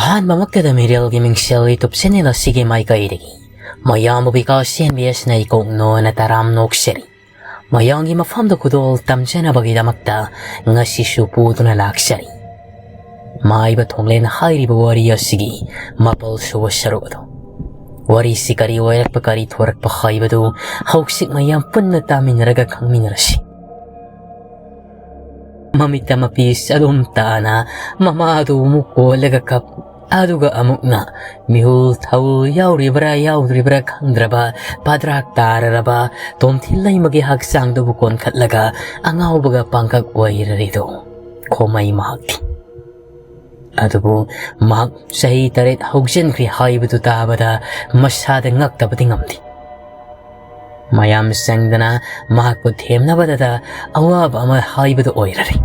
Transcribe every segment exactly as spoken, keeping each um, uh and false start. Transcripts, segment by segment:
ꯑꯍꯥꯟꯕꯃꯛꯇꯗ ꯃꯤꯔꯦꯜꯒꯤ ꯃꯤꯡꯁꯦꯜ YouTube channel ꯑꯁꯤꯒꯤ ꯃꯥꯏꯀꯩꯗꯒꯤ ꯃꯌꯥꯝꯕꯨ ꯕꯤꯀꯥꯁ ꯑꯦꯝ ꯕꯤ ꯑꯦꯁꯅ ꯏꯀꯣꯛ ꯅꯣꯅ ꯇꯔꯥꯝ ꯅꯣꯛꯆꯔꯤ꯫ ꯃꯌꯥꯝꯒꯤ ꯃꯐꯝꯗ ꯈꯨꯗꯣꯜ ꯇꯝꯖꯅꯕꯒꯤꯗꯃꯛꯇ ꯉꯁꯤꯁꯨ ꯄꯨꯗꯨꯅ ꯂꯥꯛꯆꯔꯤ꯫ ꯃꯥꯏꯕ ꯊꯣꯡꯂꯦꯟ ꯍꯥꯏꯔꯤꯕ ꯋꯥꯔꯤ ꯑꯁꯤꯒꯤ ꯃꯥꯄꯜ ꯁꯨꯕ ꯁꯔꯨꯛ ꯑꯗꯨ꯫ ꯋꯥꯔꯤꯁꯤ ꯀꯔꯤ ꯑꯣꯏꯔꯛꯄ, ꯀꯔꯤ ꯊꯣꯔꯛꯄ ꯍꯥꯏꯕꯗꯨ ꯍꯧꯖꯤꯛ ꯃꯌꯥꯝ ꯄꯨꯟꯅ ꯇꯥꯃꯤꯟꯅꯔꯒ ꯈꯪꯃꯤꯟꯅꯔꯁꯤ꯫ ꯃꯃꯤꯠꯇ ꯃꯄꯤ ꯆꯗꯨꯝ ꯇꯥꯅ ꯃꯃꯥꯗꯨ ꯑꯃꯨꯛ ꯀꯣꯜꯂꯒ ꯀꯞ, ꯑꯗꯨꯒ ꯑꯃꯨꯛꯅ ꯃꯤꯍꯨꯜ ꯊꯧ ꯌꯥꯎꯔꯤꯕ꯭ꯔꯥ ꯌꯥꯎꯗ꯭ꯔꯤꯕ꯭ꯔꯥ ꯈꯪꯗ꯭ꯔꯕ, ꯄꯥꯗ꯭ꯔꯥꯛ ꯇꯥꯔꯔꯕ ꯇꯣꯝꯊꯤꯜꯂꯩꯃꯒꯤ ꯍꯛꯆꯥꯡꯗꯨꯕꯨ ꯀꯣꯟꯈꯠꯂꯒ ꯑꯉꯥꯎꯕꯒ ꯄꯥꯡꯒꯛ ꯑꯣꯏꯔꯔꯤꯗꯣ ꯈꯣꯃꯩ ꯃꯍꯥꯛꯇꯤ꯫ ꯑꯗꯨꯕꯨ ꯃꯍꯥꯛ ꯆꯍꯤ ꯇꯔꯦꯠ ꯍꯧꯖꯤꯟꯈ꯭ꯔꯦ ꯍꯥꯏꯕꯗꯨ ꯇꯥꯕꯗ ꯃꯁꯥꯗ ꯉꯛꯇꯕꯗꯤ ꯉꯝꯗꯦ꯫ ꯃꯌꯥꯝ ꯆꯪꯗꯅ ꯃꯍꯥꯛꯄꯨ ꯊꯦꯝꯅꯕꯗꯗ ꯑꯋꯥꯕ ꯑꯃ ꯍꯥꯏꯕꯗꯨ ꯑꯣꯏꯔꯔꯦ꯫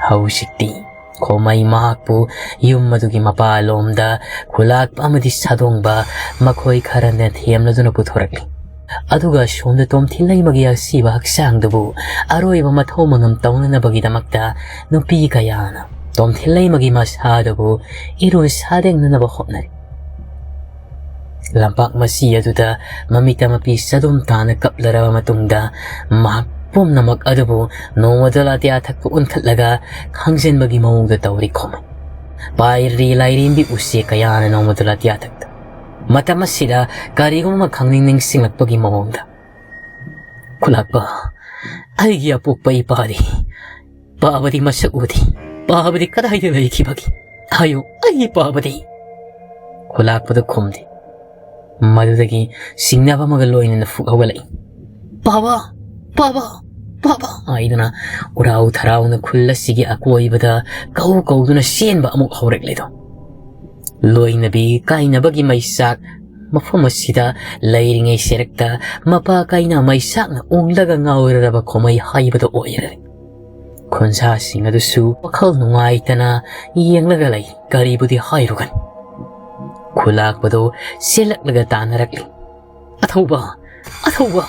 ꯍꯧꯖꯤꯛꯇꯤ ꯈꯣꯃꯩ ꯃꯍꯥꯛꯄꯨ ꯌꯨꯝ ꯑꯗꯨꯒꯤ ꯃꯄꯥꯂꯣꯝꯗ ꯈꯨꯂꯥꯛꯄ ꯑꯃꯗꯤ ꯁꯥꯗꯣꯡꯕ ꯃꯈꯣꯏ ꯈꯔꯅ ꯊꯦꯝꯂꯗꯨꯅ ꯄꯨꯊꯣꯔꯛꯂꯤ꯫ ꯑꯗꯨꯒ ꯁꯣꯝꯗ ꯇꯣꯝꯊꯤꯜꯂꯩꯃꯒꯤ ꯑꯁꯤꯕ ꯍꯛꯆꯥꯡꯗꯨꯕꯨ ꯑꯔꯣꯏꯕ ꯃꯊꯧ ꯃꯉꯝ ꯇꯧꯅꯅꯕꯒꯤꯗꯃꯛꯇ ꯅꯨꯄꯤ ꯀꯌꯥꯅ ꯇꯣꯝꯊꯤꯜꯂꯩꯃꯒꯤ ꯃꯁꯥꯗꯨꯕꯨ ꯏꯔꯨ ꯁꯥꯗꯦꯡꯅꯅꯕ ꯍꯣꯠꯅꯔꯤ꯫ ꯂꯝꯄꯥꯛ ꯃꯆꯤ ꯑꯗꯨꯗ ꯃꯃꯤꯠꯇ ꯃꯄꯤ ꯆꯗꯨꯝ ꯇꯥꯅ ꯀꯞꯂꯔꯕ ꯃꯇꯨꯡꯗ ꯃꯍꯥꯛ ꯄꯨꯝꯅꯃꯛ ꯑꯗꯨꯕꯨ ꯅꯣꯡꯃꯗꯣꯜ ꯑꯇꯤꯌꯥꯊꯛꯇ ꯑꯣꯟꯈꯠꯂꯒ ꯈꯪꯖꯤꯟꯕꯒꯤ ꯃꯑꯣꯡꯗ ꯇꯧꯔꯤ ꯈꯣꯃꯩ꯫ ꯄꯥꯏꯔꯤ ꯂꯥꯏꯔꯦꯝꯕꯤ ꯎꯆꯦꯛ ꯀꯌꯥꯅ ꯅꯣꯡꯃꯗꯣꯜ ꯑꯇꯤꯌꯥꯊꯛꯇ꯫ ꯃꯇꯝ ꯑꯁꯤꯗ ꯀꯔꯤꯒꯨꯝꯕ ꯑꯃ ꯈꯪꯅꯤꯡ ꯅꯤꯡꯁꯤꯡꯂꯛꯄꯒꯤ ꯃꯑꯣꯡꯗ, "ꯈꯨꯂꯥꯛꯄ, ꯑꯩꯒꯤ ꯑꯄꯣꯛꯄ ꯏꯄꯥꯗꯤ, ꯄꯥꯕꯗꯤ ꯃꯁꯛ ꯎꯗꯦ꯫ ꯄꯥꯕꯗꯤ ꯀꯗꯥꯏꯗ ꯂꯩꯈꯤꯕꯒꯦ? ꯍꯥꯏꯌꯨ, ꯑꯩꯒꯤ ꯄꯥꯕꯗꯤ?" ꯈꯨꯂꯥꯛꯄꯗ ꯈꯨꯝꯗꯦ꯫ ꯃꯗꯨꯗꯒꯤ ꯆꯤꯡꯅꯕ ꯑꯃꯒ ꯂꯣꯏꯅꯅ ꯐꯨꯛ ꯍꯧꯒꯠꯂꯛꯏ꯫ "ꯄꯥꯕ! ꯄꯥꯕ! ꯄꯥꯕ!" ꯍꯥꯏꯗꯨꯅ ꯎꯔꯥꯎ ꯊꯔꯥꯎꯅ ꯈꯨꯜ ꯑꯁꯤꯒꯤ ꯑꯀꯣꯏꯕꯗ ꯀꯧ ꯀꯧꯗꯨꯅ ꯆꯦꯟꯕ ꯑꯃꯨꯛ ꯍꯧꯔꯛꯂꯦꯗꯣ꯫ ꯂꯣꯏꯅꯕꯤ ꯀꯥꯏꯅꯕꯒꯤ ꯃꯩꯆꯥꯛ ꯃꯐꯝ ꯑꯁꯤꯗ ꯂꯩꯔꯤꯉꯩ ꯁꯦꯔꯛꯇ ꯃꯄꯥ ꯀꯥꯏꯅ ꯃꯩꯆꯥꯛꯅ ꯎꯪꯂꯒ ꯉꯥꯎꯔꯔꯕ ꯈꯣꯃꯩ ꯍꯥꯏꯕꯗꯨ ꯑꯣꯏꯔꯦ꯫ ꯈꯨꯟꯖꯥꯁꯤꯡ ꯑꯗꯨꯁꯨ ꯋꯥꯈꯜ ꯅꯨꯡꯉꯥꯏꯇꯅ ꯌꯦꯡꯂꯒ ꯂꯩ꯫ ꯀꯔꯤꯕꯨꯗꯤ ꯍꯥꯏꯔꯨꯒꯅꯤ? ꯈꯨꯂꯥꯛꯄꯗꯨ ꯆꯦꯜꯂꯛꯂꯒ ꯇꯥꯟꯅꯔꯛꯂꯤ꯫ "ꯑꯊꯧꯕ, ꯑꯊꯧꯕ,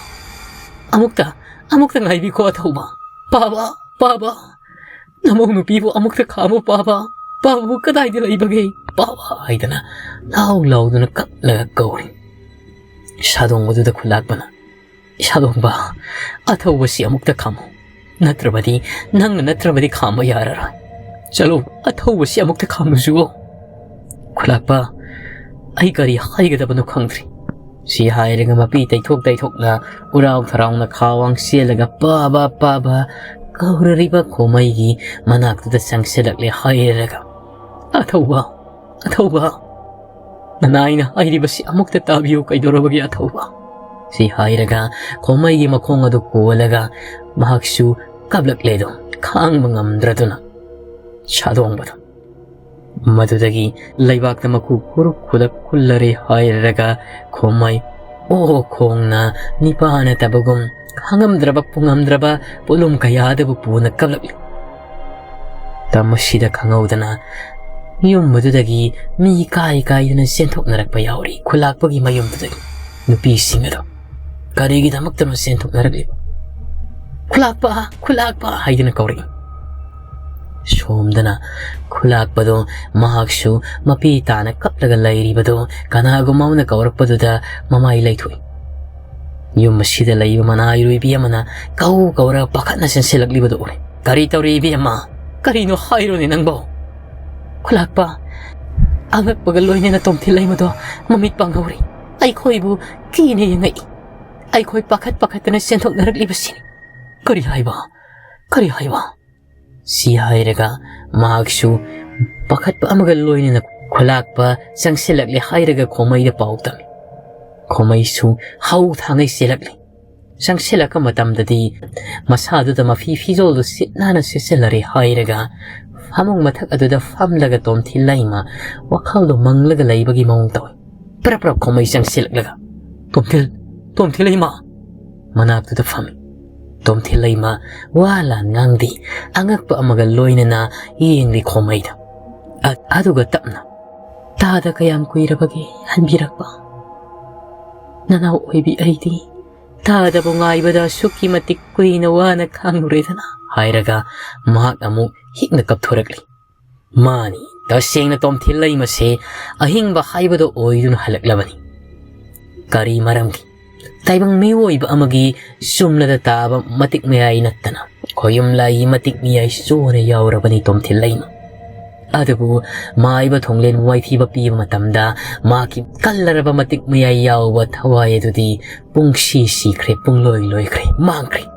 ꯑꯃꯨꯛꯇ, ꯑꯃꯨꯛꯇ ꯉꯥꯏꯕꯤꯈꯣ ꯑꯊꯧꯕ꯫ ꯄꯥꯕ, ꯄꯥꯕ, ꯅꯃꯧ ꯅꯨꯄꯤꯕꯨ ꯑꯃꯨꯛꯇ ꯈꯥꯝꯃꯨ ꯄꯥꯕ, "ꯄꯥꯕꯨ ꯀꯗꯥꯏꯗ ꯂꯩꯕꯒꯦ? ꯄꯥꯕ!" ꯍꯥꯏꯗꯅ ꯂꯥꯎ ꯂꯥꯎꯗꯨꯅ ꯀꯞꯂꯒ ꯀꯧꯔꯤ꯫ ꯁꯥꯗꯣꯡꯕꯗꯨꯗ ꯈꯨꯂꯥꯛꯄꯅ, "ꯁꯥꯗꯣꯡꯕ, ꯑꯊꯧꯕꯁꯤ ꯑꯃꯨꯛꯇ ꯈꯥꯝꯃꯨ, ꯅꯠꯇ꯭ꯔꯕꯗꯤ, ꯅꯪꯅ ꯅꯠꯇ꯭ꯔꯕꯗꯤ ꯈꯥꯝꯕ ꯌꯥꯔꯔꯣꯏ꯫ ꯆꯠꯂꯣ, ꯑꯊꯧꯕꯁꯤ ꯑꯃꯨꯛꯇ ꯈꯥꯝꯂꯨꯆꯨꯑꯣ꯫" "ꯈꯨꯂꯥꯛꯄ, ꯑꯩ ꯀꯔꯤ ꯍꯥꯏꯒꯗꯕꯅꯣ ꯈꯪꯗ꯭ꯔꯦ꯫" ꯁꯤ ꯍꯥꯏꯔꯒ ꯃꯄꯤ ꯇꯩꯊꯣꯛ ꯇꯩꯊꯣꯛꯅ ꯎꯔꯥꯎ ꯊꯔꯥꯎꯅ ꯈꯥꯋꯥꯡ ꯆꯦꯜꯂꯒ "ꯄꯥꯕ, ꯄꯥꯕ" ꯀꯧꯔꯔꯤꯕ ꯈꯣꯃꯩꯒꯤ ꯃꯅꯥꯛꯇꯨꯗ ꯆꯪꯁꯤꯜꯂꯛꯂꯦ ꯍꯥꯏꯔꯒ꯫ "ꯑꯊꯧꯕ, ꯑꯊꯧꯕ, ꯅꯅꯥꯏꯅ ꯍꯥꯏꯔꯤꯕꯁꯤ ꯑꯃꯨꯛꯇ ꯇꯥꯕꯤꯌꯨ, ꯀꯩꯗꯧꯔꯕꯒꯦ ꯑꯊꯧꯕ?" ꯁꯤ ꯍꯥꯏꯔꯒ ꯈꯣꯃꯩꯒꯤ ꯃꯈꯣꯡ ꯑꯗꯨ ꯀꯣꯜꯂꯒ ꯃꯍꯥꯛꯁꯨ ꯀꯞꯂꯛꯂꯦꯗꯣ, ꯈꯥꯡꯕ ꯉꯝꯗ꯭ꯔꯗꯨꯅ꯫ ꯁꯥꯗꯣꯡꯕꯗꯣ ꯃꯗꯨꯗꯒꯤ ꯂꯩꯕꯥꯛꯇ ꯃꯈꯨ ꯈꯨꯔꯨꯛ ꯈꯨꯂꯛ ꯈꯨꯜꯂꯔꯦ ꯍꯥꯏꯔꯒ ꯈꯣꯃꯩ ꯑꯣ ꯈꯣꯡꯅ ꯅꯤꯄꯥ ꯅꯠꯇꯕꯒꯨꯝ ꯈꯥꯡꯉꯝꯗ꯭ꯔꯕ ꯄꯨꯡꯉꯝꯗ꯭ꯔꯕ ꯄꯣꯠꯂꯨꯝ ꯀꯌꯥꯗꯕꯨ ꯄꯨꯅ ꯀꯞꯂꯛꯂꯤ꯫ ꯃꯇꯝ ꯑꯁꯤꯗ ꯈꯪꯍꯧꯗꯅ ꯌꯨꯝ ꯑꯗꯨꯗꯒꯤ ꯃꯤ ꯀꯥꯏ ꯀꯥꯏꯗꯅ ꯆꯦꯟꯊꯣꯛꯅꯔꯛꯄ ꯌꯥꯎꯔꯤ꯫ ꯈꯨꯂꯥꯛꯄꯒꯤ ꯃꯌꯨꯝꯗꯨꯗꯒꯤ ꯅꯨꯄꯤꯁꯤꯡ ꯑꯗꯣ ꯀꯔꯤꯒꯤꯗꯃꯛꯇꯅꯣ ꯆꯦꯟꯊꯣꯛꯅꯔꯛꯂꯤꯕ? "ꯈꯨꯂꯥꯛꯄ, ꯈꯨꯂꯥꯛꯄ" ꯍꯥꯏꯗꯨꯅ ꯀꯧꯔꯛꯏ꯫ ꯁꯣꯝꯗꯅ ꯈꯨꯂꯥꯛꯄꯗꯣ ꯃꯍꯥꯛꯁꯨ ꯃꯄꯤ ꯇꯥꯅ ꯀꯞꯂꯒ ꯂꯩꯔꯤꯕꯗꯣ ꯀꯅꯥꯒꯨꯝꯕ ꯑꯃꯅ ꯀꯧꯔꯛꯄꯗꯨꯗ ꯃꯃꯥꯏ ꯂꯩꯊꯣꯛꯏ꯫ ꯌꯨꯝ ꯑꯁꯤꯗ ꯂꯩꯕ ꯃꯅꯥꯏꯔꯣꯏꯕꯤ ꯑꯃꯅ ꯀꯧ ꯀꯧꯔꯒ ꯄꯥꯈꯠꯅ ꯆꯦꯟꯁꯤꯜꯂꯛꯂꯤꯕꯗꯨ ꯎꯔꯦ꯫ "ꯀꯔꯤ ꯇꯧꯔꯤ, ꯏꯕꯦꯝꯃ? ꯀꯔꯤꯅꯣ ꯍꯥꯏꯔꯣꯅꯦ ꯅꯪꯕꯣ?" "ꯈꯨꯂꯥꯛꯄ, ꯑꯉꯛꯄꯒ ꯂꯣꯏꯅꯅ ꯇꯣꯝꯊꯤꯜ ꯂꯩꯃꯗꯣ ꯃꯃꯤꯠ ꯄꯥꯡꯍꯧꯔꯦ꯫ ꯑꯩꯈꯣꯏꯕꯨ ꯀꯤꯅ ꯌꯦꯡꯉꯛꯏ꯫ ꯑꯩꯈꯣꯏ ꯄꯥꯈꯠ ꯄꯥꯈꯠꯇꯅ ꯆꯦꯟꯊꯣꯛꯅꯔꯛꯂꯤꯕꯁꯤꯅꯤ꯫" "ꯀꯔꯤ ꯍꯥꯏꯕ? ꯀꯔꯤ ꯍꯥꯏꯕ?" ꯁꯤ ꯍꯥꯏꯔꯒ ꯃꯍꯥꯛꯁꯨ ꯄꯥꯈꯠꯄ ꯑꯃꯒ ꯂꯣꯏꯅꯅ ꯈꯨꯂꯥꯛꯄ ꯆꯪꯁꯤꯜꯂꯛꯂꯦ ꯍꯥꯏꯔꯒ ꯈꯣꯃꯩꯗ ꯄꯥꯎ ꯇꯝꯃꯤ꯫ ꯈꯣꯃꯩꯁꯨ ꯍꯧ ꯊꯥꯡꯉꯩ ꯆꯦꯜꯂꯛꯂꯤ꯫ ꯆꯪꯁꯤꯜꯂꯛꯄ ꯃꯇꯝꯗꯗꯤ ꯃꯁꯥꯗꯨꯗ ꯃꯐꯤ ꯐꯤꯖꯣꯜꯗꯨ ꯁꯤꯠ ꯅꯥꯟꯅ ꯁꯦꯠꯆꯜꯂꯔꯦ ꯍꯥꯏꯔꯒ ꯐꯃꯨꯡ ꯃꯊꯛ ꯑꯗꯨꯗ ꯐꯝꯂꯒ ꯇꯣꯝꯊꯤꯜ ꯂꯩꯃ ꯋꯥꯈꯜꯗꯣ ꯃꯪꯂꯒ ꯂꯩꯕꯒꯤ ꯃꯑꯣꯡ ꯇꯧꯏ꯫ ꯄ꯭ꯔꯞ ꯄ꯭ꯔꯞ ꯈꯣꯃꯩ ꯆꯪꯁꯤꯜꯂꯛꯂꯒ, "ꯇꯣꯝꯊꯤꯜ, ꯇꯣꯝꯊꯤꯜ ꯂꯩꯃ!" ꯃꯅꯥꯛꯇꯨꯗ ꯐꯝꯃꯤ꯫ ꯇꯣꯝꯊꯤꯜ ꯂꯩꯃ ꯋꯥ ꯂꯥꯟ ꯉꯥꯡꯗꯦ, ꯑꯉꯛꯄ ꯑꯃꯒ ꯂꯣꯏꯅꯅ ꯌꯦꯡꯂꯤ ꯈꯣꯃꯩꯗ꯫ ꯑ-, ꯑꯗꯨꯒ ꯇꯞꯅ, "ꯇꯥꯗ ꯀꯌꯥꯝ ꯀꯨꯏꯔꯕꯒꯦ ꯍꯟꯕꯤꯔꯛꯄ? ꯅꯅꯥꯎ ꯑꯣꯏꯕꯤ ꯑꯩꯗꯤ ꯇꯥꯗꯕ ꯉꯥꯏꯕꯗ ꯑꯁꯨꯛꯀꯤ ꯃꯇꯤꯛ ꯀꯨꯏꯅ ꯋꯥꯅ ꯈꯥꯡꯂꯨꯔꯦꯗꯅ," ꯍꯥꯏꯔꯒ ꯃꯍꯥꯛ ꯑꯃꯨꯛ ꯍꯤꯛꯅ ꯀꯞꯊꯣꯔꯛꯂꯤ꯫ ꯃꯥꯅꯤ, ꯇꯁꯦꯡꯅ ꯇꯣꯝꯊꯤꯜ ꯂꯩꯃꯁꯦ ꯑꯍꯤꯡꯕ ꯍꯥꯏꯕꯗꯣ ꯑꯣꯏꯗꯨꯅ ꯍꯜꯂꯛꯂꯕꯅꯤ꯫ ꯀꯔꯤ ꯃꯔꯝꯒꯤ? ꯇꯥꯏꯕꯪ ꯃꯤꯑꯣꯏꯕ ꯑꯃꯒꯤ ꯆꯨꯝꯂꯗ ꯇꯥꯕ ꯃꯇꯤꯛ ꯃꯌꯥꯏ ꯅꯠꯇꯅ ꯈꯣꯌꯨꯝ ꯂꯥꯏꯒꯤ ꯃꯇꯤꯛ ꯃꯌꯥꯏ ꯆꯣꯟꯅ ꯌꯥꯎꯔꯕꯅꯤ ꯇꯣꯝꯊꯤꯜ ꯂꯩꯃ꯫ ꯑꯗꯨꯕꯨ ꯃꯥꯏꯕ ꯊꯣꯡꯂꯦꯟ ꯋꯥꯏꯊꯤꯕ ꯄꯤꯕ ꯃꯇꯝꯗ ꯃꯍꯥꯛꯀꯤ ꯀꯜꯂꯔꯕ ꯃꯇꯤꯛ ꯃꯌꯥꯏ ꯌꯥꯎꯕ ꯊꯋꯥꯏ ꯑꯗꯨꯗꯤ ꯄꯨꯡꯁꯤ ꯁꯤꯈ꯭ꯔꯦ, ꯄꯨꯡꯂꯣꯏ ꯂꯣꯏꯈ꯭ꯔꯦ, ꯃꯥꯡꯈ꯭ꯔꯦ꯫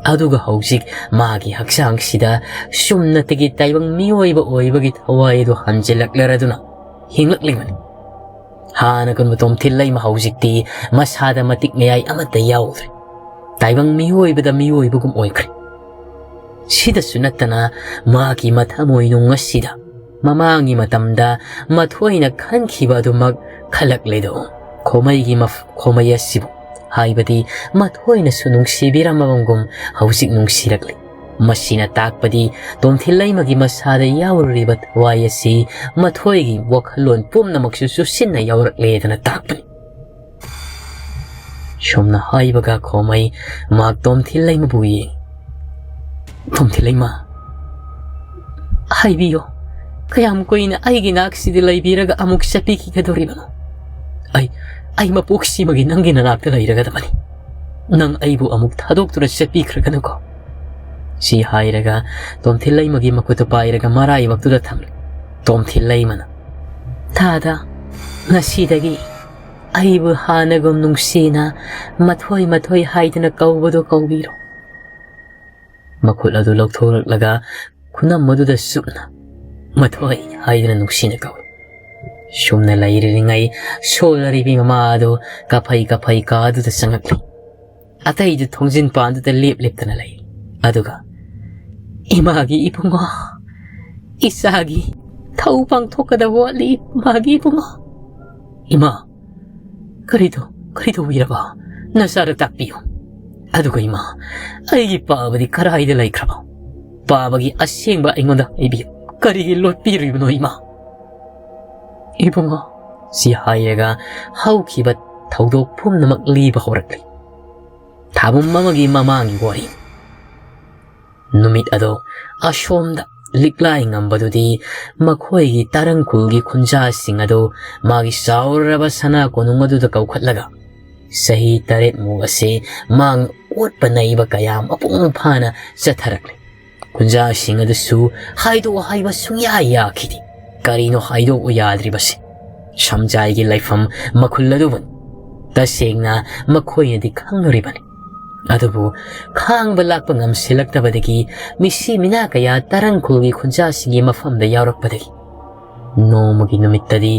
ꯑꯗꯨꯒ ꯍꯧꯖꯤꯛ ꯃꯥꯒꯤ ꯍꯛꯆꯥꯡꯁꯤꯗ ꯆꯨꯝꯅꯇꯒꯤ ꯇꯥꯏꯕꯪ ꯃꯤꯑꯣꯏꯕ ꯑꯣꯏꯕꯒꯤ ꯊꯋꯥꯏ ꯑꯗꯨ ꯍꯟꯖꯤꯜꯂꯛꯂꯔꯗꯨꯅ ꯍꯤꯡꯂꯛꯂꯤꯕꯅꯤ꯫ ꯍꯥꯟꯅꯒꯨꯝꯕ ꯇꯣꯝꯊꯤꯜ ꯂꯩꯃ ꯍꯧꯖꯤꯛꯇꯤ ꯃꯁꯥꯗ ꯃꯇꯤꯛ ꯃꯌꯥꯏ ꯑꯃꯠꯇ ꯌꯥꯎꯗ꯭ꯔꯦ꯫ ꯇꯥꯏꯕꯪ ꯃꯤꯑꯣꯏꯕꯗ ꯃꯤꯑꯣꯏꯕꯒꯨꯝ ꯑꯣꯏꯈ꯭ꯔꯦ꯫ ꯁꯤꯗꯁꯨ ꯅꯠꯇꯅ ꯃꯥꯒꯤ ꯃꯊꯃꯣꯏꯅꯨꯡ ꯑꯁꯤꯗ ꯃꯃꯥꯡꯒꯤ ꯃꯇꯝꯗ ꯃꯊꯣꯏꯅ ꯈꯟꯈꯤꯕ ꯑꯗꯨꯃꯛ ꯈꯜꯂꯛꯂꯦꯗꯣ꯫ ꯈꯣꯃꯩꯒꯤ ꯃꯐ-, ꯈꯣꯃꯩ ꯑꯁꯤꯕꯨ, ꯍꯥꯏꯕꯗꯤ ꯃꯊꯣꯏꯅꯁꯨ ꯅꯨꯡꯁꯤꯕꯤꯔꯝꯃꯕꯒꯨꯝ ꯍꯧꯖꯤꯛ ꯅꯨꯡꯁꯤꯔꯛꯂꯤ꯫ ꯃꯁꯤꯅ ꯇꯥꯛꯄꯗꯤ ꯇꯣꯝꯊꯤꯜ ꯂꯩꯃꯒꯤ ꯃꯁꯥꯗ ꯌꯥꯎꯔꯨꯔꯤꯕ ꯊꯋꯥꯏ ꯑꯁꯤ ꯃꯊꯣꯏꯒꯤ ꯋꯥꯈꯜꯂꯣꯟ ꯄꯨꯝꯅꯃꯛꯁꯨ ꯆꯨꯁꯤꯟꯅ ꯌꯥꯎꯔꯛꯂꯦꯗꯅ ꯇꯥꯛꯄꯅꯤ꯫ ꯁꯨꯝꯅ ꯍꯥꯏꯕꯒ ꯈꯣꯃꯩ ꯃꯍꯥꯛ ꯇꯣꯝꯊꯤꯜ ꯂꯩꯃꯕꯨ ꯌꯦꯡ꯫ "ꯇꯣꯝꯊꯤꯜ ꯂꯩꯃ, ꯍꯥꯏꯕꯤꯌꯣ, ꯀꯌꯥꯝ ꯀꯨꯏꯅ ꯑꯩꯒꯤ ꯅꯥꯛꯁꯤꯗ ꯂꯩꯕꯤꯔꯒ ꯑꯃꯨꯛ ꯆꯠꯄꯤꯈꯤꯒꯗꯧꯔꯤꯕꯅꯣ? ꯑꯩ, ꯑꯩ ꯃꯄꯣꯛꯁꯤꯃꯒꯤ ꯅꯪꯒꯤ ꯅꯅꯥꯛꯇ ꯂꯩꯔꯒꯗꯕꯅꯤ꯫ ꯅꯪ ꯑꯩꯕꯨ ꯑꯃꯨꯛ ꯊꯥꯗꯣꯛꯇꯨꯅ ꯆꯠꯄꯤꯈ꯭ꯔꯒꯅꯨꯀꯣ"꯫ ꯁꯤ ꯍꯥꯏꯔꯒ ꯇꯣꯝꯊꯤꯜ ꯂꯩꯃꯒꯤ ꯃꯈꯨꯠꯇꯨ ꯄꯥꯏꯔꯒ ꯃꯔꯥꯏꯕꯛꯇꯨꯗ ꯊꯝꯂꯦ꯫ ꯇꯣꯝꯊꯤꯜ ꯂꯩꯃꯅ, "ꯊꯥꯗ, ꯉꯁꯤꯗꯒꯤ ꯑꯩꯕꯨ ꯍꯥꯟꯅꯒꯨꯝ ꯅꯨꯡꯁꯤꯅ ꯃꯊꯣꯏ ꯃꯊꯣꯏ ꯍꯥꯏꯗꯅ ꯀꯧꯕꯗꯣ ꯀꯧꯕꯤꯔꯣ"꯫ ꯃꯈꯨꯠ ꯑꯗꯨ ꯂꯧꯊꯣꯔꯛꯂꯒ ꯈꯨꯅꯝ ꯑꯗꯨꯗ ꯆꯨꯞꯅ "ꯃꯊꯣꯏ" ꯍꯥꯏꯗꯨꯅ ꯅꯨꯡꯁꯤꯅ ꯀꯧꯏ꯫ ꯁꯨꯝꯅ ꯂꯩꯔꯤꯉꯩ ꯁꯣꯜꯂꯔꯤꯕꯤ ꯃꯃꯥ ꯑꯗꯨ ꯀꯥꯐꯩ ꯀꯥꯐꯩ ꯀꯥ ꯑꯗꯨꯗ ꯆꯪꯉꯛꯂꯤ꯫ ꯑꯇꯩꯗꯨ ꯊꯣꯡꯖꯤꯟ ꯄꯥꯟꯗꯨꯗ ꯂꯦꯞ ꯂꯦꯞꯇꯅ ꯂꯩ꯫ ꯑꯗꯨꯒ, "ꯏꯃꯥꯒꯤ ꯏꯕꯨꯡꯉꯣ, ꯏꯆꯥꯒꯤ ꯊꯧ ꯄꯥꯡꯊꯣꯛꯀꯗꯕ ꯋꯥꯠꯂꯤ, ꯏꯃꯥꯒꯤ ꯏꯕꯨꯡꯉꯣ"꯫ "ꯏꯃꯥ, ꯀꯔꯤꯗꯣ, ꯀꯔꯤ ꯇꯧꯕꯤꯔꯕ? ꯅꯆꯥꯗ ꯇꯥꯛꯄꯤꯌꯨ꯫ ꯑꯗꯨꯒ ꯏꯃꯥ, ꯑꯩꯒꯤ ꯄꯥꯕꯗꯤ ꯀꯗꯥꯏꯗ ꯂꯩꯈ꯭ꯔꯕ? ꯄꯥꯕꯒꯤ ꯑꯁꯦꯡꯕ ꯑꯩꯉꯣꯟꯗ ꯍꯥꯏꯕꯤꯌꯨ꯫ ꯀꯔꯤꯒꯤ ꯂꯣꯠꯄꯤꯔꯤꯕꯅꯣ ꯏꯃꯥ?" "ꯏꯕꯨꯡꯉꯣ", ꯁꯤ ꯍꯥꯏꯔꯒ ꯍꯧꯈꯤꯕ ꯊꯧꯗꯣꯛ ꯄꯨꯝꯅꯃꯛ ꯂꯤꯕ ꯍꯧꯔꯛꯂꯤ꯫ ꯊꯥꯕꯨꯝ ꯑꯃꯒꯤ ꯃꯃꯥꯡꯒꯤ ꯋꯥꯔꯤ꯫ ꯅꯨꯃꯤꯠ ꯑꯗꯣ ꯑꯁꯣꯝꯗ ꯂꯤꯛꯂꯥꯏ ꯉꯝꯕꯗꯨꯗꯤ ꯃꯈꯣꯏꯒꯤ ꯇꯔꯪ ꯈꯨꯜꯒꯤ ꯈꯨꯟꯖꯥꯁꯤꯡ ꯑꯗꯨ ꯃꯥꯒꯤ ꯆꯥꯎꯔꯕ ꯁꯅꯥ ꯀꯣꯅꯨꯡ ꯑꯗꯨꯗ ꯀꯧꯈꯠꯂꯒ ꯆꯍꯤ ꯇꯔꯦꯠꯃꯨꯛ ꯑꯁꯤ ꯃꯥꯡ ꯑꯣꯠꯄ ꯅꯩꯕ ꯀꯌꯥ ꯃꯄꯨꯡ ꯐꯥꯅ ꯆꯠꯊꯔꯛꯂꯤ꯫ ꯈꯨꯟꯖꯥꯁꯤꯡ ꯑꯗꯨꯁꯨ ꯍꯥꯏꯗꯣꯛꯑꯣ ꯍꯥꯏꯕ ꯁꯨꯡꯌꯥ ꯌꯥꯈꯤꯗꯦ꯫ ꯀꯔꯤꯅꯣ ꯍꯥꯏꯗꯣꯛꯎ ꯌꯥꯗ꯭ꯔꯤꯕꯁꯤ? ꯁꯝꯖꯥꯏꯒꯤ ꯂꯩꯐꯝ ꯃꯈꯨꯜ ꯑꯗꯨꯕꯨꯅꯤ꯫ ꯇꯁꯦꯡꯅ ꯃꯈꯣꯏꯅꯗꯤ ꯈꯪꯂꯨꯔꯤꯕꯅꯤ꯫ ꯑꯗꯨꯕꯨ ꯈꯥꯡꯕ ꯂꯥꯛꯄ ꯉꯝꯁꯤꯜꯂꯛꯇꯕꯗꯒꯤ ꯃꯤꯁꯤ ꯃꯤꯅꯥ ꯀꯌꯥ ꯇꯔꯪ ꯈꯨꯜꯒꯤ ꯈꯨꯟꯖꯥꯁꯤꯡꯒꯤ ꯃꯐꯝꯗ ꯌꯥꯎꯔꯛꯄꯗꯒꯤ ꯅꯣꯡꯃꯒꯤ ꯅꯨꯃꯤꯠꯇꯗꯤ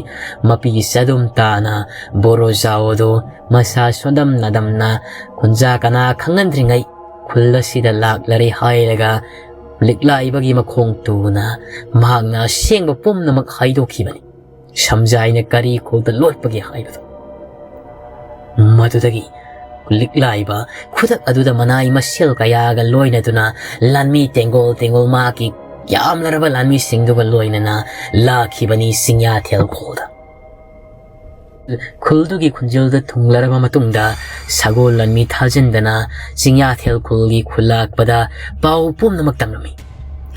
ꯃꯄꯤ ꯆꯗꯨꯝ ꯇꯥꯅ ꯕꯣꯔꯣꯖꯥꯑꯣꯗꯣ ꯃꯁꯥ ꯁꯣꯟꯗꯝ ꯅꯥꯗꯝꯅ ꯈꯨꯟꯖꯥ ꯀꯅꯥ ꯈꯪꯍꯟꯗ꯭ꯔꯤꯉꯩ ꯈꯨꯜ ꯑꯁꯤꯗ ꯂꯥꯛꯂꯔꯦ ꯍꯥꯏꯔꯒ ꯂꯤꯛꯂꯥꯏꯕꯒꯤ ꯃꯈꯣꯡ ꯇꯨꯅ ꯃꯍꯥꯛꯅ ꯑꯁꯦꯡꯕ ꯄꯨꯝꯅꯃꯛ ꯍꯥꯏꯗꯣꯛꯈꯤꯕꯅꯤ꯫ ꯁꯝꯖꯥꯏꯅ ꯀꯔꯤ ꯈꯨꯜꯗ ꯂꯣꯠꯄꯒꯦ ꯍꯥꯏꯕꯗꯨ꯫ ꯃꯗꯨꯗꯒꯤ ꯂꯤꯛꯂꯥꯏꯕ ꯈꯨꯗꯛ ꯑꯗꯨꯗ ꯃꯅꯥꯏ ꯃꯁꯦꯜ ꯀꯌꯥꯒ ꯂꯣꯏꯅꯗꯨꯅ ꯂꯥꯟꯃꯤ ꯇꯦꯡꯒꯣꯜ ꯇꯦꯡꯒꯣꯜ ꯃꯍꯥꯛꯀꯤ ꯌꯥꯝꯂꯔꯕ ꯂꯥꯟꯃꯤꯁꯤꯡꯗꯨꯒ ꯂꯣꯏꯅꯅ ꯂꯥꯛꯈꯤꯕꯅꯤ ꯆꯤꯡꯌꯥꯊꯦꯜ ꯈꯨꯜꯗ꯫ ꯈꯨꯜꯗꯨꯒꯤ ꯈꯨꯟꯖꯦꯜꯗ ꯊꯨꯡꯂꯔꯕ ꯃꯇꯨꯡꯗ ꯁꯒꯣꯜ ꯂꯥꯟꯃꯤ ꯊꯥꯖꯤꯟꯗꯅ ꯆꯤꯡꯌꯥꯊꯦꯜ ꯈꯨꯜꯒꯤ ꯈꯨꯜꯂꯥꯛꯄꯗ ꯄꯥꯎ ꯄꯨꯝꯅꯃꯛ ꯇꯝꯂꯝꯃꯤ꯫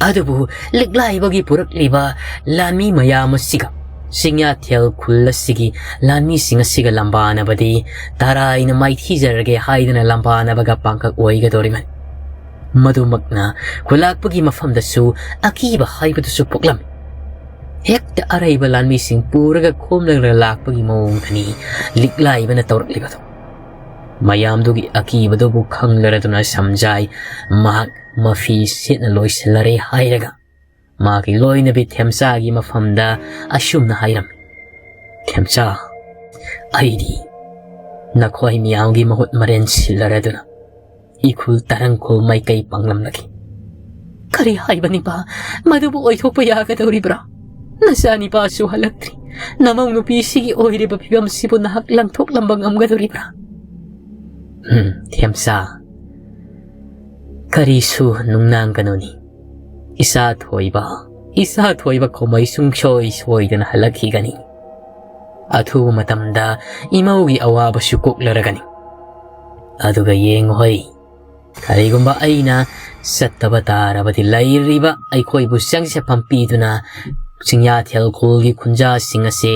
ꯑꯗꯨꯕꯨ ꯂꯤꯛꯂꯥꯏꯕꯒꯤ ꯄꯨꯔꯛꯂꯤꯕ ꯂꯥꯟꯃꯤ ꯃꯌꯥꯝ ꯑꯁꯤꯒ ꯆꯤꯡꯌꯥꯊꯦꯜ ꯈꯨꯜ ꯑꯁꯤꯒꯤ ꯂꯥꯟꯃꯤꯁꯤꯡ ꯑꯁꯤꯒ ꯂꯝꯕꯥꯅꯕꯗꯤ ꯇꯔꯥꯏꯅ ꯃꯥꯏꯊꯤꯖꯔꯒꯦ ꯍꯥꯏꯗꯅ ꯂꯝꯕꯥꯅꯕꯒ ꯄꯥꯡꯀꯛ ꯑꯣꯏꯒꯗꯧꯔꯤꯕꯅꯤ꯫ ꯃꯗꯨꯃꯛꯅ ꯈꯨꯜꯂꯥꯛꯄꯒꯤ ꯃꯐꯝꯗꯁꯨ ꯑꯀꯤꯕ ꯍꯥꯏꯕꯗꯨꯁꯨ ꯄꯣꯛꯂꯝꯃꯤ꯫ ꯍꯦꯛꯇ ꯑꯔꯩꯕ ꯂꯥꯟꯃꯤꯁꯤꯡ ꯄꯨꯔꯒ ꯈꯣꯝꯂꯒ ꯂꯥꯛꯄꯒꯤ ꯃꯑꯣꯡꯗꯅꯤ ꯂꯤꯛꯂꯥꯏꯕꯅ ꯇꯧꯔꯛꯂꯤꯕꯗꯨ꯫ ꯃꯌꯥꯝꯗꯨꯒꯤ ꯑꯀꯤꯕꯗꯨꯕꯨ ꯈꯪꯂꯔꯗꯨꯅ ꯁꯝꯖꯥꯏ ꯃꯍꯥꯛ ꯃꯐꯤ ꯁꯦꯠꯅ ꯂꯣꯏꯁꯤꯜꯂꯔꯦ ꯍꯥꯏꯔꯒ ꯃꯥꯒꯤ ꯂꯣꯏꯅꯕꯤ ꯊꯦꯝꯆꯥꯒꯤ ꯃꯐꯝꯗ ꯑꯁꯨꯝꯅ ꯍꯥꯏꯔꯝꯃꯤ, "ꯊꯦꯝꯆꯥ, ꯑꯩꯗꯤ ꯅꯈꯣꯏ ꯃꯤꯌꯥꯝꯒꯤ ꯃꯍꯨꯠ ꯃꯔꯦꯟ ꯁꯤꯜꯂꯔꯗꯨꯅ ꯏꯈꯨꯜ ꯇꯔꯪꯈꯨꯜ ꯃꯥꯏꯀꯩ ꯄꯥꯡꯂꯝꯂꯒꯦ꯫" "ꯀꯔꯤ ꯍꯥꯏꯕꯅꯤꯕ? ꯃꯗꯨꯕꯨ ꯑꯣꯏꯊꯣꯛꯄ ꯌꯥꯒꯗꯧꯔꯤꯕ꯭ꯔꯥ? ꯅꯆꯥꯅꯤꯄꯥꯁꯨ ꯍꯜꯂꯛꯇ꯭ꯔꯤ꯫ ꯅꯃꯧ ꯅꯨꯄꯤꯁꯤꯒꯤ ꯑꯣꯏꯔꯤꯕ ꯐꯤꯕꯝꯁꯤꯕꯨ ꯅꯍꯥꯛ ꯂꯪꯊꯣꯛꯂꯝꯕ ꯉꯝꯒꯗꯧꯔꯤꯕ꯭ꯔꯥ?" "ꯎꯝ, ꯊꯦꯝꯆꯥ, ꯀꯔꯤꯁꯨ ꯅꯨꯡꯅꯥꯡꯒꯅꯨꯅꯤ꯫ ꯏꯆꯥ ꯊꯣꯏꯕ, ꯏꯆꯥ ꯊꯣꯏꯕ ꯈꯣꯃꯩ ꯁꯨꯡꯁꯣꯏ ꯁꯣꯏꯗꯅ ꯍꯜꯂꯛꯈꯤꯒꯅꯤ꯫ ꯑꯊꯨꯕ ꯃꯇꯝꯗ ꯏꯃꯧꯒꯤ ꯑꯋꯥꯕꯁꯨ ꯀꯣꯛꯂꯔꯒꯅꯤ꯫ ꯑꯗꯨꯒ ꯌꯦꯡꯉꯨ ꯍꯣꯏ, ꯀꯔꯤꯒꯨꯝꯕ ꯑꯩꯅ ꯆꯠꯇꯕ ꯇꯥꯔꯕꯗꯤ ꯂꯩꯔꯤꯕ ꯑꯩꯈꯣꯏꯕꯨ ꯆꯪꯖꯐꯝ ꯄꯤꯗꯨꯅ ꯆꯤꯡꯌꯥꯊꯦꯜ ꯈꯨꯜꯒꯤ ꯈꯨꯟꯖꯥꯁꯤꯡ ꯑꯁꯦ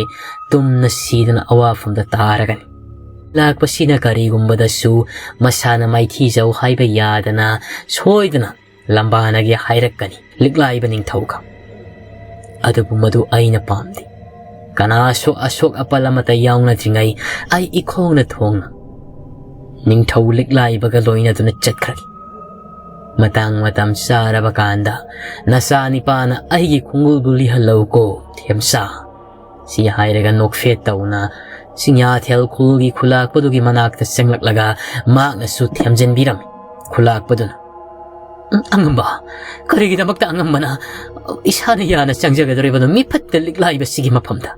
ꯇꯨꯝꯅ ꯁꯤꯗꯨꯅ ꯑꯋꯥꯐꯝꯗ ꯇꯥꯔꯒꯅꯤ꯫ ꯂꯥꯛꯄꯁꯤꯅ ꯀꯔꯤꯒꯨꯝꯕꯗꯁꯨ ꯃꯁꯥꯅ ꯃꯥꯏꯊꯤꯖꯧ ꯍꯥꯏꯕ ꯌꯥꯗꯅ ꯁꯣꯏꯗꯅ ꯂꯝꯕꯥꯅꯒꯦ ꯍꯥꯏꯔꯛꯀꯅꯤ ꯂꯤꯛꯂꯥꯏꯕ ꯅꯤꯡꯊꯧꯒ꯫ ꯑꯗꯨꯕꯨ ꯃꯗꯨ ꯑꯩꯅ ꯄꯥꯝꯗꯦ꯫ ꯀꯅꯥꯁꯨ ꯑꯁꯣꯛ ꯑꯄꯜ ꯑꯃꯠꯇ ꯌꯥꯎꯅꯗ꯭ꯔꯤꯉꯩ ꯑꯩ ꯏꯈꯣꯡꯅ ꯊꯣꯡꯅ ꯅꯤꯡꯊꯧ ꯂꯤꯛꯂꯥꯏꯕꯒ ꯂꯣꯏꯅꯗꯨꯅ ꯆꯠꯈ꯭ꯔꯒꯦ꯫ ꯃꯇꯥꯡ ꯃꯇꯝ ꯆꯥꯔꯕ ꯀꯥꯟꯗ ꯅꯆꯥ ꯅꯤꯄꯥꯅ ꯑꯩꯒꯤ ꯈꯣꯡꯒꯨꯜꯕꯨ ꯂꯤꯍꯜꯂꯧꯀꯣ, ꯊꯦꯝꯆꯥ꯫ ꯁꯤ ꯍꯥꯏꯔꯒ ꯅꯣꯛꯐꯦꯠ ꯇꯧꯅ ꯆꯤꯡꯌꯥꯊꯦꯜ ꯈꯨꯜꯒꯤ ꯈꯨꯂꯥꯛꯄꯗꯨꯒꯤ ꯃꯅꯥꯛꯇ ꯆꯪꯂꯛꯂꯒ ꯃꯍꯥꯛꯅꯁꯨ ꯊꯦꯝꯖꯤꯟꯕꯤꯔꯝꯃꯤ꯫ ꯈꯨꯂꯥꯛꯄꯗꯨꯅ, "ꯎꯝ, ꯑꯉꯝꯕ, ꯀꯔꯤꯒꯤꯗꯃꯛꯇ ꯑꯉꯝꯕꯅ ꯏꯁꯥꯅ ꯌꯥꯅ ꯆꯪꯖꯒꯗꯧꯔꯤꯕꯅꯣ? ꯃꯤꯐꯠꯇ ꯂꯤꯛꯂꯥꯏꯕꯁꯤꯒꯤ ꯃꯐꯝꯗ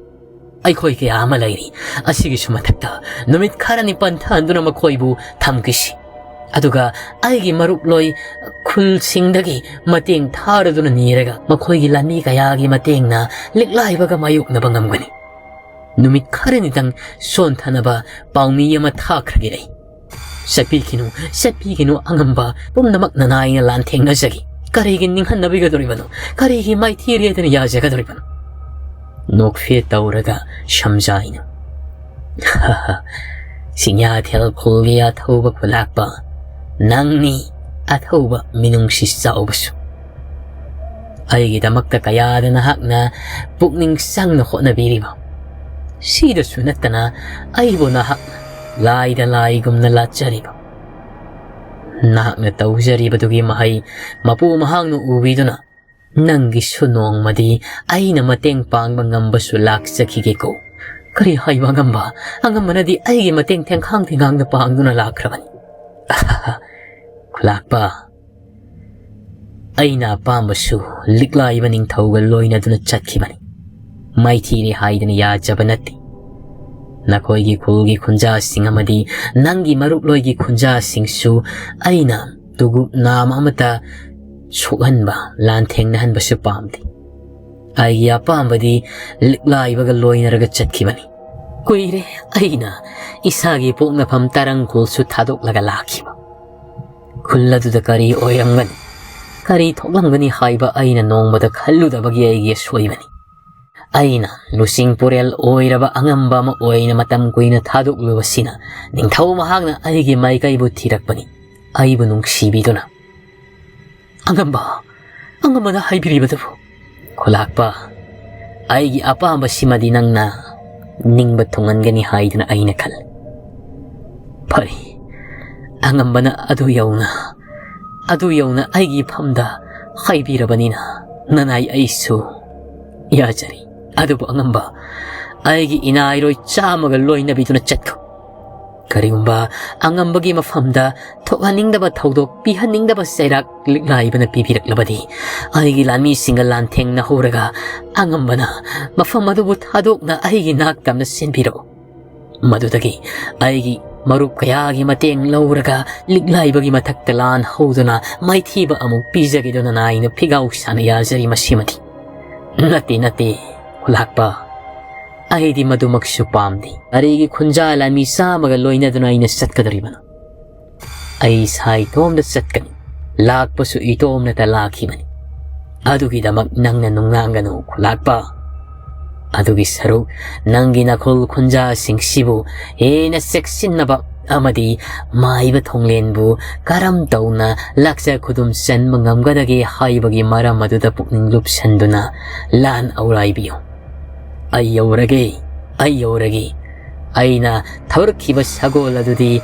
ꯑꯩꯈꯣꯏ ꯀꯌꯥ ꯑꯃ ꯂꯩꯔꯤ꯫ ꯑꯁꯤꯒꯤꯁꯨ ꯃꯊꯛꯇ ꯅꯨꯃꯤꯠ ꯈꯔꯅꯤ ꯄꯟꯊꯍꯟꯗꯨꯅ ꯃꯈꯣꯏꯕꯨ ꯊꯝꯈꯤꯁꯤ꯫ ꯑꯗꯨꯒ ꯑꯩꯒꯤ ꯃꯔꯨꯞꯂꯣꯏ ꯈꯨꯜꯁꯤꯡꯗꯒꯤ ꯃꯇꯦꯡ ꯊꯥꯔꯗꯨꯅ ꯅꯤꯔꯒ ꯃꯈꯣꯏꯒꯤ ꯂꯥꯟꯃꯤ ꯀꯌꯥꯒꯤ ꯃꯇꯦꯡꯅ ꯂꯤꯛꯂꯥꯏꯕꯒ ꯃꯥꯌꯣꯛꯅꯕ ꯉꯝꯒꯅꯤ꯫ ꯅꯨꯃꯤꯠ ꯈꯔꯅꯤꯇꯪ ꯁꯣꯟꯊꯅꯕ ꯄꯥꯎꯃꯤ ꯑꯃ ꯊꯥꯈ꯭ꯔꯒꯦ ꯑꯩ꯫ ꯆꯠꯄꯤꯈꯤꯅꯨ, ꯆꯠꯄꯤꯈꯤꯅꯨ, ꯑꯉꯝꯕ ꯄꯨꯝꯅꯃꯛ ꯅꯅꯥꯏꯅ ꯂꯥꯟꯊꯦꯡꯅꯖꯒꯦ꯫ ꯀꯔꯤꯒꯤ ꯅꯤꯡꯍꯟꯅꯕꯤꯒꯗꯧꯔꯤꯕꯅꯣ? ꯀꯔꯤꯒꯤ ꯃꯥꯏꯊꯤꯔꯦꯗꯅ ꯌꯥꯖꯒꯗꯧꯔꯤꯕꯅꯣ?" ꯅꯣꯛꯐꯦꯠ ꯇꯧꯔꯒ ꯁꯝꯖꯥꯏꯅ, "ꯆꯤꯡꯌꯥꯊꯦꯜ ꯈꯨꯜꯒꯤ ꯑꯊꯧꯕ ꯈꯨꯂꯥꯛꯄ, ꯅꯪꯅꯤ ꯑꯊꯧꯕ ꯃꯤꯅꯨꯡꯁꯤ ꯆꯥꯎꯕꯁꯨ꯫ ꯑꯩꯒꯤꯗꯃꯛꯇ ꯀꯌꯥꯗ ꯅꯍꯥꯛꯅ ꯄꯨꯛꯅꯤꯡ ꯆꯪꯅ ꯍꯣꯠꯅꯕꯤꯔꯤꯕ꯫ ꯁꯤꯗꯁꯨ ꯅꯠꯇꯅ ꯑꯩꯕꯨ ꯅꯍꯥꯛꯅ ꯂꯥꯏꯗ ꯂꯥꯏꯒꯨꯝꯅ ꯂꯥꯠꯆꯔꯤꯕ꯫ ꯅꯍꯥꯛꯅ ꯇꯧꯖꯔꯤꯕꯗꯨꯒꯤ ꯃꯍꯩ ꯃꯄꯨ ꯃꯍꯥꯛꯅ ꯎꯕꯤꯗꯨꯅ ꯅꯪꯒꯤꯁꯨ ꯅꯣꯡꯃꯗꯤ ꯑꯩꯅ ꯃꯇꯦꯡ ꯄꯥꯡꯕ ꯉꯝꯕꯁꯨ ꯂꯥꯛꯆꯈꯤꯒꯦꯀꯣ꯫ ꯀꯔꯤ ꯍꯥꯏꯕ ꯑꯉꯝꯕ? ꯑꯉꯝꯕꯅꯗꯤ ꯑꯩꯒꯤ ꯃꯇꯦꯡ ꯊꯦꯡꯈꯥꯡ ꯊꯦꯡꯈꯥꯡꯗ ꯄꯥꯡꯗꯨꯅ ꯂꯥꯛꯈ꯭ꯔꯕꯅꯤ꯫ ꯈꯨꯂꯥꯛꯄ, ꯑꯩꯅ ꯑꯄꯥꯝꯕꯁꯨ ꯂꯤꯛꯂꯥꯏꯕ ꯅꯤꯡꯊꯧꯒ ꯂꯣꯏꯅꯗꯨꯅ ꯆꯠꯈꯤꯕꯅꯤ꯫ ꯃꯥꯏꯊꯤꯔꯦ ꯍꯥꯏꯗꯅ ꯌꯥꯖꯕ ꯅꯠꯇꯦ꯫ ꯅꯈꯣꯏꯒꯤ ꯈꯨꯜꯒꯤ ꯈꯨꯟꯖꯥꯁꯤꯡ ꯑꯃꯗꯤ ꯅꯪꯒꯤ ꯃꯔꯨꯞꯂꯣꯏꯒꯤ ꯈꯨꯟꯖꯥꯁꯤꯡꯁꯨ ꯑꯩꯅ ꯇꯨꯒꯨꯞ ꯅꯥꯝ ꯑꯃꯠꯇ ꯁꯣꯛꯍꯟꯕ, ꯂꯥꯟꯊꯦꯡꯅꯍꯟꯕꯁꯨ ꯄꯥꯝꯗꯦ꯫ ꯑꯩꯒꯤ ꯑꯄꯥꯝꯕꯗꯤ ꯂꯤꯛꯂꯥꯏꯕꯒ ꯂꯣꯏꯅꯔꯒ ꯆꯠꯈꯤꯕꯅꯤ꯫ ꯀꯨꯏꯔꯦ ꯑꯩꯅ ꯏꯁꯥꯒꯤ ꯄꯣꯛꯅꯐꯝ ꯇꯔꯪꯈꯨꯜꯁꯨ ꯊꯥꯗꯣꯛꯂꯒ ꯂꯥꯛꯈꯤꯕ꯫ ꯈꯨꯜ ꯑꯗꯨꯗ ꯀꯔꯤ ꯑꯣꯏꯔꯝꯒꯅꯤ, ꯀꯔꯤ ꯊꯣꯛꯂꯝꯒꯅꯤ ꯍꯥꯏꯕ ꯑꯩꯅ ꯅꯣꯡꯃꯗ ꯈꯜꯂꯨꯗꯕꯒꯤ ꯑꯩꯒꯤ ꯑꯁꯣꯏꯕꯅꯤ꯫ ꯑꯩꯅ ꯂꯨꯆꯤꯡ ꯄꯨꯔꯦꯜ ꯑꯣꯏꯔꯕ ꯑꯉꯝꯕ ꯑꯃ ꯑꯣꯏꯅ ꯃꯇꯝ ꯀꯨꯏꯅ ꯊꯥꯗꯣꯛꯂꯨꯕꯁꯤꯅ ꯅꯤꯡꯊꯧ ꯃꯍꯥꯛꯅ ꯑꯩꯒꯤ ꯃꯥꯏꯀꯩꯕꯨ ꯊꯤꯔꯛꯄꯅꯤ, ꯑꯩꯕꯨ ꯅꯨꯡꯁꯤꯕꯤꯗꯨꯅ꯫ "ꯑꯉꯝꯕ, ꯑꯉꯝꯕꯅ ꯍꯥꯏꯕꯤꯔꯤꯕꯗꯨꯕꯨ?" "ꯈꯨꯂꯥꯛꯄ, ꯑꯩꯒꯤ ꯑꯄꯥꯝꯕꯁꯤꯃꯗꯤ ꯅꯪꯅ ꯅꯤꯡꯕ ꯊꯨꯡꯍꯟꯒꯅꯤ ꯍꯥꯏꯗꯨꯅ ꯑꯩꯅ ꯈꯜꯂꯤ꯫" "ꯐꯔꯦ, ꯑꯉꯝꯕꯅ ꯑꯗꯨ ꯌꯧꯅ, ꯑꯗꯨ ꯌꯧꯅ ꯑꯩꯒꯤ ꯏꯐꯝꯗ ꯍꯥꯏꯕꯤꯔꯕꯅꯤꯅ ꯅꯅꯥꯏ ꯑꯩꯁꯨ ꯌꯥꯖꯔꯤ꯫ ꯑꯗꯨꯕꯨ ꯑꯉꯝꯕ, ꯑꯩꯒꯤ ꯏꯅꯥꯏꯔꯣꯏ ꯆꯥꯝꯃꯒ ꯂꯣꯏꯅꯕꯤꯗꯨꯅ ꯆꯠꯈꯣ꯫ ꯀꯔꯤꯒꯨꯝꯕ ꯑꯉꯝꯕꯒꯤ ꯃꯐꯝꯗ ꯊꯣꯛꯍꯟꯅꯤꯡꯗꯕ ꯊꯧꯗꯣꯛ, ꯄꯤꯍꯟꯅꯤꯡꯗꯕ ꯆꯩꯔꯥꯛ ꯂꯤꯛꯂꯥꯏꯕꯅ ꯄꯤꯕꯤꯔꯛꯂꯕꯗꯤ, ꯑꯩꯒꯤ ꯂꯥꯟꯃꯤꯁꯤꯡꯒ ꯂꯥꯟꯊꯦꯡꯅꯍꯧꯔꯒ ꯑꯉꯝꯕꯅ ꯃꯐꯝ ꯑꯗꯨꯕꯨ ꯊꯥꯗꯣꯛꯅ ꯑꯩꯒꯤ ꯅꯥꯛꯇꯝꯅ ꯆꯦꯟꯕꯤꯔꯛꯎ꯫ ꯃꯗꯨꯗꯒꯤ ꯑꯩꯒꯤ ꯃꯔꯨꯞ ꯀꯌꯥꯒꯤ ꯃꯇꯦꯡ ꯂꯧꯔꯒ ꯂꯤꯛꯂꯥꯏꯕꯒꯤ ꯃꯊꯛꯇ ꯂꯥꯟ ꯍꯧꯗꯨꯅ ꯃꯥꯏꯊꯤꯕ ꯑꯃꯨꯛ ꯄꯤꯖꯒꯦꯗꯨꯅ ꯅꯥꯏꯅ ꯐꯤꯒꯥꯎ ꯁꯥꯅ ꯌꯥꯖꯔꯤ ꯃꯁꯤꯃꯗꯤ꯫" "ꯅꯠꯇꯦ, ꯅꯠꯇꯦ, ꯈꯨꯂꯥꯛꯄ, ꯑꯩꯗꯤ ꯃꯗꯨꯃꯛꯁꯨ ꯄꯥꯝꯗꯦ꯫ ꯀꯔꯤꯒꯤ ꯈꯨꯟꯖꯥ ꯂꯥꯟꯃꯤ ꯆꯥꯝꯃꯒ ꯂꯣꯏꯅꯗꯨꯅ ꯑꯩꯅ ꯆꯠꯀꯗꯧꯔꯤꯕꯅꯣ? ꯑꯩ ꯏꯁꯥ ꯏꯇꯣꯝꯗ ꯆꯠꯀꯅꯤ꯫ ꯂꯥꯛꯄꯁꯨ ꯏꯇꯣꯝꯅꯇ ꯂꯥꯛꯈꯤꯕꯅꯤ꯫ ꯑꯗꯨꯒꯤꯗꯃꯛ ꯅꯪꯅ ꯅꯨꯡꯅꯥꯡꯒꯅꯨ, ꯈꯨꯂꯥꯛꯄ꯫ ꯑꯗꯨꯒꯤ ꯁꯔꯨꯛ, ꯅꯪꯒꯤ ꯅꯈꯣꯜ ꯈꯨꯟꯖꯥꯁꯤꯡꯁꯤꯕꯨ ꯍꯦꯟꯅ ꯆꯦꯛꯁꯤꯟꯅꯕ ꯑꯃꯗꯤ ꯃꯥꯏꯕ ꯊꯣꯡꯂꯦꯟꯕꯨ ꯀꯔꯝ ꯇꯧꯅ ꯂꯥꯛꯆ ꯈꯨꯗꯨꯝ ꯆꯟꯕ ꯉꯝꯒꯗꯒꯦ ꯍꯥꯏꯕꯒꯤ ꯃꯔꯝ ꯑꯗꯨꯗ ꯄꯨꯛꯅꯤꯡ ꯂꯨꯞꯁꯟꯗꯨꯅ ꯂꯥꯟ ꯑꯧꯔꯥꯏꯕꯤꯌꯨ꯫ ꯑꯩ ꯌꯧꯔꯒꯦ, ꯑꯩ ꯌꯧꯔꯒꯦ꯫ ꯑꯩꯅ ꯊꯧꯔꯛꯈꯤꯕ ꯁꯒꯣꯜ ꯑꯗꯨꯗꯤ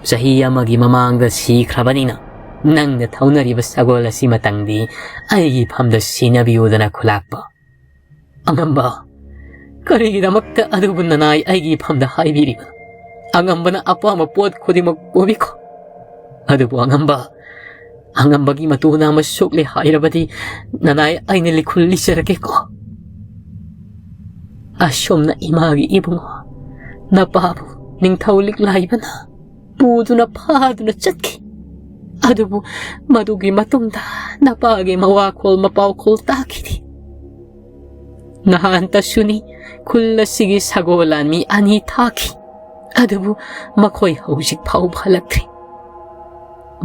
ꯆꯍꯤ ꯑꯃꯒꯤ ꯃꯃꯥꯡꯗ ꯁꯤꯈ꯭ꯔꯕꯅꯤꯅ, ꯅꯪꯅ ꯊꯧꯅꯔꯤꯕ ꯁꯒꯣꯜ ꯑꯁꯤꯃꯇꯪꯗꯤ ꯑꯩꯒꯤ ꯐꯝꯗ ꯁꯤꯟꯅꯕꯤꯌꯨꯗꯅ, ꯈꯨꯂꯥꯛꯄ꯫" "ꯑꯉꯝꯕ, ꯀꯔꯤꯒꯤꯗꯃꯛꯇ ꯑꯗꯨꯕꯨ ꯅꯅꯥꯏ ꯑꯩꯒꯤ ꯐꯝꯗ ꯍꯥꯏꯕꯤꯔꯤꯕꯅꯣ? ꯑꯉꯝꯕꯅ ꯑꯄꯥꯝꯕ ꯄꯣꯠ ꯈꯨꯗꯤꯡꯃꯛ ꯄꯨꯕꯤꯈꯣ꯫ ꯑꯗꯨꯕꯨ ꯑꯉꯝꯕ, ꯑꯉꯝꯕꯒꯤ ꯃꯇꯨꯅ ꯑꯃ ꯁꯣꯛꯂꯦ ꯍꯥꯏꯔꯕꯗꯤ ꯅꯅꯥꯏ ꯑꯩꯅ ꯂꯤꯈꯨꯜ ꯂꯤꯆꯔꯒꯦꯀꯣ꯫" ꯑꯁꯨꯝꯅ ꯏꯃꯥꯒꯤ ꯏꯕꯨꯡꯉꯣ, ꯅꯄꯥꯕꯨ ꯅꯤꯡꯊꯧ ꯂꯤꯛꯂꯥꯏꯕꯅ ꯄꯨꯗꯨꯅ ꯐꯥꯗꯨꯅ ꯆꯠꯈꯤ꯫ ꯑꯗꯨꯕꯨ ꯃꯗꯨꯒꯤ ꯃꯇꯨꯡꯗ ꯅꯄꯥꯒꯤ ꯃꯋꯥꯈꯣꯜ ꯃꯄꯥꯎꯈꯣꯜ ꯇꯥꯈꯤꯗꯦ꯫ ꯅꯍꯥꯟꯇꯁꯨꯅꯤ ꯈꯨꯜ ꯑꯁꯤꯒꯤ ꯁꯒꯣꯜ ꯂꯥꯟꯃꯤ ꯑꯅꯤ ꯊꯥꯈꯤ꯫ ꯑꯗꯨꯕꯨ ꯃꯈꯣꯏ ꯍꯧꯖꯤꯛ ꯐꯥꯎꯕ ꯍꯜꯂꯛꯇ꯭ꯔꯤ꯫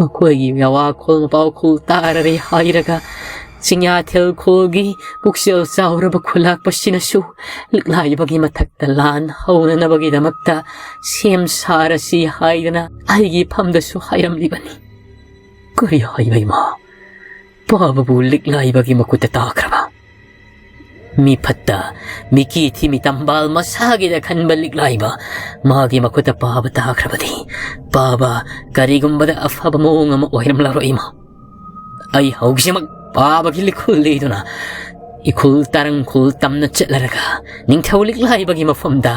ꯃꯈꯣꯏꯒꯤ ꯌꯥꯋꯥꯈꯣꯜ ꯃꯄꯥꯎꯈꯣꯜ ꯇꯥꯔꯔꯦ ꯍꯥꯏꯔꯒ ꯆꯤꯡꯌꯥꯊꯦꯜ ꯈꯣꯜꯒꯤ ꯄꯨꯛꯆꯦꯜ ꯆꯥꯎꯔꯕ ꯈꯨꯂꯥꯛꯄꯁꯤꯅꯁꯨ ꯂꯤꯛꯂꯥꯏꯕꯒꯤ ꯃꯊꯛꯇ ꯂꯥꯟ ꯍꯧꯅꯅꯕꯒꯤꯗꯃꯛꯇ ꯁꯦꯝ ꯁꯥꯔꯁꯤ ꯍꯥꯏꯗꯅ ꯑꯩꯒꯤ ꯐꯝꯗꯁꯨ ꯍꯥꯏꯔꯝꯂꯤꯕꯅꯤ꯫ ꯀꯔꯤ ꯍꯥꯏꯕ ꯏꯃꯥ? ꯄꯥꯕꯕꯨ ꯂꯤꯛꯂꯥꯏꯕꯒꯤ ꯃꯈꯨꯠꯇ ꯇꯥꯈ꯭ꯔꯕ? ꯃꯤ ꯐꯠꯇ, ꯃꯤꯀꯤ ꯊꯤꯃꯤ ꯇꯝꯕꯥꯜ ꯃꯁꯥꯒꯤꯗ ꯈꯟꯕ ꯂꯤꯛꯂꯥꯏꯕ ꯃꯥꯒꯤ ꯃꯈꯨꯠꯇ ꯄꯥꯕ ꯇꯥꯈ꯭ꯔꯕꯗꯤ, ꯄꯥꯕ ꯀꯔꯤꯒꯨꯝꯕꯗ ꯑꯐꯕ ꯃꯑꯣꯡ ꯑꯃ ꯑꯣꯏꯔꯝꯂꯔꯣꯏ ꯏꯃꯥ꯫ ꯑꯩ ꯍꯧꯖꯤꯛꯃꯛ ꯄꯥꯕꯒꯤ ꯂꯤꯈꯨꯜ ꯂꯤꯗꯨꯅ ꯏꯈꯨꯜ ꯇꯔꯪꯈꯨꯜ ꯇꯝꯅ ꯆꯠꯂꯔꯒ ꯅꯤꯡꯊꯧ ꯂꯤꯛꯂꯥꯏꯕꯒꯤ ꯃꯐꯝꯗ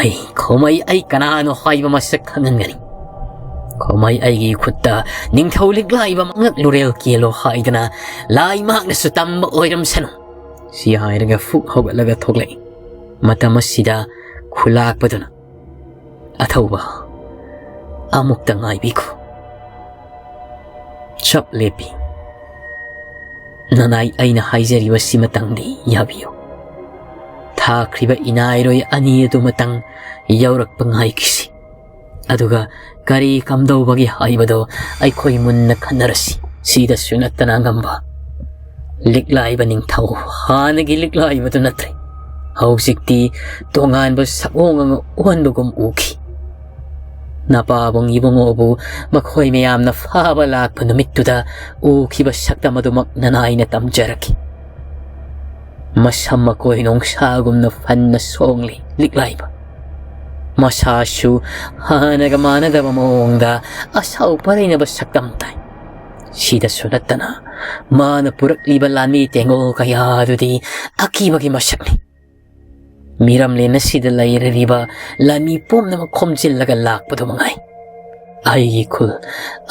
ꯑꯩ ꯈꯣꯃꯩ ꯑꯩ ꯀꯅꯥꯅꯣ ꯍꯥꯏꯕ ꯃꯁꯛ ꯈꯪꯍꯟꯒꯅꯤ꯫ ꯈꯣꯃꯩ ꯑꯩꯒꯤ ꯈꯨꯠꯇ ꯅꯤꯡꯊꯧ ꯂꯤꯛꯂꯥꯏꯕ ꯃꯉꯛ ꯂꯨꯔꯦꯜ ꯀꯦꯜꯂꯣ ꯍꯥꯏꯗꯅ ꯂꯥꯏ ꯃꯍꯥꯛꯅꯁꯨ ꯇꯝꯕ ꯑꯣꯏꯔꯝꯁꯅꯨ꯫ ꯁꯤ ꯍꯥꯏꯔꯒ ꯐꯨꯛ ꯍꯧꯒꯠꯂꯒ ꯊꯣꯛꯂꯛꯏ꯫ ꯃꯇꯝ ꯑꯁꯤꯗ ꯈꯨꯂꯥꯛꯄꯗꯨꯅ, "ꯑꯊꯧꯕ, ꯑꯃꯨꯛꯇ ꯉꯥꯏꯕꯤꯈꯣ꯫ ꯆꯞ ꯂꯦꯞꯄꯤ꯫ ꯅꯅꯥꯏ ꯑꯩꯅ ꯍꯥꯏꯖꯔꯤꯕꯁꯤꯃꯇꯪꯗꯤ ꯌꯥꯕꯤꯌꯨ꯫ ꯊꯥꯈ꯭ꯔꯤꯕ ꯏꯅꯥꯏꯔꯣꯏ ꯑꯅꯤ ꯑꯗꯨꯃꯇꯪ ꯌꯧꯔꯛꯄ ꯉꯥꯏꯈꯤꯁꯤ꯫ ꯑꯗꯨꯒ ꯀꯔꯤ ꯀꯝꯗꯧꯕꯒꯦ ꯍꯥꯏꯕꯗꯣ ꯑꯩꯈꯣꯏ ꯃꯨꯟꯅ ꯈꯟꯅꯔꯁꯤ꯫ ꯁꯤꯗꯁꯨ ꯅꯠꯇꯅ ꯉꯝꯕ ꯂꯤꯛꯂꯥꯏꯕ ꯅꯤꯡꯊꯧ ꯍꯥꯟꯅꯒꯤ ꯂꯤꯛꯂꯥꯏꯕꯗꯨ ꯅꯠꯇ꯭ꯔꯦ꯫ ꯍꯧꯖꯤꯛꯇꯤ ꯇꯣꯉꯥꯟꯕ ꯁꯛꯑꯣꯡ ꯑꯃ ꯑꯣꯟꯕꯒꯨꯝ ꯎꯈꯤ꯫ ꯅꯄꯥꯕꯨꯡ ꯏꯕꯨꯡꯉꯣꯕꯨ ꯃꯈꯣꯏ ꯃꯌꯥꯝꯅ ꯐꯥꯕ ꯂꯥꯛꯄ ꯅꯨꯃꯤꯠꯇꯨꯗ ꯎꯈꯤꯕ ꯁꯛꯇꯝ ꯑꯗꯨꯃꯛ ꯅꯅꯥꯏꯅ ꯇꯝꯖꯔꯛꯈꯤ꯫ ꯃꯁꯝ ꯃꯀꯣꯏ ꯅꯣꯡꯁꯥꯒꯨꯝꯅ ꯐꯟꯅ ꯁꯣꯡꯂꯤ ꯂꯤꯛꯂꯥꯏꯕ꯫ ꯃꯁꯥꯁꯨ ꯍꯥꯟꯅꯒ ꯃꯥꯟꯅꯗꯕ ꯃꯑꯣꯡꯗ ꯑꯁꯥꯎ ꯄꯔꯩꯅꯕ ꯁꯛꯇꯝ ꯇꯥꯏ꯫ ꯁꯤꯗꯁꯨ ꯅꯠꯇꯅ ꯃꯥꯅ ꯄꯨꯔꯛꯂꯤꯕ ꯂꯥꯟꯃꯤ ꯇꯦꯡꯒꯣꯜ ꯀꯌꯥ ꯑꯗꯨꯗꯤ ꯑꯀꯤꯕꯒꯤ ꯃꯁꯛꯅꯤ꯫ ꯃꯤꯔꯝꯂꯦꯟ ꯑꯁꯤꯗ ꯂꯩꯔꯤꯕ ꯂꯥꯟꯃꯤ ꯄꯨꯝꯅꯃꯛ ꯈꯣꯝꯖꯤꯜꯂꯒ ꯂꯥꯛꯄꯗꯨ ꯃꯉꯥꯏ꯫ ꯑꯩꯒꯤ ꯈꯨꯜ,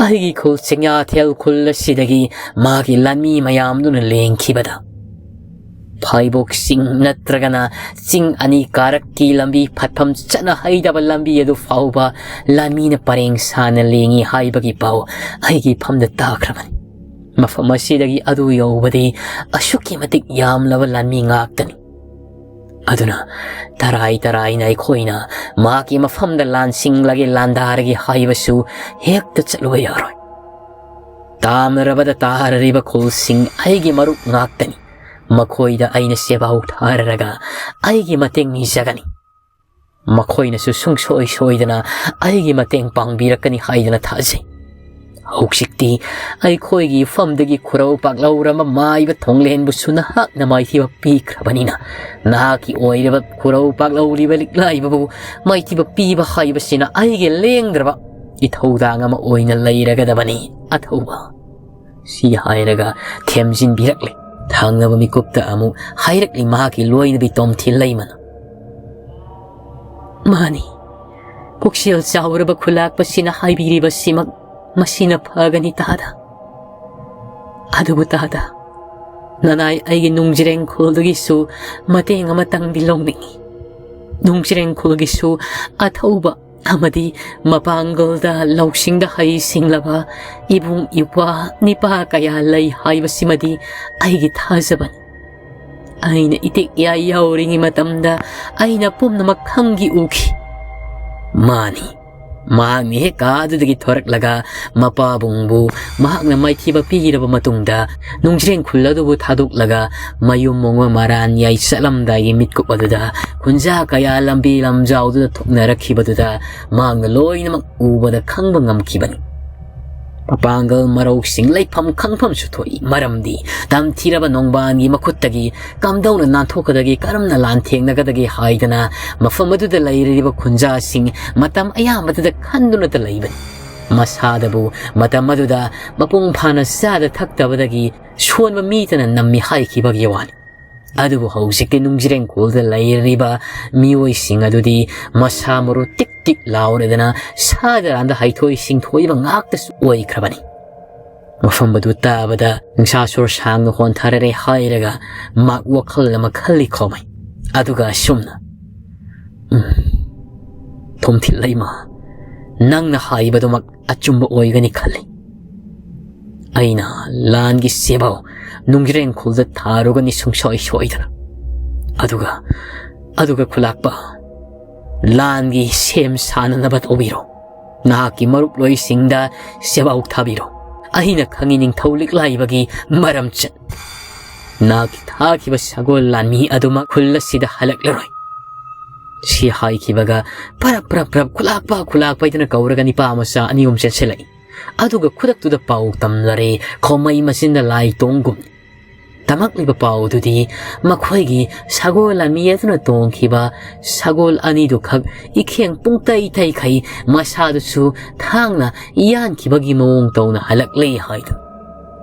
ꯑꯩꯒꯤ ꯈꯨꯜ ꯆꯤꯡꯌꯥꯊꯦꯜ ꯈꯨꯜ ꯑꯁꯤꯗꯒꯤ ꯃꯥꯒꯤ ꯂꯥꯟꯃꯤ ꯃꯌꯥꯝꯗꯨꯅ ꯂꯦꯡꯈꯤꯕꯗ, ꯐꯥꯏꯕꯣꯛ ꯆꯤꯡ ꯅꯠꯇ꯭ꯔꯒꯅ ꯆꯤꯡ ꯑꯅꯤ ꯀꯥꯔꯛꯀꯤ ꯂꯝꯕꯤ ꯐꯠꯐꯝ ꯆꯠꯅ ꯍꯩꯗꯕ ꯂꯝꯕꯤ ꯑꯗꯨ ꯐꯥꯎꯕ ꯂꯥꯟꯃꯤꯅ ꯄꯔꯦꯡ ꯁꯥꯅ ꯂꯦꯡꯉꯤ ꯍꯥꯏꯕꯒꯤ ꯄꯥꯎ ꯑꯩꯒꯤ ꯐꯝꯗ ꯇꯥꯈ꯭ꯔꯕꯅꯤ꯫ ꯃꯐꯝ ꯑꯁꯤꯗꯒꯤ ꯑꯗꯨ ꯌꯧꯕꯗꯤ ꯑꯁꯨꯛꯀꯤ ꯃꯇꯤꯛ ꯌꯥꯝꯂꯕ ꯂꯥꯟꯃꯤ ꯉꯥꯛꯇꯅꯤ꯫ ꯑꯗꯨꯅ ꯇꯔꯥꯏ ꯇꯔꯥꯏꯅ ꯑꯩꯈꯣꯏꯅ ꯃꯍꯥꯛꯀꯤ ꯃꯐꯝꯗ ꯂꯥꯟꯁꯤꯡꯂꯒꯦ ꯂꯥꯟꯗꯥꯔꯒꯦ ꯍꯥꯏꯕꯁꯨ ꯍꯦꯛꯇ ꯆꯠꯂꯨꯕ ꯌꯥꯔꯣꯏ꯫ ꯇꯥꯝꯅꯔꯕꯗ ꯇꯥꯔꯔꯤꯕ ꯈꯨꯜꯁꯤꯡ ꯑꯩꯒꯤ ꯃꯔꯨꯞ ꯉꯥꯛꯇꯅꯤ꯫ ꯃꯈꯣꯏꯗ ꯑꯩꯅ ꯁꯦꯕꯥꯎ ꯊꯥꯔꯔꯒ ꯑꯩꯒꯤ ꯃꯇꯦꯡ ꯅꯤꯖꯒꯅꯤ꯫ ꯃꯈꯣꯏꯅꯁꯨ ꯁꯨꯡꯁꯣꯏ ꯁꯣꯏꯗꯅ ꯑꯩꯒꯤ ꯃꯇꯦꯡ ꯄꯥꯡꯕꯤꯔꯛꯀꯅꯤ ꯍꯥꯏꯗꯅ ꯊꯥꯖꯩ꯫ ꯍꯧꯖꯤꯛꯇꯤ ꯑꯩꯈꯣꯏꯒꯤ ꯏꯐꯝꯗꯒꯤ ꯈꯨꯔꯧ ꯄꯥꯛꯂꯧꯔꯝꯕ ꯃꯥꯏꯕ ꯊꯣꯡꯂꯦꯟꯕꯨꯁꯨ ꯅꯍꯥꯛꯅ ꯃꯥꯏꯊꯤꯕ ꯄꯤꯈ꯭ꯔꯕꯅꯤꯅ, ꯅꯍꯥꯛꯀꯤ ꯑꯣꯏꯔꯤꯕ ꯈꯨꯔꯧ ꯄꯥꯛꯂꯧꯔꯤꯕ ꯂꯤꯛꯂꯥꯏꯕꯕꯨ ꯃꯥꯏꯊꯤꯕ ꯄꯤꯕ ꯍꯥꯏꯕꯁꯤꯅ ꯑꯩꯒꯤ ꯂꯦꯡꯗ꯭ꯔꯕ ꯏꯊꯧꯗꯥꯡ ꯑꯃ ꯑꯣꯏꯅ ꯂꯩꯔꯒꯗꯕꯅꯤ, ꯑꯊꯧꯕ꯫ ꯁꯤ ꯍꯥꯏꯔꯒ ꯊꯦꯝꯖꯤꯟꯕꯤꯔꯛꯂꯦ꯫ ꯊꯪꯅꯕ ꯃꯤꯀꯨꯞꯇ ꯑꯃꯨꯛ ꯍꯥꯏꯔꯛꯂꯤ ꯃꯍꯥꯛꯀꯤ ꯂꯣꯏꯅꯕꯤ ꯇꯣꯝꯊꯤꯜ ꯂꯩꯃꯅ꯫ ꯃꯥꯅꯤ, ꯄꯨꯛꯆꯦꯜ ꯆꯥꯎꯔꯕ ꯈꯨꯂꯥꯛꯄꯁꯤꯅ ꯍꯥꯏꯕꯤꯔꯤꯕꯁꯤꯃꯛ ꯃꯁꯤꯅ ꯐꯒꯅꯤ ꯇꯥꯗ꯫ ꯑꯗꯨꯕꯨ ꯇꯥꯗ, ꯅꯅꯥꯏ ꯑꯩꯒꯤ ꯅꯨꯡꯖ꯭ꯔꯦꯡ ꯈꯨꯜꯗꯒꯤꯁꯨ ꯃꯇꯦꯡ ꯑꯃꯇꯪꯗꯤ ꯂꯧꯅꯤꯡꯏ꯫ ꯅꯨꯡꯖ꯭ꯔꯦꯡ ꯈꯨꯜꯒꯤꯁꯨ ꯑꯊꯧꯕ ꯑꯃꯗꯤ ꯃꯄꯥꯡꯒꯜꯗ ꯂꯧꯁꯤꯡꯗ ꯍꯩ ꯁꯤꯡꯂꯕ ꯏꯕꯨꯡ ꯏꯄ꯭ꯋꯥ ꯅꯤꯄꯥ ꯀꯌꯥ ꯂꯩ ꯍꯥꯏꯕꯁꯤꯃꯗꯤ ꯑꯩꯒꯤ ꯊꯥꯖꯕꯅꯤ꯫ ꯑꯩꯅ ꯏꯇꯤꯛ ꯏꯌꯥꯏ ꯌꯥꯎꯔꯤꯉꯩ ꯃꯇꯝꯗ ꯑꯩꯅ ꯄꯨꯝꯅꯃꯛ ꯈꯪꯈꯤ ꯎꯈꯤ꯫ ꯃꯥꯅꯤ, ꯃꯍꯥꯛꯅ ꯍꯦꯛ ꯀꯥꯗꯨꯗꯒꯤ ꯊꯣꯔꯛꯂꯒ ꯃꯄꯥꯕꯨꯡꯕꯨ ꯃꯍꯥꯛꯅ ꯃꯥꯏꯊꯤꯕ ꯄꯤꯔꯕ ꯃꯇꯨꯡꯗ ꯅꯨꯡꯖ꯭ꯔꯦꯡ ꯈꯨꯜ ꯑꯗꯨꯕꯨ ꯊꯥꯗꯣꯛꯂꯒ ꯃꯌꯨꯝ ꯃꯣꯡꯕ ꯃꯔꯥꯟ ꯌꯥꯏ ꯆꯠꯂꯝꯗꯥꯏꯒꯤ ꯃꯤꯠꯀꯨꯞ ꯑꯗꯨꯗ ꯈꯨꯟꯖꯥ ꯀꯌꯥ ꯂꯝꯕꯤ ꯂꯝꯖꯥꯎꯗꯨꯗ ꯊꯣꯛꯅꯔꯛꯈꯤꯕꯗꯨꯗ ꯃꯍꯥꯛꯅ ꯂꯣꯏꯅꯃꯛ ꯎꯕꯗ ꯈꯪꯕ ꯉꯝꯈꯤꯕꯅꯤ꯫ ꯃꯄꯥꯡꯒꯜ ꯃꯔꯧꯁꯤꯡ ꯂꯩꯐꯝ ꯈꯪꯐꯝꯁꯨ ꯊꯣꯛꯏ, ꯃꯔꯝꯗꯤ ꯇꯝꯊꯤꯔꯕ ꯅꯣꯡꯕꯥꯟꯒꯤ ꯃꯈꯨꯠꯇꯒꯤ ꯀꯝꯗꯧꯅ ꯅꯥꯟꯊꯣꯛꯀꯗꯒꯦ, ꯀꯔꯝꯅ ꯂꯥꯟꯊꯦꯡꯅꯒꯗꯒꯦ ꯍꯥꯏꯗꯅ ꯃꯐꯝ ꯑꯗꯨꯗ ꯂꯩꯔꯤꯕ ꯈꯨꯟꯖꯥꯁꯤꯡ ꯃꯇꯝ ꯑꯌꯥꯝꯕꯗꯨꯗ ꯈꯟꯗꯨꯅꯇ ꯂꯩꯕꯅꯤ꯫ ꯃꯁꯥꯗꯕꯨ ꯃꯇꯝ ꯑꯗꯨꯗ ꯃꯄꯨꯡ ꯐꯥꯅ ꯆꯥꯗ ꯊꯛꯇꯕꯗꯒꯤ ꯁꯣꯟꯕ ꯃꯤꯇꯅ ꯅꯝꯃꯤ ꯍꯥꯏꯈꯤꯕꯒꯤ ꯋꯥꯅꯤ꯫ ꯑꯗꯨꯕꯨ ꯍꯧꯖꯤꯛꯇꯤ ꯅꯨꯡꯖ꯭ꯔꯦꯡꯈꯣꯜꯗ ꯂꯩꯔꯤꯕ ꯃꯤꯑꯣꯏꯁꯤꯡ ꯑꯗꯨꯗꯤ ꯃꯁꯥ ꯃꯔꯨ ꯇꯤꯛ ꯇꯤꯛ ꯂꯥꯎꯔꯗꯅ ꯁꯥꯗꯔꯥꯟꯗ ꯍꯩꯊꯣꯏ ꯁꯤꯡꯊꯣꯏꯕ ꯉꯥꯛꯇꯁꯨ ꯑꯣꯏꯈ꯭ꯔꯕꯅꯤ꯫ ꯃꯐꯝ ꯑꯗꯨ ꯇꯥꯕꯗ ꯅꯨꯡꯁꯥ ꯁꯣꯔ ꯁꯥꯡꯅ ꯍꯣꯟꯊꯔꯔꯦ ꯍꯥꯏꯔꯒ ꯃꯍꯥꯛ ꯋꯥꯈꯜ ꯑꯃ ꯈꯜꯂꯤ ꯈꯣꯃꯩ꯫ ꯑꯗꯨꯒ ꯑꯁꯨꯝꯅ, "ꯎꯝ, ꯊꯣꯝꯊꯤꯜ ꯂꯩꯃ, ꯅꯪꯅ ꯍꯥꯏꯕꯗꯨꯃꯛ ꯑꯆꯨꯝꯕ ꯑꯣꯏꯒꯅꯤ ꯈꯜꯂꯤ꯫ ꯑꯩꯅ ꯂꯥꯟꯒꯤ ꯁꯦꯕꯥꯎ ꯅꯨꯡꯖ꯭ꯔꯦꯡꯈꯣꯜꯗ ꯊꯥꯔꯨꯒꯅꯤ ꯁꯨꯡꯁꯣꯏ ꯁꯣꯏꯗꯅ꯫ ꯑꯗꯨꯒ, ꯑꯗꯨꯒ ꯈꯨꯂꯥꯛꯄ, ꯂꯥꯟꯒꯤ ꯁꯦꯝ ꯁꯥꯅꯅꯕ ꯇꯧꯕꯤꯔꯣ꯫ ꯅꯍꯥꯛꯀꯤ ꯃꯔꯨꯞꯂꯣꯏꯁꯤꯡꯗ ꯁꯦꯕꯥꯎ ꯊꯥꯕꯤꯔꯣ꯫ ꯑꯩꯅ ꯈꯪꯏ ꯅꯤꯡꯊꯧ ꯂꯤꯛꯂꯥꯏꯕꯒꯤ ꯃꯔꯝꯆꯠ꯫ ꯅꯍꯥꯛꯀꯤ ꯊꯥꯈꯤꯕ ꯁꯒꯣꯜ ꯂꯥꯟꯃꯤ ꯑꯗꯨꯃꯛ ꯈꯨꯜ ꯑꯁꯤꯗ ꯍꯜꯂꯛꯂꯔꯣꯏ꯫ ꯁꯤ ꯍꯥꯏꯈꯤꯕꯒ ꯄꯔꯞ ꯄꯔꯞ ꯄꯔꯞ ꯈꯨꯂꯥꯛꯄ ꯈꯨꯂꯥꯛꯄ ꯍꯥꯏꯗꯨꯅ ꯀꯧꯔꯒ ꯅꯤꯄꯥ ꯃꯆꯥ ꯑꯅꯤ ꯑꯍꯨꯝ ꯆꯦꯟꯁꯤꯜꯂꯛꯏ꯫ ꯑꯗꯨꯒ ꯈꯨꯗꯛꯇꯨꯗ ꯄꯥꯎ ꯇꯝꯂꯔꯦ ꯈꯣꯃꯩ ꯃꯆꯤꯟꯗ ꯂꯥꯏ ꯇꯣꯡꯒꯨꯝ꯫ ꯇꯝꯃꯛꯂꯤꯕ ꯄꯥꯎ ꯑꯗꯨꯗꯤ ꯃꯈꯣꯏꯒꯤ ꯁꯒꯣꯜ ꯂꯥꯟꯃꯤ ꯑꯗꯨꯅ ꯇꯣꯡꯈꯤꯕ ꯁꯒꯣꯜ ꯑꯅꯤꯗꯨꯈꯛ ꯏꯈꯦꯡ ꯄꯨꯡꯇꯩ ꯇꯩꯈꯩ ꯃꯁꯥꯗꯨꯁꯨ ꯊꯥꯡꯅ ꯌꯥꯟꯈꯤꯕꯒꯤ ꯃꯑꯣꯡ ꯇꯧꯅ ꯍꯜꯂꯛꯂꯦ ꯍꯥꯏꯗꯨ꯫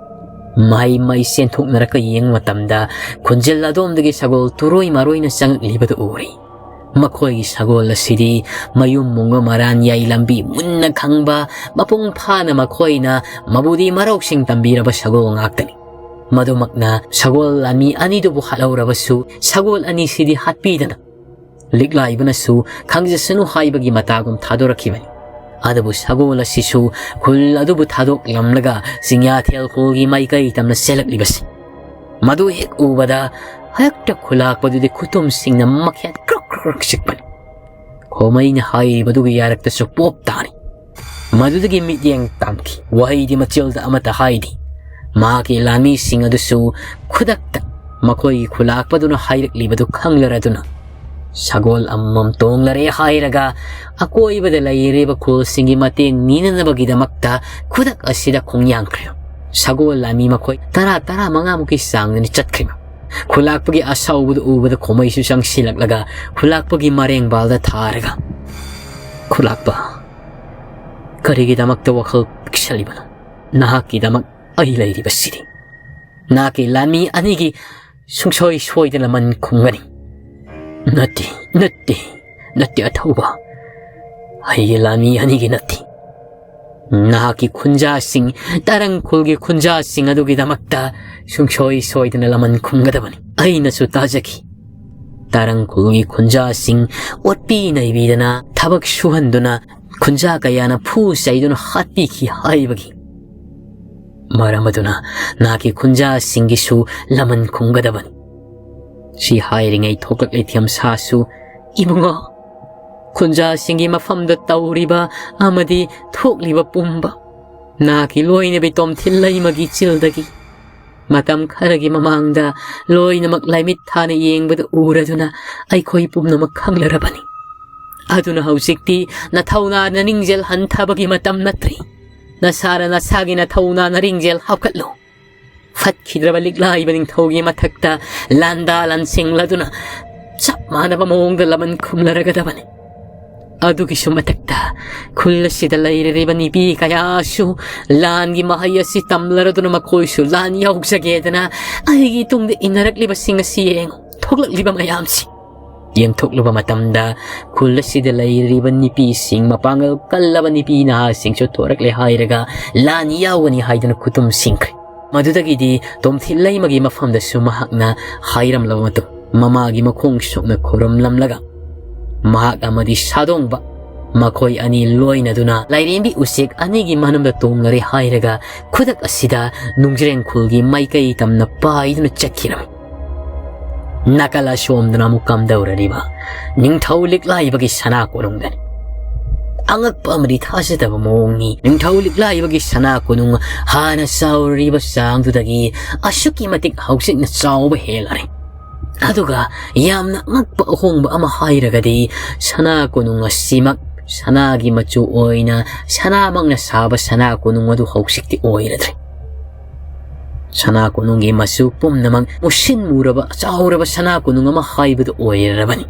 ꯃꯍꯩ ꯃꯍꯩ ꯆꯦꯟꯊꯣꯛꯅꯔꯛꯀ ꯌꯦꯡꯕ ꯃꯇꯝꯗ ꯈꯨꯟꯖꯤꯜ ꯑꯗꯣꯝꯗꯒꯤ ꯁꯒꯣꯜ ꯇꯨꯔꯣꯏ ꯃꯔꯣꯏꯅ ꯆꯪꯉꯛꯂꯤꯕꯗꯨ ꯎꯔꯤ꯫ ꯃꯈꯣꯏꯒꯤ ꯁꯒꯣꯜ ꯑꯁꯤꯗꯤ ꯃꯌꯨꯝ ꯃꯨꯡꯕ ꯃꯔꯥꯟ ꯌꯥꯏ ꯂꯝꯕꯤ ꯃꯨꯟꯅ ꯈꯪꯕ, ꯃꯄꯨꯡ ꯐꯥꯅ ꯃꯈꯣꯏꯅ ꯃꯕꯨꯗꯤ ꯃꯔꯧꯁꯤꯡ ꯇꯝꯕꯤꯔꯕ ꯁꯒꯣꯜ ꯉꯥꯛꯇꯅꯤ꯫ ꯃꯗꯨꯃꯛꯅ ꯁꯒꯣꯜ ꯂꯥꯟꯃꯤ ꯑꯅꯤꯗꯨꯕꯨ ꯍꯥꯠꯍꯧꯔꯕꯁꯨ, ꯁꯒꯣꯜ ꯑꯅꯤꯁꯤꯗꯤ ꯍꯥꯠꯄꯤꯗꯅ ꯂꯤꯛꯂꯥꯏꯕꯅꯁꯨ ꯈꯪꯖꯁꯅꯨ ꯍꯥꯏꯕꯒꯤ ꯃꯇꯥꯒꯨꯝ ꯊꯥꯗꯣꯔꯛꯈꯤꯕꯅꯤ꯫ ꯑꯗꯨꯕꯨ ꯁꯒꯣꯜ ꯑꯁꯤꯁꯨ ꯈꯨꯜ ꯑꯗꯨꯕꯨ ꯊꯥꯗꯣꯛꯂꯝꯂꯒ ꯆꯤꯡꯌꯥꯊꯦꯜ ꯈꯨꯜꯒꯤ ꯃꯥꯏꯀꯩ ꯇꯝꯅ ꯆꯦꯜꯂꯛꯂꯤꯕꯁꯤ, ꯃꯗꯨ ꯍꯦꯛ ꯎꯕꯗ ꯍꯦꯛꯇ ꯈꯨꯂꯥꯛꯄꯗꯨꯗꯤ ꯈꯨꯇꯨꯝꯁꯤꯡꯅ ꯃꯈꯦꯠ ꯀ꯭ꯔꯛ ꯀ꯭ꯔꯛ ꯆꯤꯛꯄꯅꯤ꯫ ꯈꯣꯃꯩꯅ ꯍꯥꯏꯔꯤꯕꯗꯨꯒꯤ ꯌꯥꯔꯛꯇꯁꯨ ꯄꯣꯞ ꯇꯥꯔꯤ꯫ ꯃꯗꯨꯗꯒꯤ ꯃꯤꯠꯌꯦꯡ ꯇꯥꯡꯈꯤ꯫ ꯋꯥꯍꯩꯗꯤ ꯃꯆꯤꯜꯗ ꯑꯃꯠꯇ ꯍꯥꯏꯗꯦ꯫ ꯃꯍꯥꯛꯀꯤ ꯂꯥꯟꯃꯤꯁꯤꯡ ꯑꯗꯨꯁꯨ ꯈꯨꯗꯛꯇ ꯃꯈꯣꯏꯒꯤ ꯈꯨꯂꯥꯛꯄꯗꯨꯅ ꯍꯥꯏꯔꯛꯂꯤꯕꯗꯨ ꯈꯪꯂꯔꯗꯨꯅ ꯁꯒꯣꯜ ꯑꯃꯃꯝ ꯇꯣꯡꯂꯔꯦ ꯍꯥꯏꯔꯒ ꯑꯀꯣꯏꯕꯗ ꯂꯩꯔꯤꯕ ꯈꯨꯜꯁꯤꯡꯒꯤ ꯃꯇꯦꯡ ꯅꯤꯅꯅꯕꯒꯤꯗꯃꯛꯇ ꯈꯨꯗꯛ ꯑꯁꯤꯗ ꯈꯣꯡꯌꯥꯡꯈ꯭ꯔꯦ꯫ ꯁꯒꯣꯜ ꯂꯥꯟꯃꯤ ꯃꯈꯣꯏ ꯇꯔꯥ, ꯇꯔꯥꯃꯉꯥꯃꯨꯛꯀꯤ ꯆꯥꯡꯗꯅꯤ ꯆꯠꯈ꯭ꯔꯤꯕ꯫ ꯈꯨꯂꯥꯛꯄꯒꯤ ꯑꯁꯥꯎꯕꯗꯨ ꯎꯕꯗ ꯈꯣꯃꯩꯁꯨ ꯆꯪꯁꯤꯜꯂꯛꯂꯒ ꯈꯨꯂꯥꯛꯄꯒꯤ ꯃꯔꯦꯡꯕꯥꯜꯗ ꯊꯥꯔꯒ, "ꯈꯨꯂꯥꯛꯄ, ꯀꯔꯤꯒꯤꯗꯃꯛꯇ ꯋꯥꯈꯜ ꯄꯤꯛꯁꯜꯂꯤꯕꯅꯣ? ꯅꯍꯥꯛꯀꯤꯗꯃꯛ ꯑꯩ ꯂꯩꯔꯤꯕꯁꯤꯗꯤ꯫ ꯅꯍꯥꯛꯀꯤ ꯂꯥꯟꯃꯤ ꯑꯅꯤꯒꯤ ꯁꯨꯡꯁꯣꯏ ꯁꯣꯏꯗꯅ ꯂꯃꯟ ꯈꯨꯝꯒꯅꯤ꯫" "ꯅꯠꯇꯦ, ꯅꯠꯇꯦ, ꯅꯠꯇꯦ ꯑꯊꯧꯕ꯫ ꯑꯩꯒꯤ ꯂꯥꯟꯃꯤ ꯑꯅꯤꯒꯤ ꯅꯠꯇꯦ꯫ ꯅꯍꯥꯛꯀꯤ ꯈꯨꯟꯖꯥꯁꯤꯡ, ꯇꯔꯪ ꯈꯨꯜꯒꯤ ꯈꯨꯟꯖꯥꯁꯤꯡ ꯑꯗꯨꯒꯤꯗꯃꯛꯇ ꯁꯨꯡꯁꯣꯏ ꯁꯣꯏꯗꯅ ꯂꯃꯟ ꯈꯨꯝꯒꯗꯕꯅꯤ꯫ ꯑꯩꯅꯁꯨ ꯇꯥꯖꯈꯤ꯫ ꯇꯔꯪ ꯈꯨꯜꯒꯤ ꯈꯨꯟꯖꯥꯁꯤꯡ ꯑꯣꯠꯄꯤ ꯅꯩꯕꯤꯗꯅ ꯊꯕꯛ ꯁꯨꯍꯟꯗꯨꯅ ꯈꯨꯟꯖꯥ ꯀꯌꯥꯅ ꯐꯨ ꯆꯩꯗꯨꯅ ꯍꯥꯠꯄꯤꯈꯤ ꯍꯥꯏꯕꯒꯤ꯫ ꯃꯔꯝ ꯑꯗꯨꯅ ꯅꯍꯥꯛꯀꯤ ꯈꯨꯟꯖꯥꯁꯤꯡꯒꯤꯁꯨ ꯂꯃꯟ ꯈꯨꯝꯒꯗꯕꯅꯤ꯫" ꯁꯤ ꯍꯥꯏꯔꯤꯉꯩ ꯊꯣꯛꯂꯛꯂꯤ ꯊꯦꯝꯁꯥꯁꯨ, "ꯏꯕꯨꯡꯉꯣ, ꯈꯨꯟꯖꯥꯁꯤꯡꯒꯤ ꯃꯐꯝꯗ ꯇꯧꯔꯤꯕ ꯑꯃꯗꯤ ꯊꯣꯛꯂꯤꯕ ꯄꯨꯝꯕ ꯅꯍꯥꯛꯀꯤ ꯂꯣꯏꯅꯕꯤ ꯇꯣꯝꯊꯤꯜ ꯂꯩꯃꯒꯤ ꯆꯤꯜꯗꯒꯤ ꯃꯇꯝ ꯈꯔꯒꯤ ꯃꯃꯥꯡꯗ ꯂꯣꯏꯅꯃꯛ ꯂꯥꯏꯃꯤꯠ ꯊꯥꯅ ꯌꯦꯡꯕꯗ ꯎꯔꯗꯨꯅ ꯑꯩꯈꯣꯏ ꯄꯨꯝꯅꯃꯛ ꯈꯪꯂꯔꯕꯅꯤ꯫ ꯑꯗꯨꯅ ꯍꯧꯖꯤꯛꯇꯤ ꯅꯊꯧꯅꯥ ꯅꯅꯤꯡꯖꯦꯜ ꯍꯟꯊꯕꯒꯤ ꯃꯇꯝ ꯅꯠꯇ꯭ꯔꯤ꯫ ꯅꯁꯥꯅ ꯅꯁꯥꯒꯤ ꯅꯊꯧꯅꯥ ꯅꯔꯤꯡꯖꯦꯜ ꯍꯥꯞꯀꯠꯂꯨ꯫ ꯐꯠꯈꯤꯗ꯭ꯔꯕ ꯂꯤꯛꯂꯥꯏꯕ ꯅꯤꯡꯊꯧꯒꯤ ꯃꯊꯛꯇ ꯂꯥꯟꯗꯥ ꯂꯥꯟꯁꯦꯡꯂꯗꯨꯅ ꯆꯞ ꯃꯥꯟꯅꯕ ꯃꯑꯣꯡꯗ ꯂꯃꯟ ꯈꯨꯝꯂꯔꯒꯗꯕꯅꯤ꯫ ꯑꯗꯨꯒꯤꯁꯨ ꯃꯊꯛꯇ ꯈꯨꯜ ꯑꯁꯤꯗ ꯂꯩꯔꯤꯕ ꯅꯨꯄꯤ ꯀꯌꯥꯁꯨ ꯂꯥꯟꯒꯤ ꯃꯍꯩ ꯑꯁꯤ ꯇꯝꯂꯔꯗꯨꯅ ꯃꯈꯣꯏꯁꯨ ꯂꯥꯟ ꯌꯥꯎꯖꯒꯦꯗꯅ ꯑꯩꯒꯤ ꯇꯨꯡꯗ ꯏꯟꯅꯔꯛꯂꯤꯕꯁꯤꯡ ꯑꯁꯤ ꯌꯦꯡꯉꯨ꯫ ꯊꯣꯛꯂꯛꯂꯤꯕ ꯃꯌꯥꯝꯁꯤ ꯌꯦꯡꯊꯣꯛꯂꯨꯕ ꯃꯇꯝꯗ ꯈꯨꯜ ꯑꯁꯤꯗ ꯂꯩꯔꯤꯕ ꯅꯨꯄꯤꯁꯤꯡ, ꯃꯄꯥꯡꯒꯜ ꯀꯜꯂꯕ ꯅꯨꯄꯤ ꯅꯍꯥꯁꯤꯡꯁꯨ ꯊꯣꯔꯛꯂꯦ ꯍꯥꯏꯔꯒ ꯂꯥꯟ ꯌꯥꯎꯒꯅꯤ ꯍꯥꯏꯗꯨꯅ ꯈꯨꯗꯨꯝ ꯁꯤꯡꯈ꯭ꯔꯦ꯫ ꯃꯗꯨꯗꯒꯤꯗꯤ ꯇꯣꯝꯊꯤꯜ ꯂꯩꯃꯒꯤ ꯃꯐꯝꯗꯁꯨ ꯃꯍꯥꯛꯅ ꯍꯥꯏꯔꯝꯂꯕ ꯃꯇꯨꯡ, ꯃꯃꯥꯒꯤ ꯃꯈꯣꯡ ꯁꯣꯛꯅ ꯈꯨꯔꯨꯝꯂꯝꯂꯒ ꯃꯍꯥꯛ ꯑꯃꯗꯤ ꯁꯥꯗꯣꯡꯕ ꯃꯈꯣꯏ ꯑꯅꯤ ꯂꯣꯏꯅꯗꯨꯅ ꯂꯥꯏꯔꯦꯝꯕꯤ ꯎꯆꯦꯛ ꯑꯅꯤꯒꯤ ꯃꯅꯨꯡꯗ ꯇꯣꯡꯂꯔꯦ ꯍꯥꯏꯔꯒ ꯈꯨꯗꯛ ꯑꯁꯤꯗ ꯅꯨꯡꯖ꯭ꯔꯦꯡ ꯈꯨꯜꯒꯤ ꯃꯥꯏꯀꯩ ꯇꯝꯅ ꯄꯥꯏꯗꯨꯅ ꯆꯠꯈꯤꯔꯝꯃꯤ꯫ ꯅꯥꯀꯜ ꯑꯁꯣꯝꯗꯅ ꯑꯃꯨꯛ ꯀꯝꯗꯧꯔꯔꯤꯕ? ꯅꯤꯡꯊꯧ ꯂꯤꯛꯂꯥꯏꯕꯒꯤ ꯁꯅꯥ ꯀꯣꯅꯨꯡꯗꯅꯤ꯫ ꯑꯉꯛꯄ ꯑꯃꯗꯤ ꯊꯥꯖꯗꯕ ꯃꯑꯣꯡꯅꯤ꯫ ꯅꯤꯡꯊꯧ ꯂꯤꯛꯂꯥꯏꯕꯒꯤ ꯁꯅꯥ ꯀꯣꯅꯨꯡ ꯍꯥꯟꯅ ꯆꯥꯎꯔꯤꯕ ꯆꯥꯡꯗꯨꯗꯒꯤ ꯑꯁꯨꯛꯀꯤ ꯃꯇꯤꯛ ꯍꯧꯖꯤꯛꯅ ꯆꯥꯎꯕ ꯍꯦꯜꯂꯔꯦ꯫ ꯑꯗꯨꯒ ꯌꯥꯝꯅ ꯑꯉꯛꯄ ꯑꯍꯣꯡꯕ ꯑꯃ ꯍꯥꯏꯔꯒꯗꯤ, ꯁꯅꯥ ꯀꯣꯅꯨꯡ ꯑꯁꯤꯃꯛ ꯁꯅꯥꯒꯤ ꯃꯆꯨ ꯑꯣꯏꯅ ꯁꯅꯥꯃꯛꯅ ꯁꯥꯕ ꯁꯅꯥ ꯀꯣꯅꯨꯡ ꯑꯗꯨ ꯍꯧꯖꯤꯛꯇꯤ ꯑꯣꯏꯔꯗ꯭ꯔꯦ꯫ ꯁꯅꯥ ꯀꯣꯅꯨꯡꯒꯤ ꯃꯆꯨ ꯄꯨꯝꯅꯃꯛ ꯃꯨꯁꯤꯟ ꯃꯨꯔꯕ ꯆꯥꯎꯔꯕ ꯁꯅꯥ ꯀꯣꯅꯨꯡ ꯑꯃ ꯍꯥꯏꯕꯗꯨ ꯑꯣꯏꯔꯔꯕꯅꯤ꯫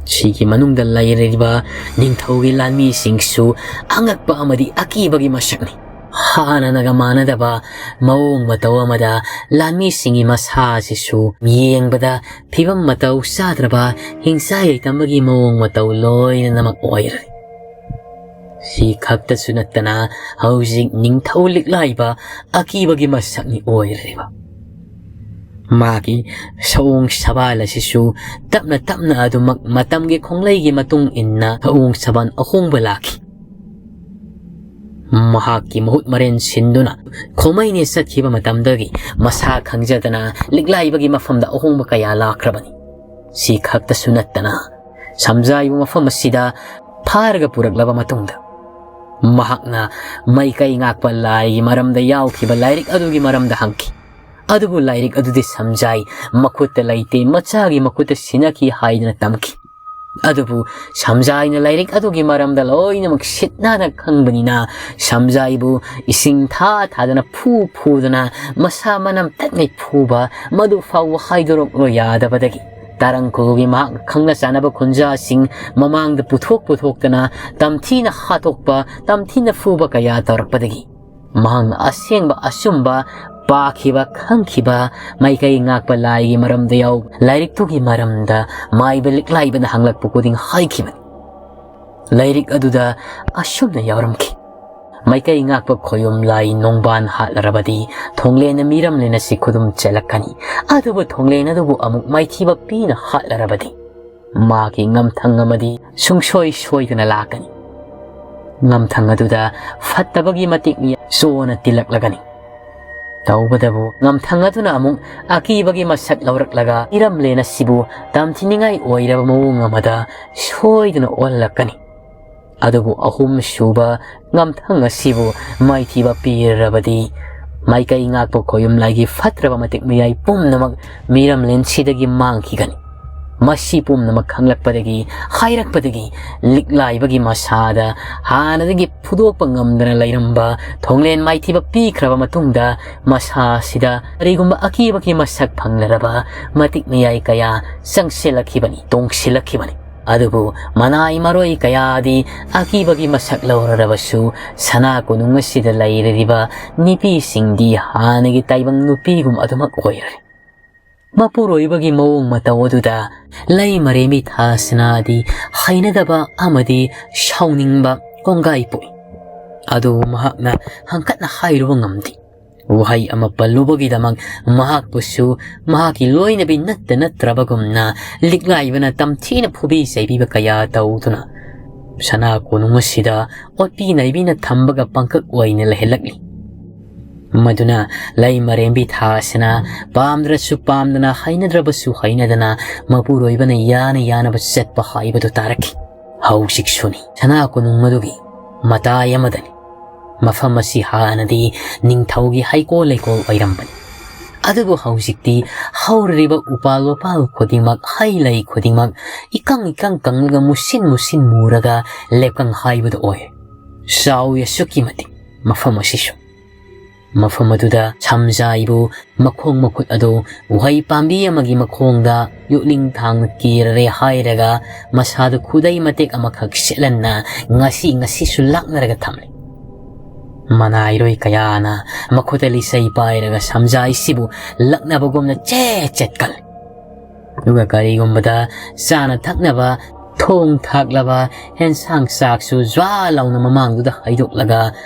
ꯁꯤꯒꯤ ꯃꯅꯨꯡꯗ ꯂꯩꯔꯤꯕ ꯅꯤꯡꯊꯧꯒꯤ ꯂꯥꯟꯃꯤꯁꯤꯡꯁꯨ ꯑꯉꯛꯄ ꯑꯃꯗꯤ ꯑꯀꯤꯕꯒꯤ ꯃꯁꯛꯅꯤ꯫ ꯍꯥꯟꯅꯅꯒ ꯃꯥꯟꯅꯗꯕ ꯃꯑꯣꯡ ꯃꯇꯧ ꯑꯃꯗ ꯂꯥꯟꯃꯤꯁꯤꯡꯒꯤ ꯃꯁꯥ ꯑꯁꯤꯁꯨ ꯌꯦꯡꯕꯗ ꯐꯤꯕꯝ ꯃꯇꯧ ꯆꯥꯗ꯭ꯔꯕ, ꯍꯤꯡꯆꯥ ꯌꯥꯏꯇꯝꯕꯒꯤ ꯃꯑꯣꯡ ꯃꯇꯧ ꯂꯣꯏꯅꯃꯛ ꯑꯣꯏꯔꯦ꯫ ꯁꯤ ꯈꯛꯇꯁꯨ ꯅꯠꯇꯅ ꯍꯧꯖꯤꯛ ꯅꯤꯡꯊꯧ ꯂꯤꯛꯂꯥꯏꯕ ꯑꯀꯤꯕꯒꯤ ꯃꯁꯛꯅꯤ ꯑꯣꯏꯔꯤꯕ꯫ ꯃꯥꯒꯤ ꯁꯑꯣꯡ ꯁꯕꯥꯜ ꯑꯁꯤꯁꯨ ꯇꯞꯅ ꯇꯞꯅ ꯑꯗꯨꯃꯛ ꯃꯇꯝꯒꯤ ꯈꯣꯡꯂꯩꯒꯤ ꯃꯇꯨꯡ ꯏꯟꯅ ꯁꯑꯣꯡ ꯁꯕꯥꯜ ꯑꯍꯣꯡꯕ ꯂꯥꯛꯈꯤ꯫ ꯃꯍꯥꯛꯀꯤ ꯃꯍꯨꯠ ꯃꯔꯦꯟ ꯁꯤꯟꯗꯨꯅ ꯈꯣꯃꯩꯅꯦ ꯆꯠꯈꯤꯕ ꯃꯇꯝꯗꯒꯤ ꯃꯁꯥ ꯈꯪꯖꯗꯅ ꯂꯤꯛꯂꯥꯏꯕꯒꯤ ꯃꯐꯝꯗ ꯑꯍꯣꯡꯕ ꯀꯌꯥ ꯂꯥꯛꯈ꯭ꯔꯕꯅꯤ꯫ ꯁꯤ ꯈꯛꯇꯁꯨ ꯅꯠꯇꯅ ꯁꯝꯖꯥꯏꯕ ꯃꯐꯝ ꯑꯁꯤꯗ ꯐꯥꯔꯒ ꯄꯨꯔꯛꯂꯕ ꯃꯇꯨꯡꯗ ꯃꯍꯥꯛꯅ ꯃꯥꯏꯀꯩ ꯉꯥꯛꯄ ꯂꯥꯏꯒꯤ ꯃꯔꯝꯗ ꯌꯥꯎꯈꯤꯕ ꯂꯥꯏꯔꯤꯛ ꯑꯗꯨꯒꯤ ꯃꯔꯝꯗ ꯍꯪꯈꯤ꯫ ꯑꯗꯨꯕꯨ ꯂꯥꯏꯔꯤꯛ ꯑꯗꯨꯗꯤ ꯁꯝꯖꯥꯏ ꯃꯈꯨꯠꯇ ꯂꯩꯇꯦ, ꯃꯆꯥꯒꯤ ꯃꯈꯨꯠꯇ ꯁꯤꯟꯅꯈꯤ ꯍꯥꯏꯗꯨꯅ ꯇꯝꯈꯤ꯫ ꯑꯗꯨꯕꯨ ꯁꯝꯖꯥꯏꯅ ꯂꯥꯏꯔꯤꯛ ꯑꯗꯨꯒꯤ ꯃꯔꯝꯗ ꯂꯣꯏꯅꯃꯛ ꯁꯤꯠ ꯅꯥꯟꯅ ꯈꯪꯕꯅꯤꯅ, ꯁꯝꯖꯥꯏꯕꯨ ꯏꯁꯤꯡ ꯊꯥ ꯊꯥꯗꯅ ꯐꯨ ꯐꯨꯗꯅ ꯃꯁꯥ ꯃꯅꯝ ꯇꯠꯉꯩ ꯐꯨꯕ, ꯃꯗꯨ ꯐꯥꯎꯕ ꯍꯥꯏꯗꯣꯔꯛꯂꯣ ꯌꯥꯗꯕꯗꯒꯤ, ꯇꯔꯪ ꯈꯨꯜꯒꯤ ꯃꯍꯥꯛꯅ ꯈꯪꯅ ꯆꯥꯟꯅꯕ ꯈꯨꯟꯖꯥꯁꯤꯡ ꯃꯃꯥꯡꯗ ꯄꯨꯊꯣꯛ ꯄꯨꯊꯣꯛꯇꯅ ꯇꯝꯊꯤꯅ ꯍꯥꯠꯇꯣꯛꯄ, ꯇꯝꯊꯤꯅ ꯐꯨꯕ ꯀꯌꯥ ꯇꯧꯔꯛꯄꯗꯒꯤ, ꯃꯍꯥꯛꯅ ꯑꯁꯦꯡꯕ ꯑꯆꯨꯝꯕ ꯄꯥꯈꯤꯕ ꯈꯪꯈꯤꯕ ꯃꯥꯏꯀꯩ ꯉꯥꯛꯄ ꯂꯥꯏꯒꯤ ꯃꯔꯝꯗ ꯌꯥꯎꯕ ꯂꯥꯏꯔꯤꯛꯇꯨꯒꯤ ꯃꯔꯝꯗ ꯃꯥꯏꯕ ꯂꯤꯛꯂꯥꯏꯕꯅ ꯍꯪꯂꯛꯄ ꯈꯨꯗꯤꯡ ꯍꯥꯏꯈꯤꯕꯅꯤ꯫ ꯂꯥꯏꯔꯤꯛ ꯑꯗꯨꯗ ꯑꯁꯨꯝꯅ ꯌꯥꯎꯔꯝꯈꯤ: "ꯃꯥꯏꯀꯩ ꯉꯥꯛꯄ ꯈꯣꯌꯨꯝ ꯂꯥꯏ ꯅꯣꯡꯕꯥꯟ ꯍꯥꯠꯂꯔꯕꯗꯤ ꯊꯣꯡꯂꯦꯟꯅ ꯃꯤꯔꯝꯂꯦꯟ ꯑꯁꯤ ꯈꯨꯗꯨꯝ ꯆꯦꯜꯂꯛꯀꯅꯤ꯫ ꯑꯗꯨꯕꯨ ꯊꯣꯡꯂꯦꯟ ꯑꯗꯨꯕꯨ ꯑꯃꯨꯛ ꯃꯥꯏꯊꯤꯕ ꯄꯤꯅ ꯍꯥꯠꯂꯔꯕꯗꯤ ꯃꯥꯒꯤ ꯉꯝꯊꯪ ꯑꯃꯗꯤ ꯁꯨꯡꯁꯣꯏ ꯁꯣꯏꯗꯅ ꯂꯥꯛꯀꯅꯤ꯫ ꯉꯝꯊꯪ ꯑꯗꯨꯗ ꯐꯠꯇꯕꯒꯤ ꯃꯇꯤꯛ ꯃꯤ ꯆꯣꯅ ꯇꯤꯜꯂꯛꯂꯒꯅꯤ꯫ ꯇꯧꯕꯗꯕꯨ ꯉꯝꯊꯪ ꯑꯗꯨꯅ ꯑꯃꯨꯛ ꯑꯀꯤꯕꯒꯤ ꯃꯁꯛ ꯂꯧꯔꯛꯂꯒ ꯏꯔꯝꯂꯦꯟ ꯑꯁꯤꯕꯨ ꯇꯝꯊꯤꯅꯤꯡꯉꯥꯏ ꯑꯣꯏꯔꯕ ꯃꯑꯣꯡ ꯑꯃꯗ ꯁꯣꯏꯗꯅ ꯑꯣꯜꯂꯛꯀꯅꯤ꯫ ꯑꯗꯨꯕꯨ ꯑꯍꯨꯝ ꯁꯨꯕ ꯉꯝꯊꯪ ꯑꯁꯤꯕꯨ ꯃꯥꯏꯊꯤꯕ ꯄꯤꯔꯕꯗꯤ ꯃꯥꯏꯀꯩ ꯉꯥꯛꯄ ꯈꯣꯌꯨꯝ ꯂꯥꯏꯒꯤ ꯐꯠꯇ꯭ꯔꯕ ꯃꯇꯤꯛ ꯃꯌꯥꯏ ꯄꯨꯝꯅꯃꯛ ꯃꯤꯔꯝꯂꯦꯟꯁꯤꯗꯒꯤ ꯃꯥꯡꯈꯤꯒꯅꯤ꯫ ꯃꯁꯤ ꯄꯨꯝꯅꯃꯛ ꯈꯪꯂꯛꯄꯗꯒꯤ, ꯍꯥꯏꯔꯛꯄꯗꯒꯤ ꯂꯤꯛꯂꯥꯏꯕꯒꯤ ꯃꯁꯥꯗ ꯍꯥꯟꯅꯗꯒꯤ ꯐꯨꯗꯣꯛꯄ ꯉꯝꯗꯅ ꯂꯩꯔꯝꯕ ꯊꯣꯡꯂꯦꯟ ꯃꯥꯏꯊꯤꯕ ꯄꯤꯈ꯭ꯔꯕ ꯃꯇꯨꯡꯗ ꯃꯁꯥꯁꯤꯗ ꯀꯔꯤꯒꯨꯝꯕ ꯑꯀꯤꯕꯒꯤ ꯃꯁꯛ ꯐꯪꯂꯔꯕ ꯃꯇꯤꯛ ꯃꯌꯥꯏ ꯀꯌꯥ ꯆꯪꯁꯤꯜꯂꯛꯈꯤꯕꯅꯤ, ꯇꯣꯡꯁꯤꯜꯂꯛꯈꯤꯕꯅꯤ꯫ ꯑꯗꯨꯕꯨ ꯃꯅꯥꯏ ꯃꯔꯣꯏ ꯀꯌꯥꯗꯤ ꯑꯀꯤꯕꯒꯤ ꯃꯁꯛ ꯂꯧꯔꯔꯕꯁꯨ ꯁꯅꯥ ꯀꯣꯅꯨꯡ ꯑꯁꯤꯗ ꯂꯩꯔꯤꯕ ꯅꯨꯄꯤꯁꯤꯡꯗꯤ ꯍꯥꯟꯅꯒꯤ ꯇꯥꯏꯕꯪ ꯅꯨꯄꯤꯒꯨꯝ ꯑꯗꯨꯃꯛ ꯑꯣꯏꯔꯦ꯫ ꯃꯄꯨꯔꯣꯏꯕꯒꯤ ꯃꯑꯣꯡ ꯃꯇꯧ ꯑꯗꯨꯗ ꯂꯩꯃꯔꯦꯝꯕꯤ ꯊꯥꯁꯅꯥꯗꯤ ꯍꯩꯅꯗꯕ ꯑꯃꯗꯤ ꯁꯥꯎꯅꯤꯡꯕ ꯀꯣꯡꯒꯥꯏ ꯄꯣꯛꯏ꯫ ꯑꯗꯨꯕꯨ ꯃꯍꯥꯛꯅ ꯍꯪꯀꯠꯅ ꯍꯥꯏꯔꯨꯕ ꯉꯝꯗꯦ꯫ ꯋꯥꯍꯩ ꯑꯃ ꯄꯜꯂꯨꯕꯒꯤꯗꯃꯛ ꯃꯍꯥꯛꯄꯨꯁꯨ ꯃꯍꯥꯛꯀꯤ ꯂꯣꯏꯅꯕꯤ ꯅꯠꯇ ꯅꯠꯇ꯭ꯔꯕꯒꯨꯝꯅ ꯂꯤꯛꯂꯥꯏꯕꯅ ꯇꯝꯊꯤꯅ ꯐꯨꯕꯤ ꯆꯩꯕꯤꯕ ꯀꯌꯥ ꯇꯧꯗꯨꯅ ꯁꯅꯥ ꯀꯣꯅꯨꯡ ꯑꯁꯤꯗ ꯑꯣꯠꯄꯤ ꯅꯩꯕꯤꯅ ꯊꯝꯕꯒ ꯄꯥꯡꯀꯛ ꯑꯣꯏꯅ ꯂꯩꯍꯜꯂꯛꯂꯤ꯫ ꯃꯗꯨꯅ ꯂꯩꯃꯔꯦꯝꯕꯤ ꯊꯥꯁꯤꯅ ꯄꯥꯝꯗ꯭ꯔꯁꯨ ꯄꯥꯝꯗꯅ, ꯍꯩꯅꯗ꯭ꯔꯕꯁꯨ ꯍꯩꯅꯗꯅ ꯃꯄꯨꯔꯣꯏꯕꯅ ꯌꯥꯅ ꯌꯥꯅꯕ ꯆꯠꯄ ꯍꯥꯏꯕꯗꯨ ꯇꯥꯔꯛꯈꯤ꯫ ꯍꯧꯖꯤꯛꯁꯨꯅꯤ ꯁꯅꯥ ꯀꯣꯅꯨꯡ ꯑꯗꯨꯒꯤ ꯃꯇꯥꯏ ꯑꯃꯗꯅꯤ꯫ ꯃꯐꯝ ꯑꯁꯤ ꯍꯥꯟꯅꯗꯤ ꯅꯤꯡꯊꯧꯒꯤ ꯍꯩꯀꯣꯜ ꯂꯩꯀꯣꯜ ꯑꯣꯏꯔꯝꯕꯅꯤ꯫ ꯑꯗꯨꯕꯨ ꯍꯧꯖꯤꯛꯇꯤ ꯍꯧꯔꯤꯕ ꯎꯄꯥꯜ ꯋꯥꯄꯥꯜ ꯈꯨꯗꯤꯡꯃꯛ, ꯍꯩ ꯂꯩ ꯈꯨꯗꯤꯡꯃꯛ ꯏꯀꯪ ꯏꯀꯪ ꯀꯪꯂꯒ ꯃꯨꯁꯤꯟ ꯃꯨꯁꯤꯟ ꯃꯨꯔꯒ ꯂꯩꯀꯪ ꯍꯥꯏꯕꯗꯨ ꯑꯣꯏ꯫ ꯆꯥꯎꯏ ꯑꯁꯨꯛꯀꯤ ꯃꯇꯤꯛ ꯃꯐꯝ ꯑꯁꯤꯁꯨ꯫ ꯃꯐꯝ ꯑꯗꯨꯗ ꯁꯝꯖꯥꯏꯕꯨ ꯃꯈꯣꯡ ꯃꯈꯨꯠ ꯑꯗꯨ ꯎꯍꯩ ꯄꯥꯝꯕꯤ ꯑꯃꯒꯤ ꯃꯈꯣꯡꯗ ꯌꯣꯠꯂꯤꯡ ꯊꯥꯡꯅ ꯀꯤꯔꯔꯦ ꯍꯥꯏꯔꯒ ꯃꯁꯥꯗꯨ ꯈꯨꯗꯩ ꯃꯇꯦꯛ ꯑꯃꯈꯛ ꯁꯦꯠꯍꯟꯅ ꯉꯁꯤ ꯉꯁꯤꯁꯨ ꯂꯥꯛꯅꯔꯒ ꯊꯝꯂꯤ꯫ ꯃꯅꯥꯏꯔꯣꯏ ꯀꯌꯥꯅ ꯃꯈꯨꯠꯇ ꯂꯤꯆꯩ ꯄꯥꯏꯔꯒ ꯁꯝꯖꯥꯏꯁꯤꯕꯨ ꯂꯛꯅꯕꯒꯨꯝꯅ ꯆꯦꯠ ꯆꯦꯠ ꯀꯜꯂꯤ꯫ ꯑꯗꯨꯒ ꯀꯔꯤꯒꯨꯝꯕꯗ ꯆꯥꯅ ꯊꯛꯅꯕ ꯊꯣꯡ ꯊꯥꯛꯂꯕ ꯍꯦꯟꯁꯥꯡ ꯆꯥꯛꯁꯨ ꯖ꯭ꯋꯥ ꯂꯥꯎꯅ ꯃꯃꯥꯡꯗꯨꯗ ꯍꯩꯗꯣꯛꯂꯒ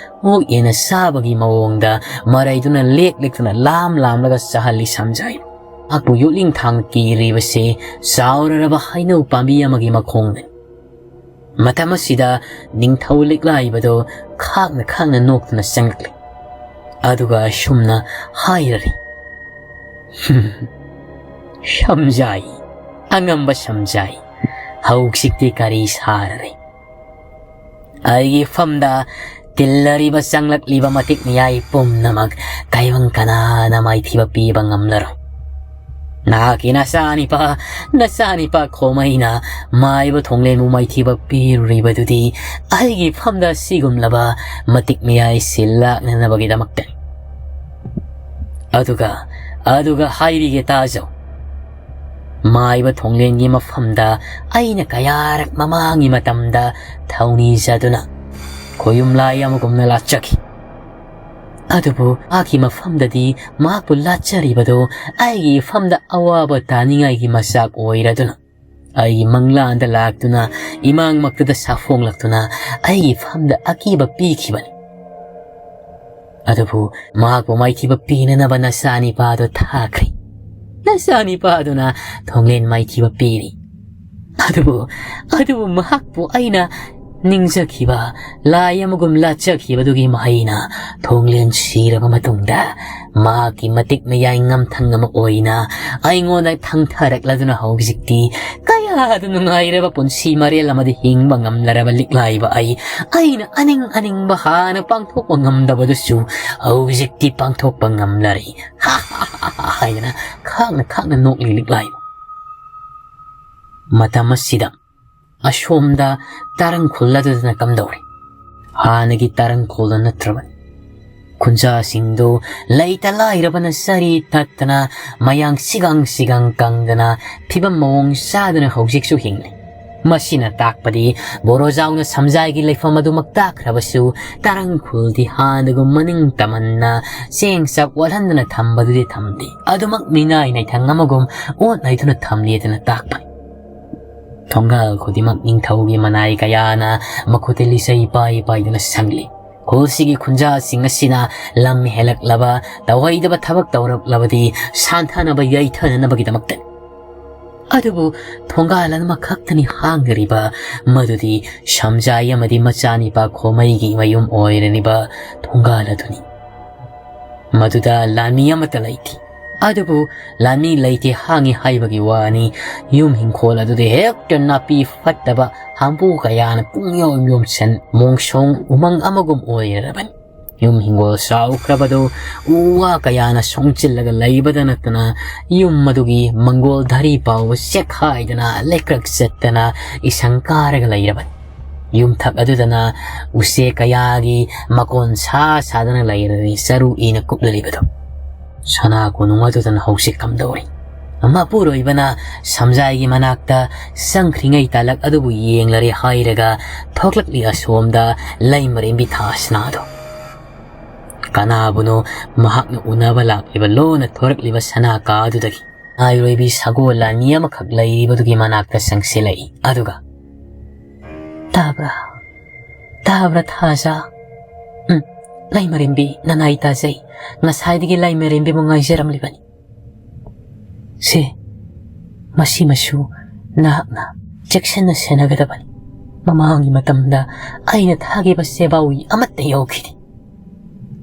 ꯑꯣꯛ ꯌꯦꯟꯅ ꯆꯥꯕꯒꯤ ꯃꯑꯣꯡꯗ ꯃꯔꯩꯗꯨꯅ ꯂꯦꯛ ꯂꯦꯛꯇꯨꯅ ꯂꯥꯝ ꯂꯥꯝꯂꯒ ꯆꯥꯍꯜꯂꯤ ꯁꯝꯖꯥꯏ꯫ ꯃꯍꯥꯛꯄꯨ ꯌꯣꯠꯂꯤꯡ ꯊꯥꯡ ꯀꯤꯔꯤꯕꯁꯤ ꯆꯥꯎꯔꯔꯕ ꯍꯩꯅꯧ ꯄꯥꯝꯕꯤ ꯑꯃꯒꯤ ꯃꯈꯣꯡꯗꯅꯤ꯫ ꯃꯇꯝ ꯑꯁꯤꯗ ꯅꯤꯡꯊꯧ ꯂꯤꯛꯂꯥꯏꯕꯗꯨ ꯈꯥꯛꯅ ꯈꯥꯛꯅ ꯅꯣꯛꯇꯨꯅ ꯆꯪꯂꯛꯂꯤ꯫ ꯑꯗꯨꯒ ꯑꯁꯨꯝꯅ ꯍꯥꯏꯔꯔꯤ, "ꯁꯝꯖꯥꯏ, ꯑꯉꯝꯕ ꯁꯝꯖꯥꯏ, ꯍꯧꯖꯤꯛꯇꯤ ꯀꯔꯤ ꯁꯥꯔꯔꯦ? ꯑꯩꯒꯤ ꯐꯝꯗ ꯇꯤꯜꯂꯔꯤꯕ ꯆꯪꯂꯛꯂꯤꯕ ꯃꯇꯤꯛ ꯃꯤꯌꯥꯏ ꯄꯨꯝꯅꯃꯛ ꯇꯥꯏꯕꯪ ꯀꯅꯥꯅ ꯃꯥꯏꯊꯤꯕ ꯄꯤꯕ ꯉꯝꯂꯔꯣꯏ꯫ ꯅꯍꯥꯛꯀꯤ ꯅꯆꯥꯅꯤꯄꯥ, ꯅꯆꯥꯅꯤꯄꯥ ꯈꯣꯃꯩꯅ ꯃꯥꯏꯕ ꯊꯣꯡꯂꯦꯟꯕꯨ ꯃꯥꯏꯊꯤꯕ ꯄꯤꯔꯨꯔꯤꯕꯗꯨꯗꯤ ꯑꯩꯒꯤ ꯐꯝꯗ ꯑꯁꯤꯒꯨꯝꯂꯕ ꯃꯇꯤꯛ ꯃꯤꯌꯥꯏ ꯁꯤꯜ ꯂꯥꯛꯅꯅꯕꯒꯤꯗꯃꯛꯇꯅꯤ꯫ ꯑꯗꯨꯒ, ꯑꯗꯨꯒ ꯍꯥꯏꯔꯤꯒꯦ ꯇꯥꯖꯧ꯫ ꯃꯥꯏꯕ ꯊꯣꯡꯂꯦꯟꯒꯤ ꯃꯐꯝꯗ ꯑꯩꯅ ꯀꯌꯥꯔꯛ ꯃꯃꯥꯡꯒꯤ ꯃꯇꯝꯗ ꯊꯧꯅꯤꯖꯗꯨꯅ ꯈꯣꯌꯨꯝ ꯂꯥꯏ ꯑꯃꯒꯨꯝꯅ ꯂꯥꯠꯆꯈꯤ꯫ ꯑꯗꯨꯕꯨ ꯃꯍꯥꯛꯀꯤ ꯃꯐꯝꯗꯗꯤ ꯃꯍꯥꯛꯄꯨ ꯂꯥꯠꯆꯔꯤꯕꯗꯨ ꯑꯩꯒꯤ ꯏꯐꯝꯗ ꯑꯋꯥꯕ ꯇꯥꯅꯤꯡꯉꯥꯏꯒꯤ ꯃꯆꯥꯛ ꯑꯣꯏꯔꯗꯨꯅ, ꯑꯩꯒꯤ ꯃꯪꯂꯥꯟꯗ ꯂꯥꯛꯇꯨꯅ, ꯏꯃꯥꯡꯃꯛꯇꯗ ꯁꯥꯐꯣꯡꯂꯛꯇꯨꯅ ꯑꯩꯒꯤ ꯏꯐꯝꯗ ꯑꯀꯤꯕ ꯄꯤꯈꯤꯕꯅꯤ꯫ ꯑꯗꯨꯕꯨ ꯃꯍꯥꯛꯄꯨ ꯃꯥꯏꯊꯤꯕ ꯄꯤꯅꯅꯕ ꯅꯆꯥꯅꯤꯄꯥꯗꯨ ꯊꯥꯈ꯭ꯔꯦ꯫ ꯅꯆꯥꯅꯤꯄꯥꯗꯨꯅ ꯊꯣꯡꯂꯦꯟ ꯃꯥꯏꯊꯤꯕ ꯄꯤꯔꯤ꯫ ꯑꯗꯨꯕꯨ, ꯑꯗꯨꯕꯨ ꯃꯍꯥꯛꯄꯨ ꯑꯩꯅ ꯅꯤꯡꯖꯈꯤꯕ ꯂꯥꯏ ꯑꯃꯒꯨꯝ ꯂꯥꯠꯆꯈꯤꯕꯗꯨꯒꯤ ꯃꯍꯩꯅ ꯊꯣꯡꯂꯦꯟ ꯁꯤꯔꯕ ꯃꯇꯨꯡꯗ ꯃꯍꯥꯛꯀꯤ ꯃꯇꯤꯛ ꯃꯌꯥꯏ ꯉꯝꯊꯪ ꯑꯃ ꯑꯣꯏꯅ ꯑꯩꯉꯣꯟꯗ ꯊꯪꯊꯔꯛꯂꯗꯨꯅ ꯍꯧꯖꯤꯛꯇꯤ ꯀꯌꯥꯗ ꯅꯨꯡꯉꯥꯏꯔꯕ ꯄꯨꯟꯁꯤ ꯃꯔꯦꯜ ꯑꯃꯗ ꯍꯤꯡꯕ ꯉꯝꯂꯔꯕ ꯂꯤꯛꯂꯥꯏꯕ ꯑꯩ, ꯑꯩꯅ ꯑꯅꯤꯡ ꯑꯅꯤꯡꯕ ꯍꯥꯟꯅ ꯄꯥꯡꯊꯣꯛꯄ ꯉꯝꯗꯕꯗꯨꯁꯨ ꯍꯧꯖꯤꯛꯇꯤ ꯄꯥꯡꯊꯣꯛꯄ ꯉꯝꯂꯔꯦ ꯍꯥꯏꯗꯅ ꯈꯥꯛꯅ ꯈꯥꯛꯅ ꯅꯣꯛꯂꯤ ꯂꯤꯛꯂꯥꯏꯕ꯫ ꯃꯇꯝ ꯑꯁꯤꯗ ꯑꯁꯣꯝꯗ ꯇꯥꯔꯪ ꯈꯨꯜ ꯑꯗꯨꯗꯅ ꯀꯝꯗꯧꯔꯤ? ꯍꯥꯟꯅꯒꯤ ꯇꯥꯔꯪ ꯈꯨꯜꯗ ꯅꯠꯇ꯭ꯔꯕꯅꯤ꯫ ꯈꯨꯟꯖꯥꯁꯤꯡꯗꯨ ꯂꯩꯇ ꯂꯥꯏꯔꯕꯅ ꯆꯔꯤ ꯇꯠꯇꯅ, ꯃꯌꯥꯡ ꯁꯤꯒꯪ ꯁꯤꯒꯪ ꯀꯪꯗꯅ, ꯐꯤꯕꯝ ꯃꯑꯣꯡ ꯆꯥꯗꯅ ꯍꯧꯖꯤꯛꯁꯨ ꯍꯤꯡꯂꯤ꯫ ꯃꯁꯤꯅ ꯇꯥꯛꯄꯗꯤ ꯕꯣꯔꯣꯖꯥꯎꯅ ꯁꯝꯖꯥꯏꯒꯤ ꯂꯩꯐꯝ ꯑꯗꯨꯃꯛ ꯇꯥꯛꯈ꯭ꯔꯕꯁꯨ, ꯇꯥꯔꯪ ꯈꯨꯜꯗꯤ ꯍꯥꯟꯅꯒꯨꯝ ꯃꯅꯤꯡ ꯇꯝꯍꯟꯅ ꯆꯦꯡ ꯆꯥꯛ ꯋꯥꯠꯍꯟꯗꯅ ꯊꯝꯕꯗꯨꯗꯤ ꯊꯝꯗꯦ꯫ ꯑꯗꯨꯃꯛ ꯃꯤꯅꯥꯏ ꯅꯩꯊꯪ ꯑꯃꯒꯨꯝ ꯑꯣꯠ ꯅꯩꯗꯨꯅ ꯊꯝꯂꯤ ꯑꯗꯨꯅ ꯇꯥꯛꯄꯅꯤ꯫ ꯊꯣꯡꯒꯥꯜ ꯈꯨꯗꯤꯡꯃꯛ ꯅꯤꯡꯊꯧꯒꯤ ꯃꯅꯥꯏ ꯀꯌꯥꯅ ꯃꯈꯨꯠꯇ ꯂꯤꯆꯩ ꯄꯥꯏ ꯄꯥꯏꯗꯨꯅ ꯁꯪꯂꯤ꯫ ꯈꯨꯜꯁꯤꯒꯤ ꯈꯨꯟꯖꯥꯁꯤꯡ ꯑꯁꯤꯅ ꯂꯝ ꯍꯦꯜꯂꯛꯂꯕ, ꯇꯧꯍꯩꯗꯕ ꯊꯕꯛ ꯇꯧꯔꯛꯂꯕꯗꯤ ꯁꯥꯟꯊꯅꯕ ꯌꯩꯊꯅꯅꯕꯒꯤꯗꯃꯛꯇꯅꯤ꯫ ꯑꯗꯨꯕꯨ ꯊꯣꯡꯒꯥꯜ ꯑꯃꯈꯛꯇꯅꯤ ꯍꯥꯡꯂꯤꯕ, ꯃꯗꯨꯗꯤ ꯁꯝꯖꯥꯏ ꯑꯃꯗꯤ ꯃꯆꯥꯅꯤꯄꯥ ꯈꯣꯃꯩꯒꯤ ꯃꯌꯨꯝ ꯑꯣꯏꯔꯤꯕ ꯊꯣꯡꯒꯥꯜ ꯑꯗꯨꯅꯤ꯫ ꯃꯗꯨꯗ ꯂꯥꯟꯃꯤ ꯑꯃꯠꯇ ꯂꯩꯇꯦ꯫ ꯑꯗꯨꯕꯨ ꯂꯥꯟꯃꯤ ꯂꯩꯇꯦ ꯍꯥꯡꯉꯤ ꯍꯥꯏꯕꯒꯤ ꯋꯥꯅꯤ, ꯌꯨꯝ ꯍꯤꯡꯈꯣꯜ ꯑꯗꯨꯗ ꯍꯦꯛꯇ ꯅꯥꯄꯤ ꯐꯠꯇꯕ ꯍꯥꯝꯕꯨ ꯀꯌꯥꯅ ꯄꯨꯡꯌꯣꯝ ꯌꯣꯝꯁꯤꯟ, ꯃꯣꯡꯁꯣꯡ ꯎꯃꯪ ꯑꯃꯒꯨꯝ ꯑꯣꯏꯔꯕꯅꯤ꯫ ꯌꯨꯝ ꯍꯤꯡꯒꯣꯜ ꯆꯥꯎꯈ꯭ꯔꯕꯗꯨ ꯎ ꯋꯥ ꯀꯌꯥꯅ ꯁꯣꯡꯆꯤꯜꯂꯒ ꯂꯩꯕꯗ ꯅꯠꯇꯅ, ꯌꯨꯝ ꯑꯗꯨꯒꯤ ꯃꯪꯒꯣꯜ ꯙꯔꯤ ꯐꯥꯎꯕ ꯆꯦꯛꯈꯥꯏꯗꯅ, ꯂꯩꯀ꯭ꯔꯛ ꯆꯠꯇꯅ ꯏꯁꯪ ꯀꯥꯔꯒ ꯂꯩꯔꯕꯅꯤ꯫ ꯌꯨꯝꯊꯛ ꯑꯗꯨꯗꯅ ꯎꯆꯦꯛ ꯀꯌꯥꯒꯤ ꯃꯀꯣꯟ ꯁꯥ ꯁꯥꯗꯅ ꯂꯩꯔꯕꯅꯤ, ꯆꯔꯨ ꯏꯅ ꯀꯨꯞꯂꯔꯤꯕꯗꯨ꯫ ꯁꯅꯥ ꯀꯣꯅꯨꯡ ꯑꯗꯨꯗꯅ ꯍꯧꯖꯤꯛ ꯀꯝꯗꯧꯔꯤ? ꯃꯄꯨꯔꯣꯏꯕꯅ ꯁꯝꯖꯥꯏꯒꯤ ꯃꯅꯥꯛꯇ ꯆꯪꯈ꯭ꯔꯤꯉꯩ ꯇꯥꯂꯛ ꯑꯗꯨꯕꯨ ꯌꯦꯡꯂꯔꯦ ꯍꯥꯏꯔꯒ ꯊꯣꯛꯂꯛꯂꯤ ꯑꯁꯣꯝꯗ ꯂꯩꯃꯔꯦꯝꯕꯤ ꯊꯥꯁꯅꯥꯗꯣ꯫ ꯀꯅꯥꯕꯨꯅꯣ ꯃꯍꯥꯛꯅ ꯎꯅꯕ ꯂꯥꯛꯂꯤꯕ ꯂꯣꯟꯅ ꯊꯣꯔꯛꯂꯤꯕ ꯁꯅꯥ ꯀꯥ ꯑꯗꯨꯗꯒꯤ꯫ ꯅꯥꯏꯔꯣꯏꯕꯤ ꯁꯒꯣꯜ ꯂꯥꯟꯃꯤ ꯑꯃꯈꯛ ꯂꯩꯔꯤꯕꯗꯨꯒꯤ ꯃꯅꯥꯛꯇ ꯆꯪꯁꯤꯜꯂꯛꯏ꯫ ꯑꯗꯨꯒ, "ꯇꯥꯕ꯭ꯔꯥ? ꯇꯥꯕ꯭ꯔꯥ, ꯊꯥꯖ?" "ꯎꯝ, ꯂꯩꯃꯔꯦꯝꯕꯤ, ꯅꯅꯥꯏ ꯇꯥꯖꯩ꯫ ꯉꯁꯥꯏꯗꯒꯤ ꯂꯩꯃꯔꯦꯝꯕꯤꯕꯨ ꯉꯥꯏꯖꯔꯝꯂꯤꯕꯅꯤ꯫ ꯁꯦ, ꯃꯁꯤꯃꯁꯨ ꯅꯍꯥꯛꯅ ꯆꯦꯛꯁꯤꯟꯅ ꯁꯦꯟꯅꯒꯗꯕꯅꯤ꯫ ꯃꯃꯥꯡꯒꯤ ꯃꯇꯝꯗ ꯑꯩꯅ ꯊꯥꯈꯤꯕ ꯁꯦꯕꯥꯎ ꯑꯃꯠꯇ ꯌꯧꯈꯤꯗꯦ꯫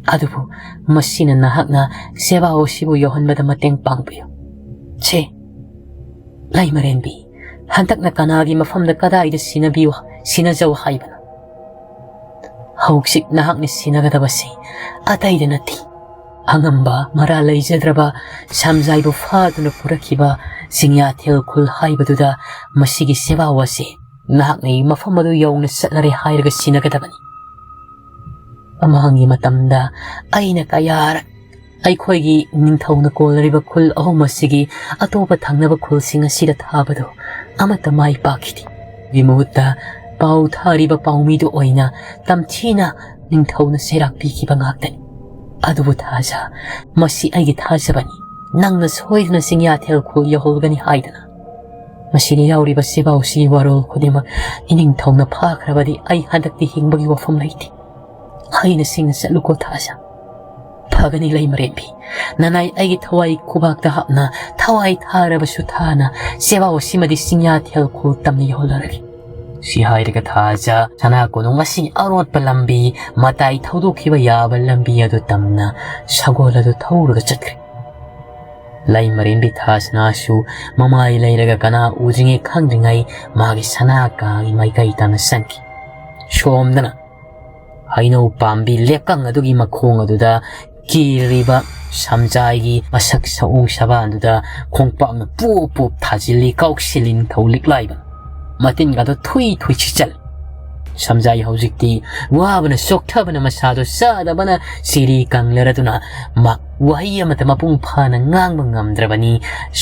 ꯑꯗꯨꯕꯨ ꯃꯁꯤꯅ ꯅꯍꯥꯛꯅ ꯁꯦꯕꯥꯎ ꯑꯁꯤꯕꯨ ꯌꯧꯍꯟꯕꯗ ꯃꯇꯦꯡ ꯄꯥꯡꯕꯤꯌꯨ꯫ ꯁꯦ, ꯂꯩꯃꯔꯦꯟꯕꯤ, ꯍꯟꯗꯛꯅ ꯀꯅꯥꯒꯤ ꯃꯐꯝꯗ ꯀꯗꯥꯏꯗ ꯁꯤꯟꯅꯕꯤꯌꯨ, ꯁꯤꯟꯅꯖꯧ ꯍꯥꯏꯕꯅꯣ? ꯍꯧꯖꯤꯛ ꯅꯍꯥꯛꯅ ꯁꯤꯟꯅꯒꯗꯕꯁꯤ ꯑꯇꯩꯗ ꯅꯠꯇꯦ꯫ ꯑꯉꯝꯕ ꯃꯔꯥ ꯂꯩꯖꯗ꯭ꯔꯕ ꯁꯝꯖꯥꯏꯕꯨ ꯐꯥꯗꯨꯅ ꯄꯨꯔꯛꯈꯤꯕ ꯆꯤꯡꯌꯥꯊꯦꯜ ꯈꯨꯜ ꯍꯥꯏꯕꯗꯨꯗ ꯃꯁꯤꯒꯤ ꯁꯦꯕꯥꯎ ꯑꯁꯤ ꯅꯍꯥꯛꯅ ꯃꯐꯝ ꯑꯗꯨ ꯌꯧꯅ ꯆꯠꯂꯔꯦ ꯍꯥꯏꯔꯒ ꯁꯤꯟꯅꯒꯗꯕꯅꯤ꯫ ꯃꯃꯥꯡꯒꯤ ꯃꯇꯝꯗ ꯑꯩꯅ ꯀꯌꯥꯔꯛ ꯑꯩꯈꯣꯏꯒꯤ ꯅꯤꯡꯊꯧꯅ ꯀꯣꯜꯂꯔꯤꯕ ꯈꯨꯜ ꯑꯍꯨꯝ ꯑꯁꯤꯒꯤ ꯑꯇꯣꯞꯄ ꯊꯪꯅꯕ ꯈꯨꯜꯁꯤꯡ ꯑꯁꯤꯗ ꯊꯥꯕꯗꯨ ꯑꯃꯠꯇ ꯃꯥꯏ ꯄꯥꯛꯈꯤꯗꯦ꯫ ꯒꯤ ꯃꯍꯨꯠꯇ ꯄꯥꯎ ꯊꯥꯔꯤꯕ ꯄꯥꯎꯃꯤꯗꯨ ꯑꯣꯏꯅ ꯇꯝꯊꯤꯅ ꯅꯤꯡꯊꯧꯅ ꯆꯩꯔꯥꯛ ꯄꯤꯈꯤꯕ ꯉꯥꯛꯇꯅꯤ꯫ ꯑꯗꯨꯕꯨ ꯊꯥꯖ, ꯃꯁꯤ ꯑꯩꯒꯤ ꯊꯥꯖꯕꯅꯤ꯫ ꯅꯪꯅ ꯁꯣꯏꯗꯅ ꯆꯤꯡꯌꯥꯊꯦꯜ ꯈꯨꯜ ꯌꯧꯍꯧꯒꯅꯤ ꯍꯥꯏꯗꯅ꯫ ꯃꯁꯤꯗ ꯌꯥꯎꯔꯤꯕ ꯁꯦꯕꯥꯎꯁꯤꯒꯤ ꯋꯥꯔꯣꯜ ꯈꯨꯗꯤꯡꯃꯛ ꯏꯅꯤꯡꯊꯧꯅ ꯐꯥꯈ꯭ꯔꯕꯗꯤ ꯑꯩ ꯍꯟꯗꯛꯇꯤ ꯍꯤꯡꯕꯒꯤ ꯋꯥꯐꯝ ꯂꯩꯇꯦ꯫ ꯍꯩꯅ ꯁꯤꯡꯅ ꯆꯠꯂꯨꯀꯣ ꯊꯥꯖ꯫ ꯐꯒꯅꯤ ꯂꯩꯃꯔꯦꯟꯕꯤ꯫ ꯅꯅꯥꯏ ꯑꯩꯒꯤ ꯊꯋꯥꯏ ꯈꯨꯕꯥꯛꯇ ꯍꯥꯞꯅ ꯊꯋꯥꯏ ꯊꯥꯔꯕꯁꯨ ꯊꯥꯅ ꯁꯦꯕꯥꯎ ꯑꯁꯤꯃꯗꯤ ꯆꯤꯡꯌꯥꯊꯦꯜ ꯈꯨꯜ ꯇꯝꯅ ꯌꯧꯍꯜꯂꯔꯒꯦ꯫ ꯁꯤ ꯍꯥꯏꯔꯒ ꯊꯥꯖ ꯁꯅꯥ ꯀꯣꯅꯨꯡ ꯑꯁꯤ ꯑꯔꯣꯠꯄ ꯂꯝꯕꯤ, ꯃꯇꯥꯏ ꯊꯧꯗꯣꯛꯈꯤꯕ ꯌꯥꯕ ꯂꯝꯕꯤ ꯑꯗꯨ ꯇꯝꯅ ꯁꯒꯣꯜ ꯑꯗꯨ ꯊꯧꯔꯒ ꯆꯠꯈ꯭ꯔꯦ꯫ ꯂꯩꯃꯔꯦꯟꯕꯤ ꯊꯥꯁꯅꯥꯁꯨ ꯃꯃꯥꯏ ꯂꯩꯔꯒ ꯀꯅꯥ ꯎꯗ꯭ꯔꯤꯉꯩ ꯈꯪꯗ꯭ꯔꯤꯉꯩ ꯃꯥꯒꯤ ꯁꯅꯥ ꯀꯥꯒꯤ ꯃꯥꯏꯀꯩ ꯇꯝꯅ ꯆꯪꯈꯤ꯫ ꯁꯣꯝꯗꯅ ꯍꯩꯅꯧ ꯄꯥꯝꯕꯤ ꯂꯦꯞꯀꯪ ꯑꯗꯨꯒꯤ ꯃꯈꯣꯡ ꯑꯗꯨꯗ ꯀꯤꯔꯤꯕ ꯁꯝꯖꯥꯏꯒꯤ ꯃꯁꯛ ꯁꯑꯣꯡ ꯁꯕꯥꯟꯗꯨꯗ ꯈꯣꯡꯄꯥꯛꯅ ꯄꯣꯞ ꯄꯣꯞ ꯊꯥꯖꯤꯜꯂꯤ ꯀꯥꯎꯁꯤꯜꯂꯤ ꯅꯤꯡꯊꯧ ꯂꯤꯛꯂꯥꯏꯕ꯫ ꯃꯇꯤꯟꯒꯗꯣ ꯊꯨꯏ ꯊꯨꯏ ꯁꯤꯠꯆꯜꯂꯤ꯫ ꯁꯝꯖꯥꯏ ꯍꯧꯖꯤꯛꯇꯤ ꯋꯥꯕꯅ ꯆꯣꯛꯊꯕꯅ ꯃꯁꯥꯗꯣ ꯆꯥꯗꯕꯅ ꯁꯤꯔꯤ ꯀꯪꯂꯔꯗꯨꯅ ꯃꯥ ꯋꯥꯍꯩ ꯑꯃꯠꯇ ꯃꯄꯨꯡ ꯐꯥꯅ ꯉꯥꯡꯕ ꯉꯝꯗ꯭ꯔꯕꯅꯤ꯫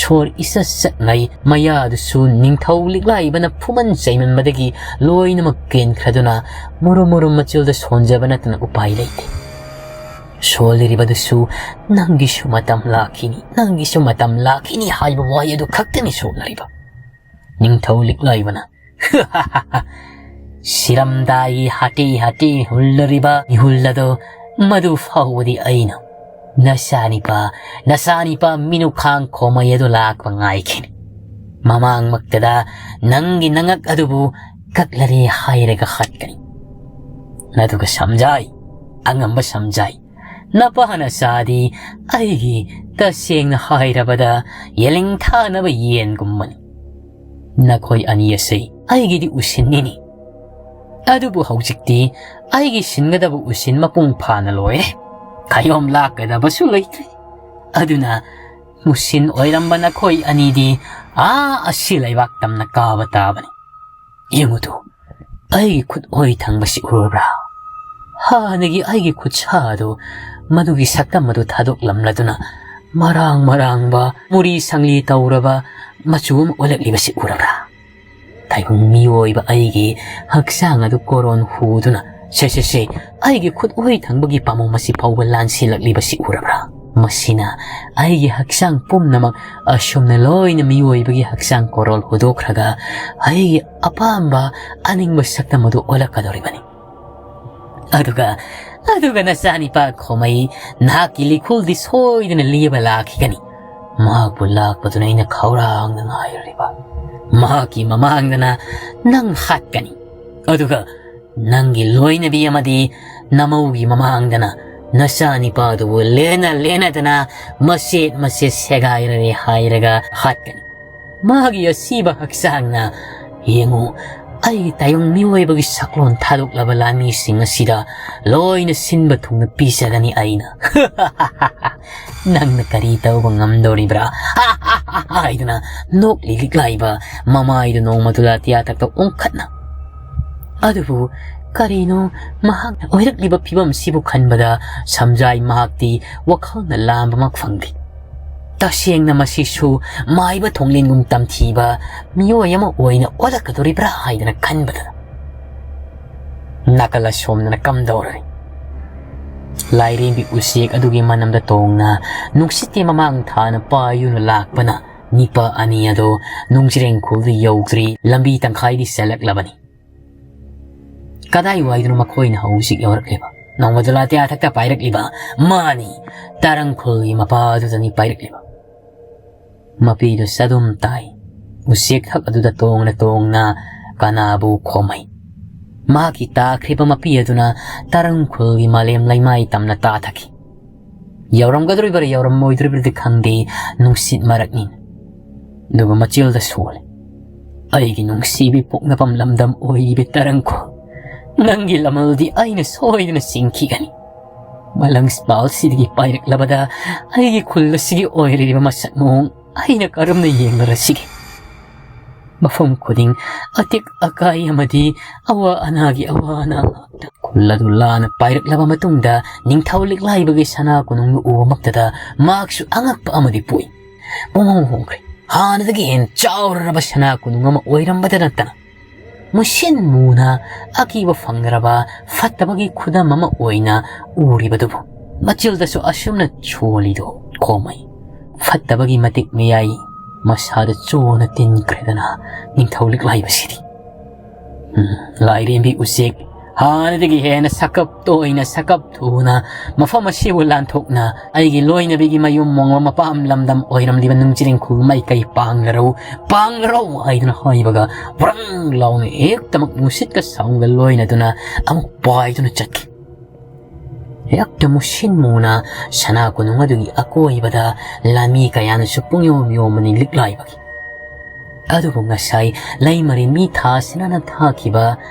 ꯁꯣꯔ ꯏꯆꯠ ꯆꯠꯉꯩ ꯃꯌꯥꯗꯨꯁꯨ ꯅꯤꯡꯊꯧ ꯂꯤꯛꯂꯥꯏꯕꯅ ꯐꯨꯃꯟ ꯆꯩꯃꯟꯕꯗꯒꯤ ꯂꯣꯏꯅꯃꯛ ꯀꯦꯟꯈ꯭ꯔꯗꯨꯅ ꯃꯨꯔꯨꯝ ꯃꯨꯔꯨꯝ ꯃꯆꯤꯜꯗ ꯁꯣꯟꯖꯕ ꯅꯠꯇꯅ ꯎꯄꯥꯏ ꯂꯩꯇꯦ꯫ ꯁꯣꯜꯂꯤꯔꯤꯕꯗꯨꯁꯨ "ꯅꯪꯒꯤꯁꯨ ꯃꯇꯝ ꯂꯥꯛꯈꯤꯅꯤ, ꯅꯪꯒꯤꯁꯨ ꯃꯇꯝ ꯂꯥꯛꯈꯤꯅꯤ" ꯍꯥꯏꯕ ꯋꯥꯍꯩ ꯑꯗꯨ ꯈꯛꯇꯅꯤ ꯁꯣꯜꯂꯔꯤꯕ꯫ ꯅꯤꯡꯊꯧ ꯂꯤꯛꯂꯥꯏꯕꯅ "ꯁꯤꯔꯝꯗꯥꯏꯒꯤ ꯍꯥꯇꯦ ꯍꯥꯇꯦ ꯍꯨꯜꯂꯔꯤꯕ ꯏꯍꯨꯜ ꯑꯗꯣ ꯃꯗꯨ ꯐꯥꯎꯕꯗꯤ ꯑꯩꯅ ꯅꯆꯥꯅꯤꯄꯥ, ꯅꯆꯥꯅꯤꯄꯥ ꯃꯤꯅꯨꯈꯥꯡ ꯈꯣꯃꯩ ꯑꯗꯨ ꯂꯥꯛꯄ ꯉꯥꯏꯈꯤꯅꯤ꯫ ꯃꯃꯥꯡꯃꯛꯇꯗ ꯅꯪꯒꯤ ꯅꯉꯛ ꯑꯗꯨꯕꯨ ꯀꯛꯂꯔꯦ ꯍꯥꯏꯔꯒ ꯍꯥꯠꯀꯅꯤ꯫ ꯑꯗꯨꯒ ꯁꯝꯖꯥꯏ, ꯑꯉꯝꯕ ꯁꯝꯖꯥꯏ, ꯅꯄꯥ ꯅꯆꯥꯗꯤ ꯑꯩꯒꯤ, ꯇꯁꯦꯡꯅ ꯍꯥꯏꯔꯕꯗ, ꯌꯦꯂꯤꯡ ꯊꯥꯅꯕ ꯌꯦꯟꯒꯨꯝꯕꯅꯤ꯫ ꯅꯈꯣꯏ ꯑꯅꯤ ꯑꯁꯤ ꯑꯩꯒꯤꯗꯤ ꯎꯁꯤꯟꯅꯤꯅꯤ꯫ ꯑꯗꯨꯕꯨ ꯍꯧꯖꯤꯛꯇꯤ ꯑꯩꯒꯤ ꯁꯤꯟꯒꯗꯕ ꯎꯁꯤꯟ ꯃꯄꯨꯡ ꯐꯥꯅ ꯂꯣꯏꯔꯦ꯫ ꯈꯌꯣꯝ ꯂꯥꯛꯀꯗꯕꯁꯨ ꯂꯩꯇ꯭ꯔꯦ꯫ ꯑꯗꯨꯅ ꯃꯨꯁꯤꯟ ꯑꯣꯏꯔꯝꯕ ꯅꯈꯣꯏ ꯑꯅꯤꯗꯤ ꯑꯥ ꯑꯁꯤ ꯂꯩꯕꯥꯛ ꯇꯝꯅ ꯀꯥꯕ ꯇꯥꯕꯅꯤ꯫ ꯌꯦꯡꯉꯨꯗꯨ, ꯑꯩꯒꯤ ꯈꯨꯠ ꯑꯣꯏ ꯊꯪꯕꯁꯤ ꯎꯔꯕ꯭ꯔꯥ? ꯍꯥꯟꯅꯒꯤ ꯑꯩꯒꯤ ꯈꯨꯠꯁꯥ ꯑꯗꯨ, ꯃꯗꯨꯒꯤ ꯁꯛꯇꯝ ꯑꯗꯨ ꯊꯥꯗꯣꯛꯂꯝꯂꯗꯨꯅ ꯃꯔꯥꯡ ꯃꯔꯥꯡꯕ ꯃꯨꯔꯤ ꯁꯪꯂꯤ ꯇꯧꯔꯕ ꯃꯆꯨ ꯑꯃ ꯑꯣꯜꯂꯛꯂꯤꯕꯁꯤ ꯎꯔꯕ꯭ꯔꯥ? ꯇꯥꯏꯕꯪ ꯃꯤꯑꯣꯏꯕ ꯑꯩꯒꯤ ꯍꯛꯆꯥꯡ ꯑꯗꯨ ꯀꯣꯔꯣꯟ ꯍꯨꯗꯨꯅ, ꯁꯦ, ꯁꯦ, ꯁꯦ, ꯑꯩꯒꯤ ꯈꯨꯠ ꯑꯣꯏ ꯊꯪꯕꯒꯤ ꯄꯥꯃꯨꯡ ꯑꯁꯤ ꯐꯥꯎꯕ ꯂꯥꯟꯁꯤꯜꯂꯛꯂꯤꯕꯁꯤ ꯎꯔꯕ꯭ꯔꯥ? ꯃꯁꯤꯅ ꯑꯩꯒꯤ ꯍꯛꯆꯥꯡ ꯄꯨꯝꯅꯃꯛ ꯑꯁꯨꯝꯅ ꯂꯣꯏꯅ ꯃꯤꯑꯣꯏꯕꯒꯤ ꯍꯛꯆꯥꯡ ꯀꯣꯔꯣꯜ ꯍꯨꯗꯣꯛꯈ꯭ꯔꯒ ꯑꯩꯒꯤ ꯑꯄꯥꯝꯕ ꯑꯅꯤꯡꯕ ꯁꯛꯇꯝ ꯑꯗꯨ ꯑꯣꯜꯂꯛꯀꯗꯧꯔꯤꯕꯅꯤ꯫ ꯑꯗꯨꯒ, ꯑꯗꯨꯒ ꯅꯆꯥꯅꯤꯄꯥ ꯈꯣꯃꯩ ꯅꯍꯥꯛꯀꯤ ꯂꯤꯈꯨꯜꯗꯤ ꯁꯣꯏꯗꯅ ꯂꯦꯕ ꯂꯥꯛꯈꯤꯒꯅꯤ꯫ ꯃꯍꯥꯛꯄꯨ ꯂꯥꯛꯄꯗꯨꯅ ꯑꯩꯅ ꯈꯧꯔꯥꯡꯅ ꯉꯥꯏꯔꯤꯕ꯫ ꯃꯍꯥꯛꯀꯤ ꯃꯃꯥꯡꯗꯅ ꯅꯪ ꯍꯥꯠꯀꯅꯤ꯫ ꯑꯗꯨꯒ ꯅꯪꯒꯤ ꯂꯣꯏꯅꯕꯤ ꯑꯃꯗꯤ ꯅꯃꯧꯒꯤ ꯃꯃꯥꯡꯗꯅ ꯅꯆꯥꯅꯤꯄꯥꯗꯨꯕꯨ ꯂꯦꯟꯅ ꯂꯦꯟꯅꯗꯅ ꯃꯆꯦꯠ ꯃꯆꯦꯠ ꯁꯦꯒꯥꯏꯔꯔꯦ ꯍꯥꯏꯔꯒ ꯍꯥꯠꯀꯅꯤ꯫ ꯃꯥꯒꯤ ꯑꯁꯤꯕ ꯍꯛꯆꯥꯡꯅ, "ꯌꯦꯡꯉꯨ, ꯑꯩꯒꯤ ꯇꯥꯏꯕꯪ ꯃꯤꯑꯣꯏꯕꯒꯤ ꯁꯛꯂꯣꯟ ꯊꯥꯗꯣꯛꯂꯕ ꯂꯥꯟꯃꯤꯁꯤꯡ ꯑꯁꯤꯗ ꯂꯣꯏꯅ ꯁꯤꯟꯕ ꯊꯨꯡꯅ ꯄꯤꯖꯒꯅꯤ ꯑꯩꯅ꯫ ꯅꯪꯅ ꯀꯔꯤ ꯇꯧꯕ ꯉꯝꯗꯧꯔꯤꯕ꯭ꯔꯥ?" ꯍꯥꯏꯗꯨꯅ ꯅꯣꯛꯂꯤ ꯂꯤꯛꯂꯥꯏꯕ ꯃꯃꯥꯏꯗꯨ ꯅꯣꯡꯃꯗꯨ ꯂꯥꯇꯤꯌꯥ ꯊꯛꯇ ꯑꯣꯟꯈꯠꯅ꯫ ꯑꯗꯨꯕꯨ ꯀꯔꯤꯅꯣ ꯃꯍꯥꯛꯅ ꯑꯣꯏꯔꯛꯂꯤꯕ ꯐꯤꯕꯝꯁꯤꯕꯨ ꯈꯟꯕꯗ ꯁꯝꯖꯥꯏ ꯃꯍꯥꯛꯇꯤ ꯋꯥꯈꯜꯅ ꯂꯥꯝꯕꯃꯛ ꯐꯪꯗꯦ꯫ ꯇꯁꯦꯡꯅ ꯃꯁꯤꯁꯨ ꯃꯥꯏꯕ ꯊꯣꯡꯂꯦꯟꯒꯨꯝ ꯇꯝꯊꯤꯕ ꯃꯤꯑꯣꯏ ꯑꯃ ꯑꯣꯏꯅ ꯑꯣꯜꯂꯛꯀꯗꯧꯔꯤꯕ꯭ꯔꯥ ꯍꯥꯏꯗꯅ ꯈꯟꯕꯗ ꯅꯥꯀꯜ ꯑꯁꯣꯝꯗꯅ ꯀꯝꯗꯧꯔꯦ꯫ ꯂꯥꯏꯔꯦꯝꯕꯤ ꯎꯆꯦꯛ ꯑꯗꯨꯒꯤ ꯃꯅꯝꯗ ꯇꯣꯡꯅ ꯅꯨꯡꯁꯤꯠꯀꯤ ꯃꯃꯥꯡ ꯊꯥꯅ ꯄꯥꯏꯗꯨꯅ ꯂꯥꯛꯄꯅ ꯅꯤꯄꯥ ꯑꯅꯤ ꯑꯗꯨ ꯅꯨꯡꯖ꯭ꯔꯦꯡꯈꯣꯜꯗꯨ ꯌꯧꯗ꯭ꯔꯤ ꯂꯝꯕꯤ ꯇꯪꯈꯥꯏꯗꯤ ꯆꯦꯜꯂꯛꯂꯕꯅꯤ꯫ ꯀꯗꯥꯏꯋꯥꯏꯗꯅꯣ ꯃꯈꯣꯏꯅ ꯍꯧꯖꯤꯛ ꯌꯧꯔꯛꯂꯤꯕ? ꯅꯣꯡꯃꯗꯨ ꯂꯥꯇꯤꯌꯥ ꯊꯛꯇ ꯄꯥꯏꯔꯛꯂꯤꯕ? ꯃꯥꯅꯤ, ꯇꯥꯔꯪꯈꯣꯜꯒꯤ ꯃꯄꯥ ꯑꯗꯨꯗꯅꯤ ꯄꯥꯏꯔꯛꯂꯤꯕ꯫ ꯃꯄꯤꯗꯨ ꯆꯗꯨꯝ ꯇꯥꯏ꯫ ꯎꯆꯦꯛ ꯊꯛ ꯑꯗꯨꯗ ꯇꯣꯡꯅ ꯇꯣꯡꯅ ꯀꯅꯥꯕꯨ ꯈꯣꯝꯃꯩ? ꯃꯍꯥꯛꯀꯤ ꯇꯥꯈ꯭ꯔꯤꯕ ꯃꯄꯤ ꯑꯗꯨꯅ ꯇꯔꯪ ꯈꯨꯜꯒꯤ ꯃꯥꯂꯦꯝ ꯂꯩꯃꯥꯏ ꯇꯝꯅ ꯇꯥꯊꯈꯤ꯫ ꯌꯧꯔꯝꯒꯗꯧꯔꯤꯕꯔꯥ ꯌꯧꯔꯝꯃꯣꯏꯗꯧꯔꯤꯕꯔꯗꯤ ꯈꯪꯗꯦ, ꯅꯨꯡꯁꯤꯠ ꯃꯔꯛꯅꯤꯅ꯫ ꯑꯗꯨꯒ ꯃꯆꯤꯜꯗ ꯁꯣꯜꯂꯦ, "ꯑꯩꯒꯤ ꯅꯨꯡꯁꯤꯕꯤ ꯄꯣꯛꯅꯐꯝ ꯂꯝꯗꯝ ꯑꯣꯏꯔꯤꯕ ꯇꯔꯪ ꯈꯨꯜ, ꯅꯪꯒꯤ ꯂꯃꯜꯗꯤ ꯑꯩꯅ ꯁꯣꯏꯗꯅ ꯆꯤꯡꯈꯤꯒꯅꯤ꯫ ꯃꯂꯪ ꯄꯥꯜꯁꯤꯗꯒꯤ ꯄꯥꯏꯔꯛꯂꯕꯗ ꯑꯩꯒꯤ ꯈꯨꯜ ꯑꯁꯤꯒꯤ ꯑꯣꯏꯔꯤꯕ ꯃꯁꯛ ꯃꯑꯣꯡ ꯑꯩꯅ ꯀꯔꯝꯅ ꯌꯦꯡꯂꯔꯁꯤꯒꯦ? ꯃꯐꯝ ꯈꯨꯗꯤꯡ ꯑꯇꯦꯛ ꯑꯀꯥꯏ ꯑꯃꯗꯤ ꯑꯋꯥ ꯑꯅꯥꯒꯤ ꯑꯋꯥ ꯑꯅꯥ ꯉꯥꯛꯇ꯫" ꯈꯨꯜ ꯑꯗꯨ ꯂꯥꯟꯅ ꯄꯥꯏꯔꯛꯂꯕ ꯃꯇꯨꯡꯗ ꯅꯤꯡꯊꯧ ꯂꯤꯛꯂꯥꯏꯕꯒꯤ ꯁꯅꯥ ꯀꯣꯅꯨꯡꯅ ꯎꯕ ꯃꯛꯇꯗ ꯃꯍꯥꯛꯁꯨ ꯑꯉꯛꯄ ꯑꯃꯗꯤ ꯄꯣꯛꯏ꯫ ꯄꯨꯡꯍꯣꯡ ꯍꯣꯡꯈ꯭ꯔꯦ꯫ ꯍꯥꯟꯅꯗꯒꯤ ꯍꯦꯟꯅ ꯆꯥꯎꯔꯔꯕ ꯁꯅꯥ ꯀꯣꯅꯨꯡ ꯑꯃ ꯑꯣꯏꯔꯝꯕꯗ ꯅꯠꯇꯅ ꯃꯨꯁꯤꯟ ꯃꯨꯅ ꯑꯀꯤꯕ ꯐꯪꯗ꯭ꯔꯕ ꯐꯠꯇꯕꯒꯤ ꯈꯨꯗꯝ ꯑꯃ ꯑꯣꯏꯅ ꯎꯔꯤꯕꯗꯨꯕꯨ ꯃꯆꯤꯜꯗꯁꯨ ꯑꯁꯨꯝꯅ ꯁꯣꯜꯂꯤꯗꯣ ꯈꯣꯝꯃꯩ꯫ ꯐꯠꯇꯕꯒꯤ ꯃꯇꯤꯛ ꯃꯌꯥꯏ ꯃꯁꯥꯗ ꯆꯣꯅ ꯇꯤꯟꯈ꯭ꯔꯦꯗꯅ ꯅꯤꯡꯊꯧ ꯂꯤꯛꯂꯥꯏꯕꯁꯤꯗꯤ꯫ ꯎꯝ, ꯂꯥꯏꯔꯦꯝꯕꯤ ꯎꯆꯦꯛ, ꯍꯥꯟꯅꯗꯒꯤ ꯍꯦꯟꯅ ꯁꯛꯀꯞ ꯇꯣꯏꯅ ꯁꯛꯀꯞ ꯊꯨꯅ ꯃꯐꯝ ꯑꯁꯤꯕꯨ ꯂꯥꯟꯊꯣꯛꯅ ꯑꯩꯒꯤ ꯂꯣꯏꯅꯕꯤꯒꯤ ꯃꯌꯨꯝ ꯃꯣꯡꯕ ꯃꯄꯥꯝ ꯂꯝꯗꯝ ꯑꯣꯏꯔꯝꯂꯤꯕ ꯅꯨꯡꯖꯤꯔꯤꯡꯈꯨꯜ ꯃꯥꯏꯀꯩ ꯄꯥꯡꯂꯔꯧ, ꯄꯥꯡꯂꯔꯧ ꯍꯥꯏꯗꯨꯅ ꯍꯥꯏꯕꯒ ꯕ꯭ꯔꯪ ꯂꯥꯎꯅ ꯍꯦꯛꯇꯃꯛ ꯅꯨꯡꯁꯤꯠꯀ ꯁꯥꯎꯟꯒ ꯂꯣꯏꯅꯗꯨꯅ ꯑꯃꯨꯛ ꯄꯥꯏꯗꯨꯅ ꯆꯠꯈꯤ꯫ ꯍꯦꯛꯇ ꯃꯨꯁꯤꯟ ꯃꯨꯅ ꯁꯅꯥ ꯀꯣꯅꯨꯡ ꯑꯗꯨꯒꯤ ꯑꯀꯣꯏꯕꯗ ꯂꯥꯟꯃꯤ ꯀꯌꯥꯅꯁꯨ ꯄꯨꯡꯌꯣꯝ ꯌꯣꯝꯕꯅꯤ ꯂꯤꯛꯂꯥꯏꯕꯒꯤ꯫ ꯑꯗꯨꯕꯨ ꯉꯁꯥꯏ ꯂꯩꯃꯔꯦꯟꯕꯤ ꯊꯥꯁꯅꯥꯅ ꯊꯥꯈꯤꯕ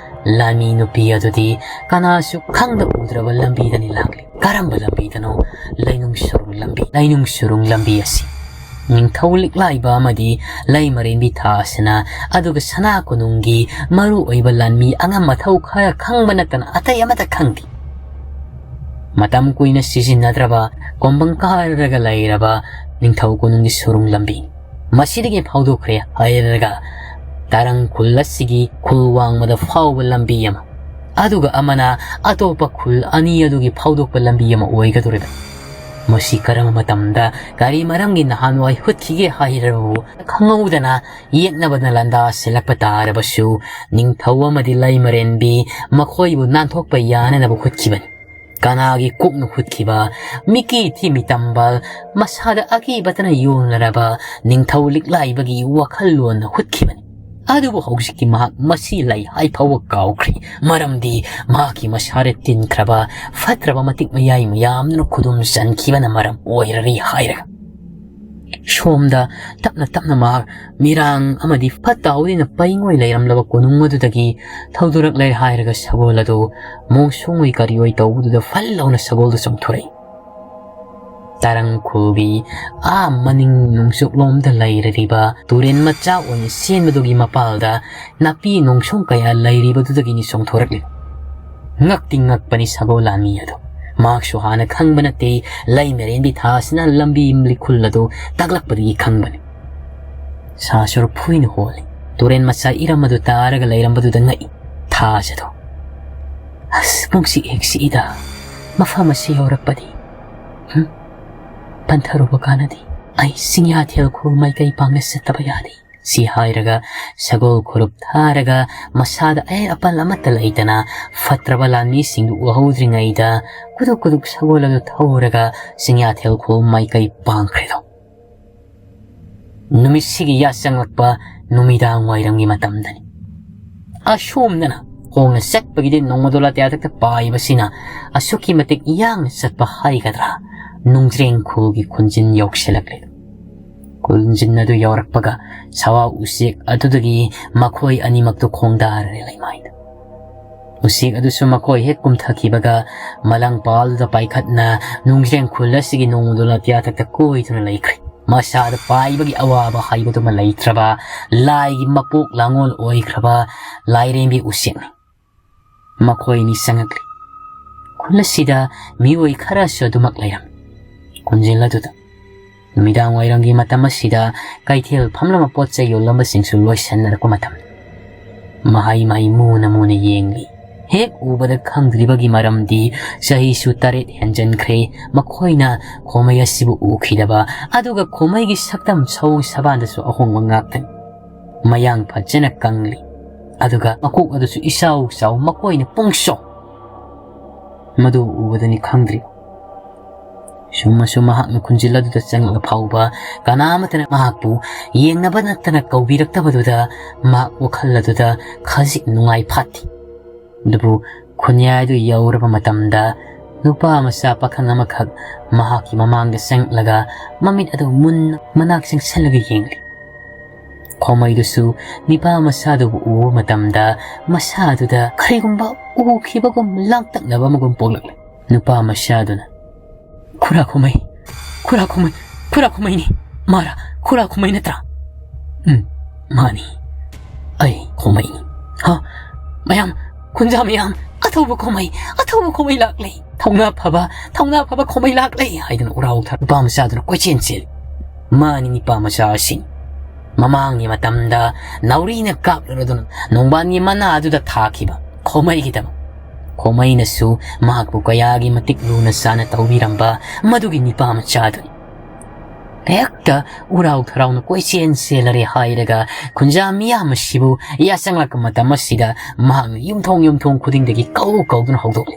ꯂꯥꯟꯃꯤ ꯅꯨꯄꯤ ꯑꯗꯨꯗꯤ ꯀꯅꯥꯁꯨ ꯈꯪꯗ ꯎꯗ꯭ꯔꯕ ꯂꯝꯕꯤꯗꯅꯤ ꯂꯥꯛꯂꯤ꯫ ꯀꯔꯝꯕ ꯂꯝꯕꯤꯗꯅꯣ? ꯂꯩꯅꯨꯡ ꯁꯨꯔꯨꯡ ꯂꯝꯕꯤ, ꯂꯩꯅꯨꯡ ꯁꯨꯔꯨꯡ ꯂꯝꯕꯤ ꯑꯁꯤ꯫ ꯅꯤꯡꯊꯧ ꯂꯤꯛꯂꯥꯏꯕ ꯑꯃꯗꯤ ꯂꯩꯃꯔꯦꯟꯕꯤ ꯊꯥꯁꯅꯥ, ꯑꯗꯨꯒ ꯁꯅꯥ ꯀꯣꯅꯨꯡꯒꯤ ꯃꯔꯨ ꯑꯣꯏꯕ ꯂꯥꯟꯃꯤ ꯑꯉꯝ ꯑꯊꯧ ꯈꯔ ꯈꯪꯕ ꯅꯠꯇꯅ ꯑꯇꯩ ꯑꯃꯠꯇ ꯈꯪꯗꯦ꯫ ꯃꯇꯝ ꯀꯨꯏꯅ ꯁꯤꯖꯤꯟꯅꯗ꯭ꯔꯕ ꯀꯣꯝꯕꯪ ꯀꯥꯔꯒ ꯂꯩꯔꯕ ꯅꯤꯡꯊꯧ ꯀꯣꯅꯨꯡꯒꯤ ꯁꯨꯔꯨꯡ ꯂꯝꯕꯤ꯫ ꯃꯁꯤꯗꯒꯤ ꯐꯥꯎꯗꯣꯛꯈ꯭ꯔꯦ ꯍꯥꯏꯔꯒ ꯇꯔꯪ ꯈꯨꯜ ꯑꯁꯤꯒꯤ ꯈꯨꯜ ꯋꯥꯡꯃꯗ ꯐꯥꯎꯕ ꯂꯝꯕꯤ ꯑꯃ, ꯑꯗꯨꯒ ꯑꯃꯅ ꯑꯇꯣꯞꯄ ꯈꯨꯜ ꯑꯅꯤ ꯑꯗꯨꯒꯤ ꯐꯥꯎꯗꯣꯛꯄ ꯂꯝꯕꯤ ꯑꯃ ꯑꯣꯏꯒꯗꯧꯔꯤꯕꯅꯤ꯫ ꯃꯁꯤ ꯀꯔꯝꯕ ꯃꯇꯝꯗ ꯀꯔꯤ ꯃꯔꯝꯒꯤ ꯅꯍꯥꯟꯋꯥꯏ ꯍꯨꯠꯈꯤꯒꯦ ꯍꯥꯏꯔꯕꯕꯨ ꯈꯪꯍꯧꯗꯅ ꯌꯦꯠꯅꯕꯅ ꯂꯥꯟꯗꯥ ꯁꯤꯜꯂꯛꯄ ꯇꯥꯔꯕꯁꯨ ꯅꯤꯡꯊꯧ ꯑꯃꯗꯤ ꯂꯩꯃꯔꯦꯟꯕꯤ ꯃꯈꯣꯏꯕꯨ ꯅꯥꯟꯊꯣꯛꯄ ꯌꯥꯅꯅꯕ ꯍꯨꯠꯈꯤꯕꯅꯤ꯫ ꯀꯅꯥꯒꯤ ꯀꯣꯛꯅ ꯍꯨꯠꯈꯤꯕ, ꯃꯤꯀꯤ ꯊꯤꯃꯤ ꯇꯝꯕ, ꯃꯁꯥꯗ ꯑꯀꯤꯕꯇꯅ ꯌꯣꯟꯅꯔꯕ ꯅꯤꯡꯊꯧ ꯂꯤꯛꯂꯥꯏꯕꯒꯤ ꯋꯥꯈꯜꯂꯣꯟꯅ ꯍꯨꯠꯈꯤꯕꯅꯤ꯫ ꯑꯗꯨꯕꯨ ꯍꯧꯖꯤꯛꯇꯤ ꯃꯍꯥꯛ ꯃꯁꯤ ꯂꯩ ꯍꯥꯏ ꯐꯥꯎꯕ ꯀꯥꯎꯈ꯭ꯔꯦ, ꯃꯔꯝꯗꯤ ꯃꯍꯥꯛꯀꯤ ꯃꯁꯥꯗ ꯇꯤꯟꯈ꯭ꯔꯕ ꯐꯠꯇ꯭ꯔꯕ ꯃꯇꯤꯛ ꯃꯌꯥꯏ ꯃꯌꯥꯝꯗꯨꯅ ꯈꯨꯗꯨꯝ ꯆꯟꯈꯤꯕꯅ ꯃꯔꯝ ꯑꯣꯏꯔꯔꯤ ꯍꯥꯏꯔꯒ꯫ ꯁꯣꯝꯗ ꯇꯞꯅ ꯇꯞꯅ ꯃꯍꯥꯛ ꯃꯤꯔꯥꯡ ꯑꯃꯗꯤ ꯐꯠꯇ ꯍꯥꯎꯗꯤꯅ ꯄꯩꯉꯣꯏ ꯂꯩꯔꯝꯂꯕ ꯀꯣꯅꯨꯡ ꯑꯗꯨꯗꯒꯤ ꯊꯧꯗꯣꯔꯛꯂꯦ ꯍꯥꯏꯔꯒ ꯁꯒꯣꯜ ꯑꯗꯨ ꯃꯣꯡꯁꯣꯡꯉꯣꯏ ꯀꯔꯤꯑꯣꯏ ꯇꯧꯕꯗꯨꯗ ꯐꯜ ꯂꯥꯎꯅ ꯁꯒꯣꯜꯗꯨ ꯆꯣꯡꯊꯣꯔꯛꯏ꯫ ꯇꯔꯪ ꯈꯨꯜꯒꯤ ꯑꯥ ꯃꯅꯤꯡ ꯅꯣꯡꯆꯨꯞꯂꯣꯝꯗ ꯂꯩꯔꯤꯕ ꯇꯨꯔꯦꯟ ꯃꯆꯥ ꯑꯣꯏꯅ ꯆꯦꯟꯕꯗꯨꯒꯤ ꯃꯄꯥꯜꯗ ꯅꯥꯄꯤ ꯅꯣꯡꯁꯣꯡ ꯀꯌꯥ ꯂꯩꯔꯤꯕꯗꯨꯗꯒꯤꯅꯤ ꯆꯣꯡꯊꯣꯔꯛꯂꯤ꯫ ꯉꯛꯇꯤ ꯉꯛꯄꯅꯤ ꯁꯒꯣꯜ ꯂꯥꯟꯃꯤ ꯑꯗꯣ꯫ ꯃꯍꯥꯛꯁꯨ ꯍꯥꯟꯅ ꯈꯪꯕ ꯅꯠꯇꯦ, ꯂꯩꯃꯔꯦꯟꯕꯤ ꯊꯥꯁꯤꯅ ꯂꯝꯕꯤ ꯂꯤꯈꯨꯜ ꯑꯗꯨ ꯇꯥꯛꯂꯛꯄꯗꯒꯤ ꯈꯪꯕꯅꯤ꯫ ꯁꯥꯁꯨꯔ ꯐꯨꯏꯅ ꯍꯣꯜꯂꯤ꯫ ꯇꯨꯔꯦꯟ ꯃꯆꯥ ꯏꯔꯝ ꯑꯗꯨ ꯇꯥꯔꯒ ꯂꯩꯔꯝꯕꯗꯨꯗ ꯉꯛꯏ ꯊꯥꯖꯗꯣ꯫ "ꯑꯁ, ꯄꯨꯡꯁꯤꯛ ꯍꯦꯛ ꯁꯤꯛꯏꯗ꯫ ꯃꯐꯝ ꯑꯁꯤ ꯌꯧꯔꯛꯄꯗꯤ꯫ ꯍꯨꯝ? ꯄꯟꯊꯔꯨꯕ ꯀꯥꯟꯅꯗꯦ꯫ ꯑꯩ ꯆꯤꯡꯌꯥꯊꯦꯜ ꯈꯨꯜ ꯃꯥꯏꯀꯩ ꯄꯥꯡꯅ ꯆꯠꯇꯕ ꯌꯥꯗꯦ", ꯁꯤ ꯍꯥꯏꯔꯒ ꯁꯒꯣꯜ ꯈꯨꯔꯨꯞ ꯊꯥꯔꯒ ꯃꯁꯥꯗ ꯑꯍꯦꯛ ꯑꯄꯜ ꯑꯃꯠꯇ ꯂꯩꯇꯅ ꯐꯠꯇ꯭ꯔꯕ ꯂꯥꯟꯃꯤꯁꯤꯡꯗꯨ ꯎꯍꯧꯗ꯭ꯔꯤꯉꯩꯗ ꯀꯨꯗꯨꯛ ꯀꯨꯗꯨꯛ ꯁꯒꯣꯜ ꯑꯗꯨ ꯊꯧꯔꯒ ꯆꯤꯡꯌꯥꯊꯦꯜ ꯈꯨꯜ ꯃꯥꯏꯀꯩ ꯄꯥꯡꯈ꯭ꯔꯦꯗꯣ꯫ ꯅꯨꯃꯤꯠꯁꯤꯒꯤ ꯌꯥꯆꯪꯂꯛꯄ ꯅꯨꯃꯤꯗꯥꯡ ꯋꯥꯏꯔꯝꯒꯤ ꯃꯇꯝꯗꯅꯤ꯫ ꯑꯁꯣꯝꯗꯅ ꯈꯣꯡꯅ ꯆꯠꯄꯒꯤꯗꯤ ꯅꯣꯡꯃꯗꯣ ꯂꯥꯇꯤꯌꯥꯊꯛꯇ ꯄꯥꯏꯕꯁꯤꯅ ꯑꯁꯨꯛꯀꯤ ꯃꯇꯤꯛ ꯌꯥꯡꯅ ꯆꯠꯄ ꯍꯥꯏꯒꯗ꯭ꯔꯥ, ꯅꯨꯡꯖ꯭ꯔꯦꯡ ꯈꯨꯜꯒꯤ ꯈꯨꯟꯖꯤꯟ ꯌꯧꯁꯤꯜꯂꯛꯂꯦ꯫ ꯈꯨꯟꯖꯤꯟ ꯑꯗꯨ ꯌꯧꯔꯛꯄꯒ ꯁꯋꯥ ꯎꯆꯦꯛ ꯑꯗꯨꯗꯒꯤ ꯃꯈꯣꯏ ꯑꯅꯤꯃꯛꯇꯨ ꯈꯣꯡꯗꯥꯔꯔꯦ ꯂꯩꯃꯥꯏꯗ꯫ ꯎꯆꯦꯛ ꯑꯗꯨꯁꯨ ꯃꯈꯣꯏ ꯍꯦꯛ ꯀꯨꯝꯊꯈꯤꯕꯒ ꯃꯂꯪꯄꯥꯜꯗꯨꯗ ꯄꯥꯏꯈꯠꯅ ꯅꯨꯡꯖ꯭ꯔꯦꯡ ꯈꯨꯜ ꯑꯁꯤꯒꯤ ꯅꯣꯡꯃꯗꯣ ꯂꯥꯇꯤꯌꯥꯊꯛꯇ ꯀꯣꯏꯗꯨꯅ ꯂꯩꯈ꯭ꯔꯦ꯫ ꯃꯁꯥꯗ ꯄꯥꯏꯕꯒꯤ ꯑꯋꯥꯕ ꯍꯥꯏꯕꯗꯨꯃ ꯂꯩꯇ꯭ꯔꯕ, ꯂꯥꯏꯒꯤ ꯃꯄꯣꯛ ꯂꯥꯡꯑꯣꯜ ꯑꯣꯏꯈ꯭ꯔꯕ ꯂꯥꯏꯔꯦꯝꯕꯤ ꯎꯆꯦꯛꯅꯤ꯫ ꯃꯈꯣꯏ ꯑꯅꯤ ꯆꯪꯉꯛꯂꯤ꯫ ꯈꯨꯜ ꯑꯁꯤꯗ ꯃꯤꯑꯣꯏ ꯈꯔꯁꯨ ꯑꯗꯨꯃꯛ ꯂꯩꯔꯝꯃꯤ꯫ ꯈꯨꯟꯖꯤꯜ ꯑꯗꯨꯗ ꯅꯨꯃꯤꯗꯥꯡ ꯋꯥꯏꯔꯝꯒꯤ ꯃꯇꯝ ꯑꯁꯤꯗ ꯀꯩꯊꯦꯜ ꯐꯝꯂꯝꯕ ꯄꯣꯠ ꯆꯩ ꯌꯣꯜꯂꯝꯕꯁꯤꯡꯁꯨ ꯂꯣꯏꯁꯤꯟꯅꯔꯛꯄ ꯃꯇꯝꯅꯤ꯫ ꯃꯍꯩ ꯃꯍꯩ ꯃꯨꯅ ꯃꯨꯅ ꯌꯦꯡꯂꯤ꯫ ꯍꯦꯛ ꯎꯕꯗ ꯈꯪꯗ꯭ꯔꯤꯕꯒꯤ ꯃꯔꯝꯗꯤ ꯆꯍꯤꯁꯨ ꯇꯔꯦꯠ ꯍꯦꯟꯖꯟꯈ꯭ꯔꯦ꯫ ꯃꯈꯣꯏꯅ ꯈꯣꯃꯩ ꯑꯁꯤꯕꯨ ꯎꯈꯤꯗꯕ, ꯑꯗꯨꯒ ꯈꯣꯃꯩꯒꯤ ꯁꯛꯇꯝ ꯁꯑꯣꯡ ꯁꯕꯥꯟꯗꯁꯨ ꯑꯍꯣꯡꯕ ꯉꯥꯛꯇꯅꯤ꯫ ꯃꯌꯥꯡ ꯐꯖꯅ ꯀꯪꯂꯤ, ꯑꯗꯨꯒ ꯃꯀꯣꯛ ꯑꯗꯨꯁꯨ ꯏꯆꯥꯎ ꯆꯥꯎ, ꯃꯈꯣꯏꯅ ꯄꯨꯡꯁꯣꯛ꯫ ꯃꯗꯨ ꯎꯕꯗꯅꯤ ꯈꯪꯗ꯭ꯔꯤ꯫ ꯁꯨꯝ ꯑꯁꯨꯝ ꯃꯍꯥꯛꯅ ꯈꯨꯟꯖꯤꯜ ꯑꯗꯨꯗ ꯆꯪꯂꯒ ꯐꯥꯎꯕ ꯀꯅꯥ ꯑꯃꯠꯇꯅ ꯃꯍꯥꯛꯄꯨ ꯌꯦꯡꯅꯕ ꯅꯠꯇꯅ ꯀꯧꯕꯤꯔꯛꯇꯕꯗꯨꯗ ꯃꯍꯥꯛ ꯋꯥꯈꯜ ꯑꯗꯨꯗ ꯈꯖꯤꯛ ꯅꯨꯡꯉꯥꯏ ꯐꯥꯠꯇꯦ꯫ ꯑꯗꯨꯕꯨ ꯈꯨꯟꯌꯥꯏꯗꯨ ꯌꯧꯔꯕ ꯃꯇꯝꯗ ꯅꯨꯄꯥ ꯃꯆꯥ ꯄꯥꯈꯪ ꯑꯃꯈꯛ ꯃꯍꯥꯛꯀꯤ ꯃꯃꯥꯡꯗ ꯆꯪꯂꯒ ꯃꯃꯤꯠ ꯑꯗꯨ ꯃꯨꯟꯅ ꯃꯅꯥꯛ ꯆꯪꯁꯜꯂꯒ ꯌꯦꯡꯂꯤ꯫ ꯈꯣꯃꯩꯗꯨꯁꯨ ꯅꯤꯄꯥ ꯃꯆꯥꯗꯨꯕꯨ ꯎꯕ ꯃꯇꯝꯗ ꯃꯁꯥꯗꯨꯗ ꯀꯔꯤꯒꯨꯝꯕ ꯎꯈꯤꯕꯒꯨꯝ ꯂꯥꯡꯇꯛꯅꯕ ꯑꯃꯒꯨꯝ ꯄꯣꯛꯂꯛꯂꯦ꯫ ꯅꯨꯄꯥ ꯃꯆꯥꯗꯨꯅ, "ꯈꯨꯔꯥ ꯈꯣꯃꯩ, ꯈꯨꯔꯥ ꯈꯣꯃꯩ, ꯈꯨꯔꯥ ꯈꯣꯃꯩꯅꯤ꯫ ꯃꯥꯔꯥ ꯈꯨꯔꯥ ꯈꯣꯃꯩ ꯅꯠꯇ꯭ꯔꯥ?" "ꯎꯝ, ꯃꯥꯅꯤ꯫ ꯑꯩ ꯈꯣꯃꯩꯅꯤ꯫ ꯍꯥ? ꯃꯌꯥꯝ, ꯈꯨꯟꯖꯥ ꯃꯌꯥꯝ, ꯑꯊꯧꯕ ꯈꯣꯃꯩ, ꯑꯊꯧꯕ ꯈꯣꯃꯩ ꯂꯥꯛꯂꯦ꯫ ꯊꯧꯅꯥ ꯐꯕ, ꯊꯧꯅꯥ ꯐꯕ ꯈꯣꯃꯩ ꯂꯥꯛꯂꯦ" ꯍꯥꯏꯗꯨꯅ ꯎꯔꯥꯎ ꯊꯥ ꯅꯨꯄꯥ ꯃꯆꯥꯗꯨꯅ ꯀꯣꯏꯆꯦꯟ ꯆꯦꯜꯂꯤ꯫ ꯃꯥꯅꯤ ꯅꯤꯄꯥ ꯃꯆꯥ ꯑꯁꯤꯅꯤ꯫ ꯃꯃꯥꯡꯒꯤ ꯃꯇꯝꯗ ꯅꯥꯎꯔꯤꯅ ꯀꯥꯞꯂꯨꯔꯗꯨꯅ ꯅꯣꯡꯕꯥꯟꯒꯤ ꯃꯅꯥ ꯑꯗꯨꯗ ꯊꯥꯈꯤꯕ ꯈꯣꯃꯩꯒꯤꯗꯃꯛ꯫ ꯈꯣꯃꯩꯅꯁꯨ ꯃꯍꯥꯛꯄꯨ ꯀꯌꯥꯒꯤ ꯃꯇꯤꯛ ꯂꯨꯅ ꯆꯥꯅ ꯇꯧꯕꯤꯔꯝꯕ ꯃꯗꯨꯒꯤ ꯅꯤꯄꯥ ꯃꯆꯥꯗꯨꯅꯤ꯫ ꯍꯦꯛꯇ ꯎꯔꯥꯎ ꯊꯔꯥꯎꯅ ꯀꯣꯏꯆꯦꯟ ꯆꯦꯜꯂꯔꯦ ꯍꯥꯏꯔꯒ ꯈꯨꯟꯖꯥ ꯃꯤꯌꯥꯝ ꯑꯁꯤꯕꯨ ꯌꯥꯆꯪꯂꯛꯄ ꯃꯇꯝ ꯑꯁꯤꯗ ꯃꯍꯥꯛꯅ ꯌꯨꯝꯊꯣꯡ ꯌꯨꯝꯊꯣꯡ ꯈꯨꯗꯤꯡꯗꯒꯤ ꯀꯧ ꯀꯧꯗꯨꯅ ꯍꯧꯗꯣꯛꯂꯤ꯫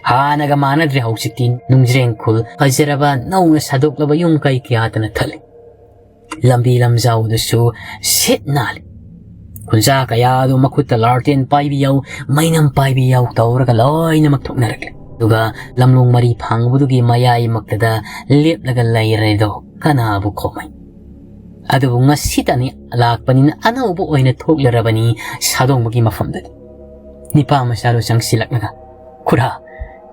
ꯍꯥꯟꯅꯒ ꯃꯥꯟꯅꯗ꯭ꯔꯦ ꯍꯧꯖꯤꯛꯇꯤ꯫ ꯅꯨꯡꯖ꯭ꯔꯦꯡ ꯈꯨꯜ ꯐꯖꯔꯕ ꯅꯧꯅ ꯁꯥꯗꯣꯛꯂꯕ ꯌꯨꯝ ꯀꯩ ꯀꯌꯥꯗꯅ ꯊꯜꯂꯤ꯫ ꯂꯝꯕꯤ ꯂꯝꯖꯥꯎꯗꯁꯨ ꯁꯤꯠ ꯅꯥꯜꯂꯤ꯫ ꯈꯨꯟꯖꯥ ꯀꯌꯥꯗꯨ ꯃꯈꯨꯠꯇ ꯂꯥꯔꯇꯦꯟ ꯄꯥꯏꯕꯤ ꯌꯥꯎ, ꯃꯩꯅꯝ ꯄꯥꯏꯕꯤ ꯌꯥꯎ ꯇꯧꯔꯒ ꯂꯣꯏꯅꯃꯛ ꯊꯣꯛꯅꯔꯛꯂꯦ꯫ ꯑꯗꯨꯒ ꯂꯝꯂꯣꯡ ꯃꯔꯤ ꯐꯥꯡꯕꯗꯨꯒꯤ ꯃꯌꯥꯏꯃꯛꯇꯗ ꯂꯦꯞꯂꯒ ꯂꯩꯔꯦꯗꯣ ꯀꯅꯥꯕꯨ ꯈꯣꯃꯩ꯫ ꯑꯗꯨꯕꯨ ꯉꯁꯤꯇꯅꯤ ꯂꯥꯛꯄꯅꯤꯅ ꯑꯅꯧꯕ ꯑꯣꯏꯅ ꯊꯣꯛꯂꯔꯕꯅꯤ ꯁꯥꯗꯣꯡꯕꯒꯤ ꯃꯐꯝꯗꯗꯤ꯫ ꯅꯤꯄꯥ ꯃꯆꯥꯗꯨ ꯆꯪꯁꯤꯜꯂꯛꯂꯒ, "ꯈꯨꯔꯥ,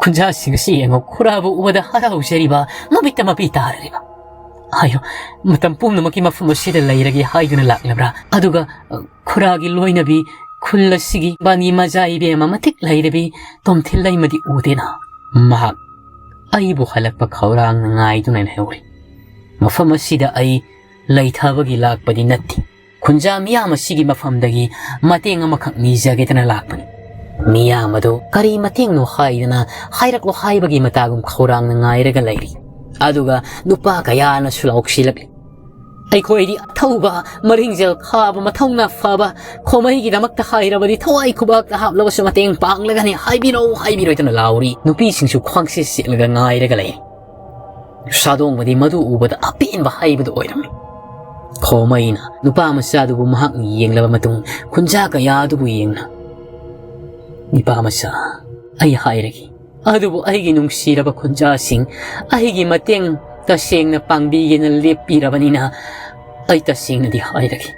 ꯈꯨꯟꯖꯥꯁꯤꯡ ꯑꯁꯤ ꯌꯦꯡꯉꯨ, ꯈꯨꯔꯥꯕꯨ ꯎꯕꯗ ꯍꯔꯥꯎꯖꯔꯤꯕ, ꯃꯃꯤꯠꯇ ꯃꯄꯤ ꯇꯥꯔꯤꯕ꯫ ꯍꯥꯏꯌꯣ, ꯃꯇꯝ ꯄꯨꯝꯅꯃꯛꯀꯤ ꯃꯐꯝ ꯑꯁꯤꯗ ꯂꯩꯔꯒꯦ ꯍꯥꯏꯗꯨꯅ ꯂꯥꯛꯂꯕ꯭ꯔꯥ? ꯑꯗꯨꯒ, ꯑ, ꯈꯨꯔꯥꯒꯤ ꯂꯣꯏꯅꯕꯤ, ꯈꯨꯜ ꯑꯁꯤꯒꯤ ꯕꯥꯅꯤ ꯃꯖꯥ ꯏꯕꯦꯝ ꯑꯃ ꯃꯇꯤꯛ ꯂꯩꯔꯕꯤ ꯇꯣꯝꯊꯤꯜ ꯂꯩꯃꯗꯤ ꯎꯗꯦꯅ?" ꯃꯍꯥꯛ ꯑꯩꯕꯨ ꯍꯜꯂꯛꯄ ꯈꯧꯔꯥꯡꯅ ꯉꯥꯏꯗꯨꯅ ꯂꯩꯍꯧꯔꯤ꯫ ꯃꯐꯝ ꯑꯁꯤꯗ ꯑꯩ ꯂꯩꯊꯕꯒꯤ ꯂꯥꯛꯄꯗꯤ ꯅꯠꯇꯦ꯫ ꯈꯨꯟꯖꯥ ꯃꯤꯌꯥꯝ ꯑꯁꯤꯒꯤ ꯃꯐꯝꯗꯒꯤ ꯃꯇꯦꯡ ꯑꯃꯈꯛ ꯅꯤꯖꯒꯦꯗꯅ ꯂꯥꯛꯄꯅꯤ꯫ ꯃꯤꯌꯥꯝ ꯑꯗꯨ ꯀꯔꯤ ꯃꯇꯦꯡꯅꯣ ꯍꯥꯏꯗꯅ ꯍꯥꯏꯔꯛꯂꯣ ꯍꯥꯏꯕꯒꯤ ꯃꯇꯥꯒꯨꯝ ꯈꯧꯔꯥꯡꯅ ꯉꯥꯏꯔꯒ ꯂꯩꯔꯤ꯫ ꯑꯗꯨꯒ ꯅꯨꯄꯥ ꯀꯌꯥꯅꯁꯨ ꯂꯥꯎꯁꯤꯜꯂꯛꯂꯤ꯫ "ꯑꯩꯈꯣꯏꯗꯤ ꯑꯊꯧꯕ ꯃꯔꯤꯡꯖꯦꯜ ꯈꯥꯕ ꯃꯊꯧꯅꯥ ꯐꯕ ꯈꯣꯃꯩꯒꯤꯗꯃꯛꯇ ꯍꯥꯏꯔꯕꯗꯤ ꯊꯋꯥꯏ ꯈꯨꯕꯥꯛꯇ ꯍꯥꯞꯂꯕꯁꯨ ꯃꯇꯦꯡ ꯄꯥꯡꯂꯒꯅꯤ, ꯍꯥꯏꯕꯤꯔꯛꯎ, ꯍꯥꯏꯕꯤꯔꯣꯏꯗꯅ" ꯂꯥꯎꯔꯤ꯫ ꯅꯨꯄꯤꯁꯤꯡꯁꯨ ꯈ꯭ꯋꯥꯡꯁꯦ ꯁꯦꯠꯂꯒ ꯉꯥꯏꯔꯒ ꯂꯩ꯫ ꯁꯥꯗꯣꯡꯕꯗꯤ ꯃꯗꯨ ꯎꯕꯗ ꯑꯄꯦꯟꯕ ꯍꯥꯏꯕꯗꯨ ꯑꯣꯏꯔꯝꯃꯤ꯫ ꯈꯣꯃꯩꯅ ꯅꯨꯄꯥ ꯃꯆꯥꯗꯨꯕꯨ ꯃꯍꯥꯛꯅ ꯌꯦꯡꯂꯕ ꯃꯇꯨꯡ ꯈꯨꯟꯖꯥ ꯀꯌꯥꯗꯨꯕꯨ ꯌꯦꯡꯅ, "ꯅꯨꯄꯥ ꯃꯆꯥ, ꯑꯩ ꯍꯥꯏꯔꯒꯦ, ꯑꯗꯨꯕꯨ ꯑꯩꯒꯤ ꯅꯨꯡꯁꯤꯔꯕ ꯈꯨꯟꯖꯥꯁꯤꯡ, ꯑꯩꯒꯤ ꯃꯇꯦꯡ ꯇꯁꯦꯡꯅ ꯄꯥꯡꯕꯤꯒꯦꯅ ꯂꯦꯞꯄꯤꯔꯕꯅꯤꯅ ꯑꯩ ꯇꯁꯦꯡꯅꯗꯤ ꯍꯥꯏꯔꯒꯦ꯫"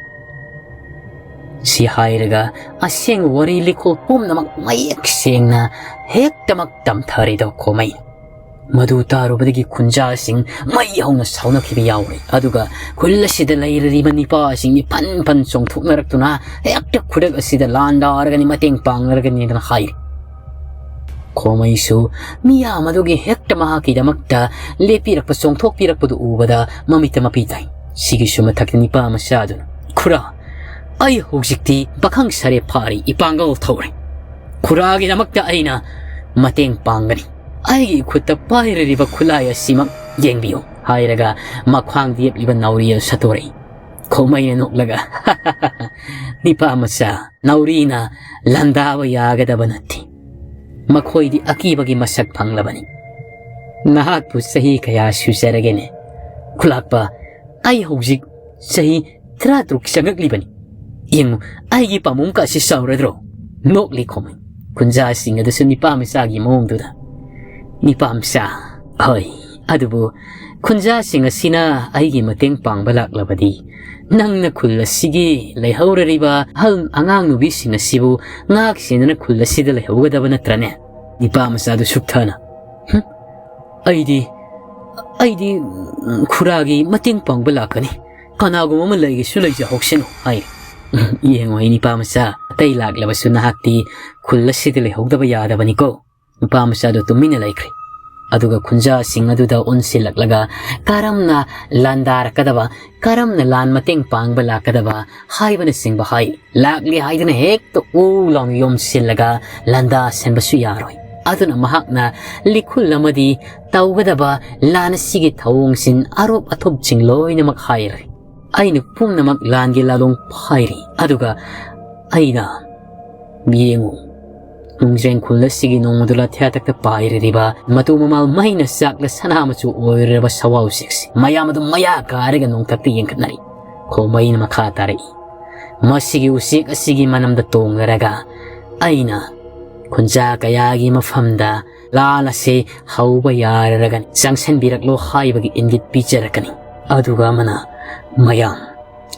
ꯁꯤ ꯍꯥꯏꯔꯒ ꯑꯁꯦꯡꯕ ꯋꯥꯔꯤ ꯂꯤꯈꯣꯜ ꯄꯨꯝꯅꯃꯛ ꯃꯌꯦꯛ ꯁꯦꯡꯅ ꯍꯦꯛꯇꯃꯛ ꯇꯝꯊꯔꯤꯗꯣ ꯈꯣꯃꯩ꯫ ꯃꯗꯨ ꯇꯥꯔꯨꯕꯗꯒꯤ ꯈꯨꯟꯖꯥꯁꯤꯡ ꯃꯩ ꯍꯧꯅ ꯁꯥꯎꯅꯈꯤꯕ ꯌꯥꯎꯔꯦ꯫ ꯑꯗꯨꯒ ꯈꯨꯜ ꯑꯁꯤꯗ ꯂꯩꯔꯤꯕ ꯅꯤꯄꯥꯁꯤꯡꯗꯤ ꯐꯟ ꯐꯟ ꯆꯣꯡꯊꯣꯛꯅꯔꯛꯇꯨꯅ ꯍꯦꯛꯇ ꯈꯨꯗꯛ ꯑꯁꯤꯗ ꯂꯥꯟꯗꯥꯔꯒꯅꯤ, ꯃꯇꯦꯡ ꯄꯥꯡꯅꯔꯒꯅꯤꯗꯅ ꯍꯥꯏꯔꯤ꯫ ꯈꯣꯃꯩꯁꯨ ꯃꯤꯌꯥꯝ ꯑꯗꯨꯒꯤ ꯍꯦꯛꯇ ꯃꯍꯥꯛꯀꯤꯗꯃꯛꯇ ꯂꯦꯞꯄꯤꯔꯛꯄ, ꯆꯣꯡꯊꯣꯛꯄꯤꯔꯛꯄꯗꯨ ꯎꯕꯗ ꯃꯃꯤꯠꯇ ꯃꯄꯤ ꯇꯥꯏ꯫ ꯁꯤꯒꯤꯁꯨ ꯃꯊꯛꯇ ꯅꯤꯄꯥ ꯃꯆꯥꯗꯨꯅ, "ꯈꯨꯔꯥ, ꯑꯩ ꯍꯧꯖꯤꯛꯇꯤ ꯄꯥꯈꯪ ꯁꯥꯔꯦ ꯐꯥꯔꯦ, ꯏꯄꯥꯡꯒꯜ ꯊꯧꯔꯦ꯫ ꯈꯨꯔꯥꯒꯤꯗꯃꯛꯇ ꯑꯩꯅ ꯃꯇꯦꯡ ꯄꯥꯡꯒꯅꯤ꯫ ꯑꯩꯒꯤ ꯈꯨꯠꯇ ꯄꯥꯏꯔꯤꯕ ꯈꯨꯠꯂꯥꯏ ꯑꯁꯤꯃꯛ ꯌꯦꯡꯕꯤꯌꯨ" ꯍꯥꯏꯔꯒ ꯃꯈ꯭ꯋꯥꯡꯗ ꯌꯦꯞꯂꯤꯕ ꯅꯥꯎꯔꯤ ꯑꯗꯨ ꯁꯠꯇꯣꯔꯛꯏ꯫ ꯈꯣꯃꯩꯅ ꯅꯣꯛꯂꯒ, "ꯅꯤꯄꯥ ꯃꯆꯥ, ꯅꯥꯎꯔꯤꯅ ꯂꯥꯟꯗꯥꯕ ꯌꯥꯒꯗꯕ ꯅꯠꯇꯦ꯫ ꯃꯈꯣꯏꯗꯤ ꯑꯀꯤꯕꯒꯤ ꯃꯁꯛ ꯐꯪꯂꯕꯅꯤ꯫ ꯅꯍꯥꯛꯄꯨ ꯆꯍꯤ ꯀꯌꯥ ꯁꯨꯖꯔꯒꯦꯅꯦ?" "ꯈꯨꯂꯥꯛꯄ, ꯑꯩ ꯍꯧꯖꯤꯛ ꯆꯍꯤ ꯇꯔꯥꯇꯔꯨꯛ ꯆꯪꯉꯛꯂꯤꯕꯅꯤ꯫ ꯌꯦꯡꯉꯨ, ꯑꯩꯒꯤ ꯄꯥꯝꯕꯣꯝ ꯀꯥꯁꯤ ꯆꯥꯎꯔꯗ꯭ꯔꯣ?" ꯅꯣꯛꯂꯤ ꯈꯣꯃꯩ꯫ ꯈꯨꯟꯖꯥꯁꯤꯡ ꯑꯗꯨꯁꯨ ꯅꯤꯄꯥ ꯃꯆꯥꯒꯤ ꯃꯑꯣꯡꯗꯨꯗ, "ꯅꯤꯄꯥ ꯃꯆꯥ, ꯍꯣꯏ, ꯑꯗꯨꯕꯨ ꯈꯨꯟꯖꯥꯁꯤꯡ ꯑꯁꯤꯅ ꯑꯩꯒꯤ ꯃꯇꯦꯡ ꯄꯥꯡꯕ ꯂꯥꯛꯂꯕꯗꯤ ꯅꯪꯅ ꯈꯨꯜ ꯑꯁꯤꯒꯤ ꯂꯩꯍꯧꯔꯔꯤꯕ ꯑꯍꯜ ꯑꯉꯥꯡ ꯅꯨꯕꯤꯁꯤꯡ ꯑꯁꯤꯕꯨ ꯉꯥꯛ ꯁꯦꯟꯗꯨꯅ ꯈꯨꯜ ꯑꯁꯤꯗ ꯂꯩꯍꯧꯒꯗꯕ ꯅꯠꯇ꯭ꯔꯅꯦ?" ꯅꯤꯄꯥ ꯃꯆꯥꯗꯨ ꯁꯨꯛꯊꯅ, "ꯍꯨꯝ, ꯑꯩꯗꯤ, ꯑꯩꯗꯤ, ꯎꯝ, ꯈꯨꯔꯥꯒꯤ ꯃꯇꯦꯡ ꯄꯥꯡꯕ ꯂꯥꯛꯀꯅꯤ꯫ ꯀꯅꯥꯒꯨꯝꯕ ꯑꯃ ꯂꯩꯒꯦꯁꯨ ꯂꯩꯖꯍꯧꯁꯅꯨ" ꯍꯥꯏ꯫ "ꯌꯦꯡꯉꯣ, ꯑꯩ ꯅꯤꯄꯥ ꯃꯆꯥ, ꯑꯇꯩ ꯂꯥꯛꯂꯕꯁꯨ ꯅꯍꯥꯛꯇꯤ ꯈꯨꯜ ꯑꯁꯤꯗ ꯂꯩꯍꯧꯗꯕ ꯌꯥꯗꯕꯅꯤꯀꯣ꯫" ꯅꯨꯄꯥ ꯃꯆꯥꯗꯨ ꯇꯨꯃꯤꯟꯅ ꯂꯩꯈ꯭ꯔꯦ꯫ ꯑꯗꯨꯒ ꯈꯨꯟꯖꯥꯁꯤꯡ ꯑꯗꯨꯗ ꯑꯣꯟꯁꯤꯜꯂꯛꯂꯒ ꯀꯔꯝꯅ ꯂꯥꯟꯗꯥꯔꯛꯀꯗꯕ, ꯀꯔꯝꯅ ꯂꯥꯟ ꯃꯇꯦꯡ ꯄꯥꯡꯕ ꯂꯥꯛꯀꯗꯕ ꯍꯥꯏꯕꯅꯆꯤꯡꯕ ꯍꯥꯏ꯫ ꯂꯥꯛꯂꯦ ꯍꯥꯏꯗꯨꯅ ꯍꯦꯛꯇ ꯎ ꯂꯥꯎꯅ ꯌꯣꯝꯁꯤꯜꯂꯒ ꯂꯥꯟꯗꯥꯁꯟꯕꯁꯨ ꯌꯥꯔꯣꯏ꯫ ꯑꯗꯨꯅ ꯃꯍꯥꯛꯅ ꯂꯤꯈꯨꯜ ꯑꯃꯗꯤ ꯇꯧꯒꯗꯕ ꯂꯥꯟ ꯑꯁꯤꯒꯤ ꯊꯧꯑꯣꯡꯁꯤꯡ, ꯑꯔꯣꯞ ꯑꯊꯨꯞꯁꯤꯡ ꯂꯣꯏꯅꯃꯛ ꯍꯥꯏꯔꯦ꯫ ꯑꯩꯅ ꯄꯨꯝꯅꯃꯛ ꯂꯥꯟꯒꯤ ꯂꯥꯂꯣꯡ ꯍꯥꯏꯔꯤ꯫ ꯑꯗꯨꯒ ꯑꯩꯅ, ꯌꯦꯡꯉꯨ, ꯅꯨꯡꯖ꯭ꯔꯦꯡ ꯈꯨꯜ ꯑꯁꯤꯒꯤ ꯅꯣꯡꯃꯗꯨ ꯂꯥꯊꯤꯌꯥꯇꯛꯇ ꯄꯥꯏꯔꯤꯕ, ꯃꯇꯨ ꯃꯃꯥꯜ ꯃꯩꯅ ꯆꯥꯛꯂ ꯁꯅꯥ ꯃꯆꯨ ꯑꯣꯏꯔꯤꯕ ꯁꯋꯥ ꯎꯆꯦꯛꯁꯤ ꯃꯌꯥꯝ ꯑꯗꯨ ꯃꯌꯥ ꯀꯥꯔꯒ ꯅꯣꯡꯊꯛꯇ ꯌꯦꯡꯈꯠꯅꯔꯤ꯫ ꯈꯣꯃꯩꯅ ꯃꯈꯥ ꯇꯥꯔꯛꯏ, "ꯃꯁꯤꯒꯤ ꯎꯆꯦꯛ ꯑꯁꯤꯒꯤ ꯃꯅꯝꯗ ꯇꯣꯡꯂꯔꯒ ꯑꯩꯅ ꯈꯨꯟꯖꯥ ꯀꯌꯥꯒꯤ ꯃꯐꯝꯗ ꯂꯥꯟ ꯑꯁꯤ ꯍꯧꯕ ꯌꯥꯔꯔꯒꯅꯤ, ꯆꯪꯁꯤꯟꯕꯤꯔꯛꯂꯣ" ꯍꯥꯏꯕꯒꯤ ꯏꯪꯒꯤꯠ ꯄꯤꯖꯔꯛꯀꯅꯤ꯫ ꯑꯗꯨꯒ ꯑꯃꯅ, "ꯃꯌꯥꯝ,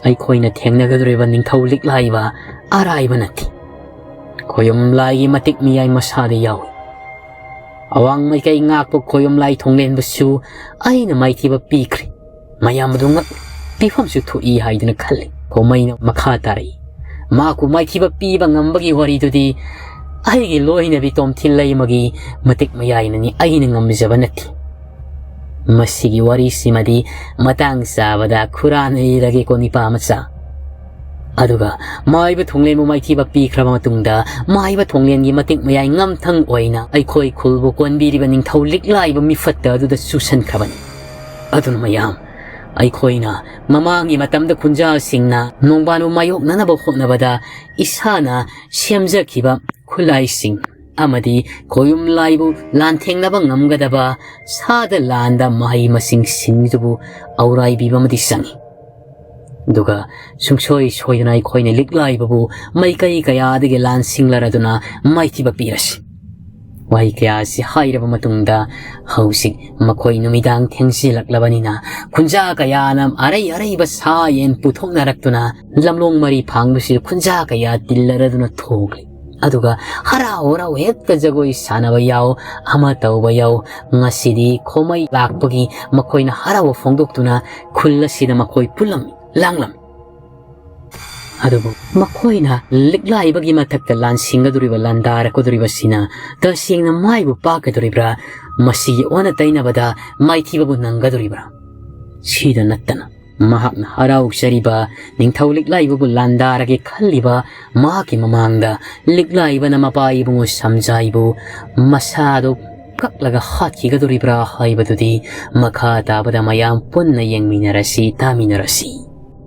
ꯑꯩꯈꯣꯏꯅ ꯊꯦꯡꯅꯒꯗꯧꯔꯤꯕ ꯅꯤꯡꯊꯧ ꯂꯤꯛꯂꯥꯏꯕ ꯑꯔꯥꯏꯕ ꯅꯠꯇꯦ꯫ ꯈꯣꯌꯨꯝ ꯂꯥꯏꯒꯤ ꯃꯇꯤꯛ ꯃꯌꯥꯏ ꯃꯁꯥꯗ ꯌꯥꯎꯏ꯫ ꯑꯋꯥꯡ ꯃꯥꯏꯀꯩ ꯉꯥꯛꯄ ꯈꯣꯌꯨꯝ ꯂꯥꯏ ꯊꯣꯡꯂꯦꯟꯕꯁꯨ ꯑꯩꯅ ꯃꯥꯏꯊꯤꯕ ꯄꯤꯈ꯭ꯔꯦ꯫ ꯃꯌꯥꯝ ꯑꯗꯨ ꯉꯛ ꯄꯤꯐꯝꯁꯨ ꯊꯣꯛꯏ ꯍꯥꯏꯗꯨꯅ ꯈꯜꯂꯤ꯫" ꯈꯣꯃꯩꯅ ꯃꯈꯥ ꯇꯥꯔꯛꯏ, "ꯃꯍꯥꯛꯄꯨ ꯃꯥꯏꯊꯤꯕ ꯄꯤꯕ ꯉꯝꯕꯒꯤ ꯋꯥꯔꯤꯗꯨꯗꯤ ꯑꯩꯒꯤ ꯂꯣꯏꯅꯕꯤ ꯇꯣꯝꯊꯤꯜ ꯂꯩꯃꯒꯤ ꯃꯇꯤꯛ ꯃꯌꯥꯏꯅꯅꯤ, ꯑꯩꯅ ꯉꯝꯖꯕ ꯅꯠꯇꯦ꯫ ꯃꯁꯤꯒꯤ ꯋꯥꯔꯤꯁꯤꯃꯗꯤ ꯃꯇꯥꯡ ꯆꯥꯕꯗ ꯈꯨꯔꯥꯟ ꯏꯔꯒꯦꯀꯣ, ꯅꯤꯄꯥ ꯃꯆꯥ꯫ ꯑꯗꯨꯒ ꯃꯥꯏꯕ ꯊꯣꯡꯂꯦꯟꯕꯨ ꯃꯥꯏꯊꯤꯕ ꯄꯤꯈ꯭ꯔꯕ ꯃꯇꯨꯡꯗ, ꯃꯥꯏꯕ ꯊꯣꯡꯂꯦꯟꯒꯤ ꯃꯇꯤꯛ ꯃꯌꯥꯏ ꯉꯝꯊꯪ ꯑꯣꯏꯅ ꯑꯩꯈꯣꯏ ꯈꯨꯜꯕꯨ ꯀꯣꯟꯕꯤꯔꯤꯕ ꯅꯤꯡꯊꯧ ꯂꯤꯛꯂꯥꯏꯕ ꯃꯤꯐꯠꯇ ꯑꯗꯨꯗ ꯆꯨꯁꯟꯈ꯭ꯔꯕꯅꯤ꯫ ꯑꯗꯨꯅ ꯃꯌꯥꯝ, ꯑꯩꯈꯣꯏꯅ ꯃꯃꯥꯡꯒꯤ ꯃꯇꯝꯗ ꯈꯨꯟꯖꯥꯁꯤꯡꯅ ꯅꯣꯡꯕꯥꯟꯕꯨ ꯃꯥꯌꯣꯛꯅꯅꯕ ꯍꯣꯠꯅꯕꯗ ꯏꯁꯥꯅ ꯁꯦꯝꯖꯈꯤꯕ ꯈꯨꯠꯂꯥꯏꯁꯤꯡ ꯑꯃꯗꯤ ꯈꯣꯌꯨꯝ ꯂꯥꯏꯕꯨ ꯂꯥꯟꯊꯦꯡꯅꯕ ꯉꯝꯒꯗꯕ ꯁꯥꯗ ꯂꯥꯟꯗ ꯃꯍꯩ ꯃꯁꯤꯡꯁꯤꯡꯗꯨꯕꯨ ꯑꯧꯔꯥꯏꯕꯤꯕ ꯑꯃꯗꯤ ꯆꯪꯏ꯫ ꯑꯗꯨꯒ ꯁꯨꯡꯁꯣꯏ ꯁꯣꯏꯗꯅ ꯑꯩꯈꯣꯏꯅ ꯂꯤꯛꯂꯥꯏꯕꯕꯨ ꯃꯥꯏꯀꯩ ꯀꯌꯥꯗꯒꯤ ꯂꯥꯟꯁꯤꯡꯂꯔꯗꯨꯅ ꯃꯥꯏꯊꯤꯕ ꯄꯤꯔꯁꯤ꯫" ꯋꯥꯍꯩ ꯀꯌꯥ ꯑꯁꯤ ꯍꯥꯏꯔꯕ ꯃꯇꯨꯡꯗ, ꯍꯧꯖꯤꯛ ꯃꯈꯣꯏ ꯅꯨꯃꯤꯗꯥꯡ ꯊꯦꯡꯖꯤꯜꯂꯛꯂꯕꯅꯤꯅ, ꯈꯨꯟꯖꯥ ꯀꯌꯥꯅ ꯑꯔꯩ ꯑꯔꯩꯕ ꯁꯥ ꯌꯦꯟ ꯄꯨꯊꯣꯛꯅꯔꯛꯇꯨꯅ, ꯂꯝꯂꯣꯡ ꯃꯔꯤ ꯐꯥꯡꯕꯁꯤꯗ ꯈꯨꯟꯖꯥ ꯀꯌꯥ ꯇꯤꯜꯂꯔꯗꯨꯅ ꯊꯣꯛꯂꯤ꯫ ꯑꯗꯨꯒ ꯍꯔꯥꯎ ꯍꯔꯥꯎ ꯍꯦꯛꯇ ꯖꯒꯣꯏ ꯁꯥꯟꯅꯕ ꯌꯥꯎ, ꯑꯃ ꯇꯧꯕ ꯌꯥꯎ꯫ ꯉꯁꯤꯗꯤ ꯈꯣꯃꯩ ꯂꯥꯛꯄꯒꯤ ꯃꯈꯣꯏꯅ ꯍꯔꯥꯎꯕ ꯐꯣꯡꯗꯣꯛꯇꯨꯅ ꯈꯨꯜ ꯑꯁꯤꯗ ꯃꯈꯣꯏ ꯄꯨꯜꯂꯝꯃꯤ, ꯂꯥꯡꯂꯝꯃꯤ꯫ ꯑꯗꯨꯕꯨ ꯃꯈꯣꯏꯅ ꯂꯤꯛꯂꯥꯏꯕꯒꯤ ꯃꯊꯛꯇ ꯂꯥꯟꯁꯤꯡꯒꯗꯧꯔꯤꯕ, ꯂꯥꯟꯗꯥꯔꯛꯀꯗꯧꯔꯤꯕꯁꯤꯅ ꯇꯁꯦꯡꯅ ꯃꯥꯏꯕꯨ ꯄꯥꯛꯀꯗꯧꯔꯤꯕ꯭ꯔꯥ? ꯃꯁꯤꯒꯤ ꯑꯣꯟꯅ ꯇꯩꯅꯕꯗ ꯃꯥꯏꯊꯤꯕꯕꯨ ꯅꯪꯒꯗꯧꯔꯤꯕ꯭ꯔꯥ? ꯁꯤꯗ ꯅꯠꯇꯅ ꯃꯍꯥꯛꯅ ꯍꯔꯥꯎꯖꯔꯤꯕ ꯅꯤꯡꯊꯧ ꯂꯤꯛꯂꯥꯏꯕꯕꯨ ꯂꯥꯟꯗꯥꯔꯒꯦ ꯈꯜꯂꯤꯕ ꯃꯍꯥꯛꯀꯤ ꯃꯃꯥꯡꯗ ꯂꯤꯛꯂꯥꯏꯕꯅ ꯃꯄꯥ ꯏꯕꯨꯡꯉꯣ ꯁꯝꯖꯥꯏꯕꯨ ꯃꯁꯥꯗꯨ ꯀꯛꯂꯒ ꯍꯥꯠꯈꯤꯒꯗꯧꯔꯤꯕ꯭ꯔꯥ ꯍꯥꯏꯕꯗꯨꯗꯤ ꯃꯈꯥ ꯇꯥꯕꯗ ꯃꯌꯥꯝ ꯄꯨꯟꯅ ꯌꯦꯡꯃꯤꯟꯅꯔꯁꯤ, ꯇꯥꯃꯤꯟꯅꯔꯁꯤ꯫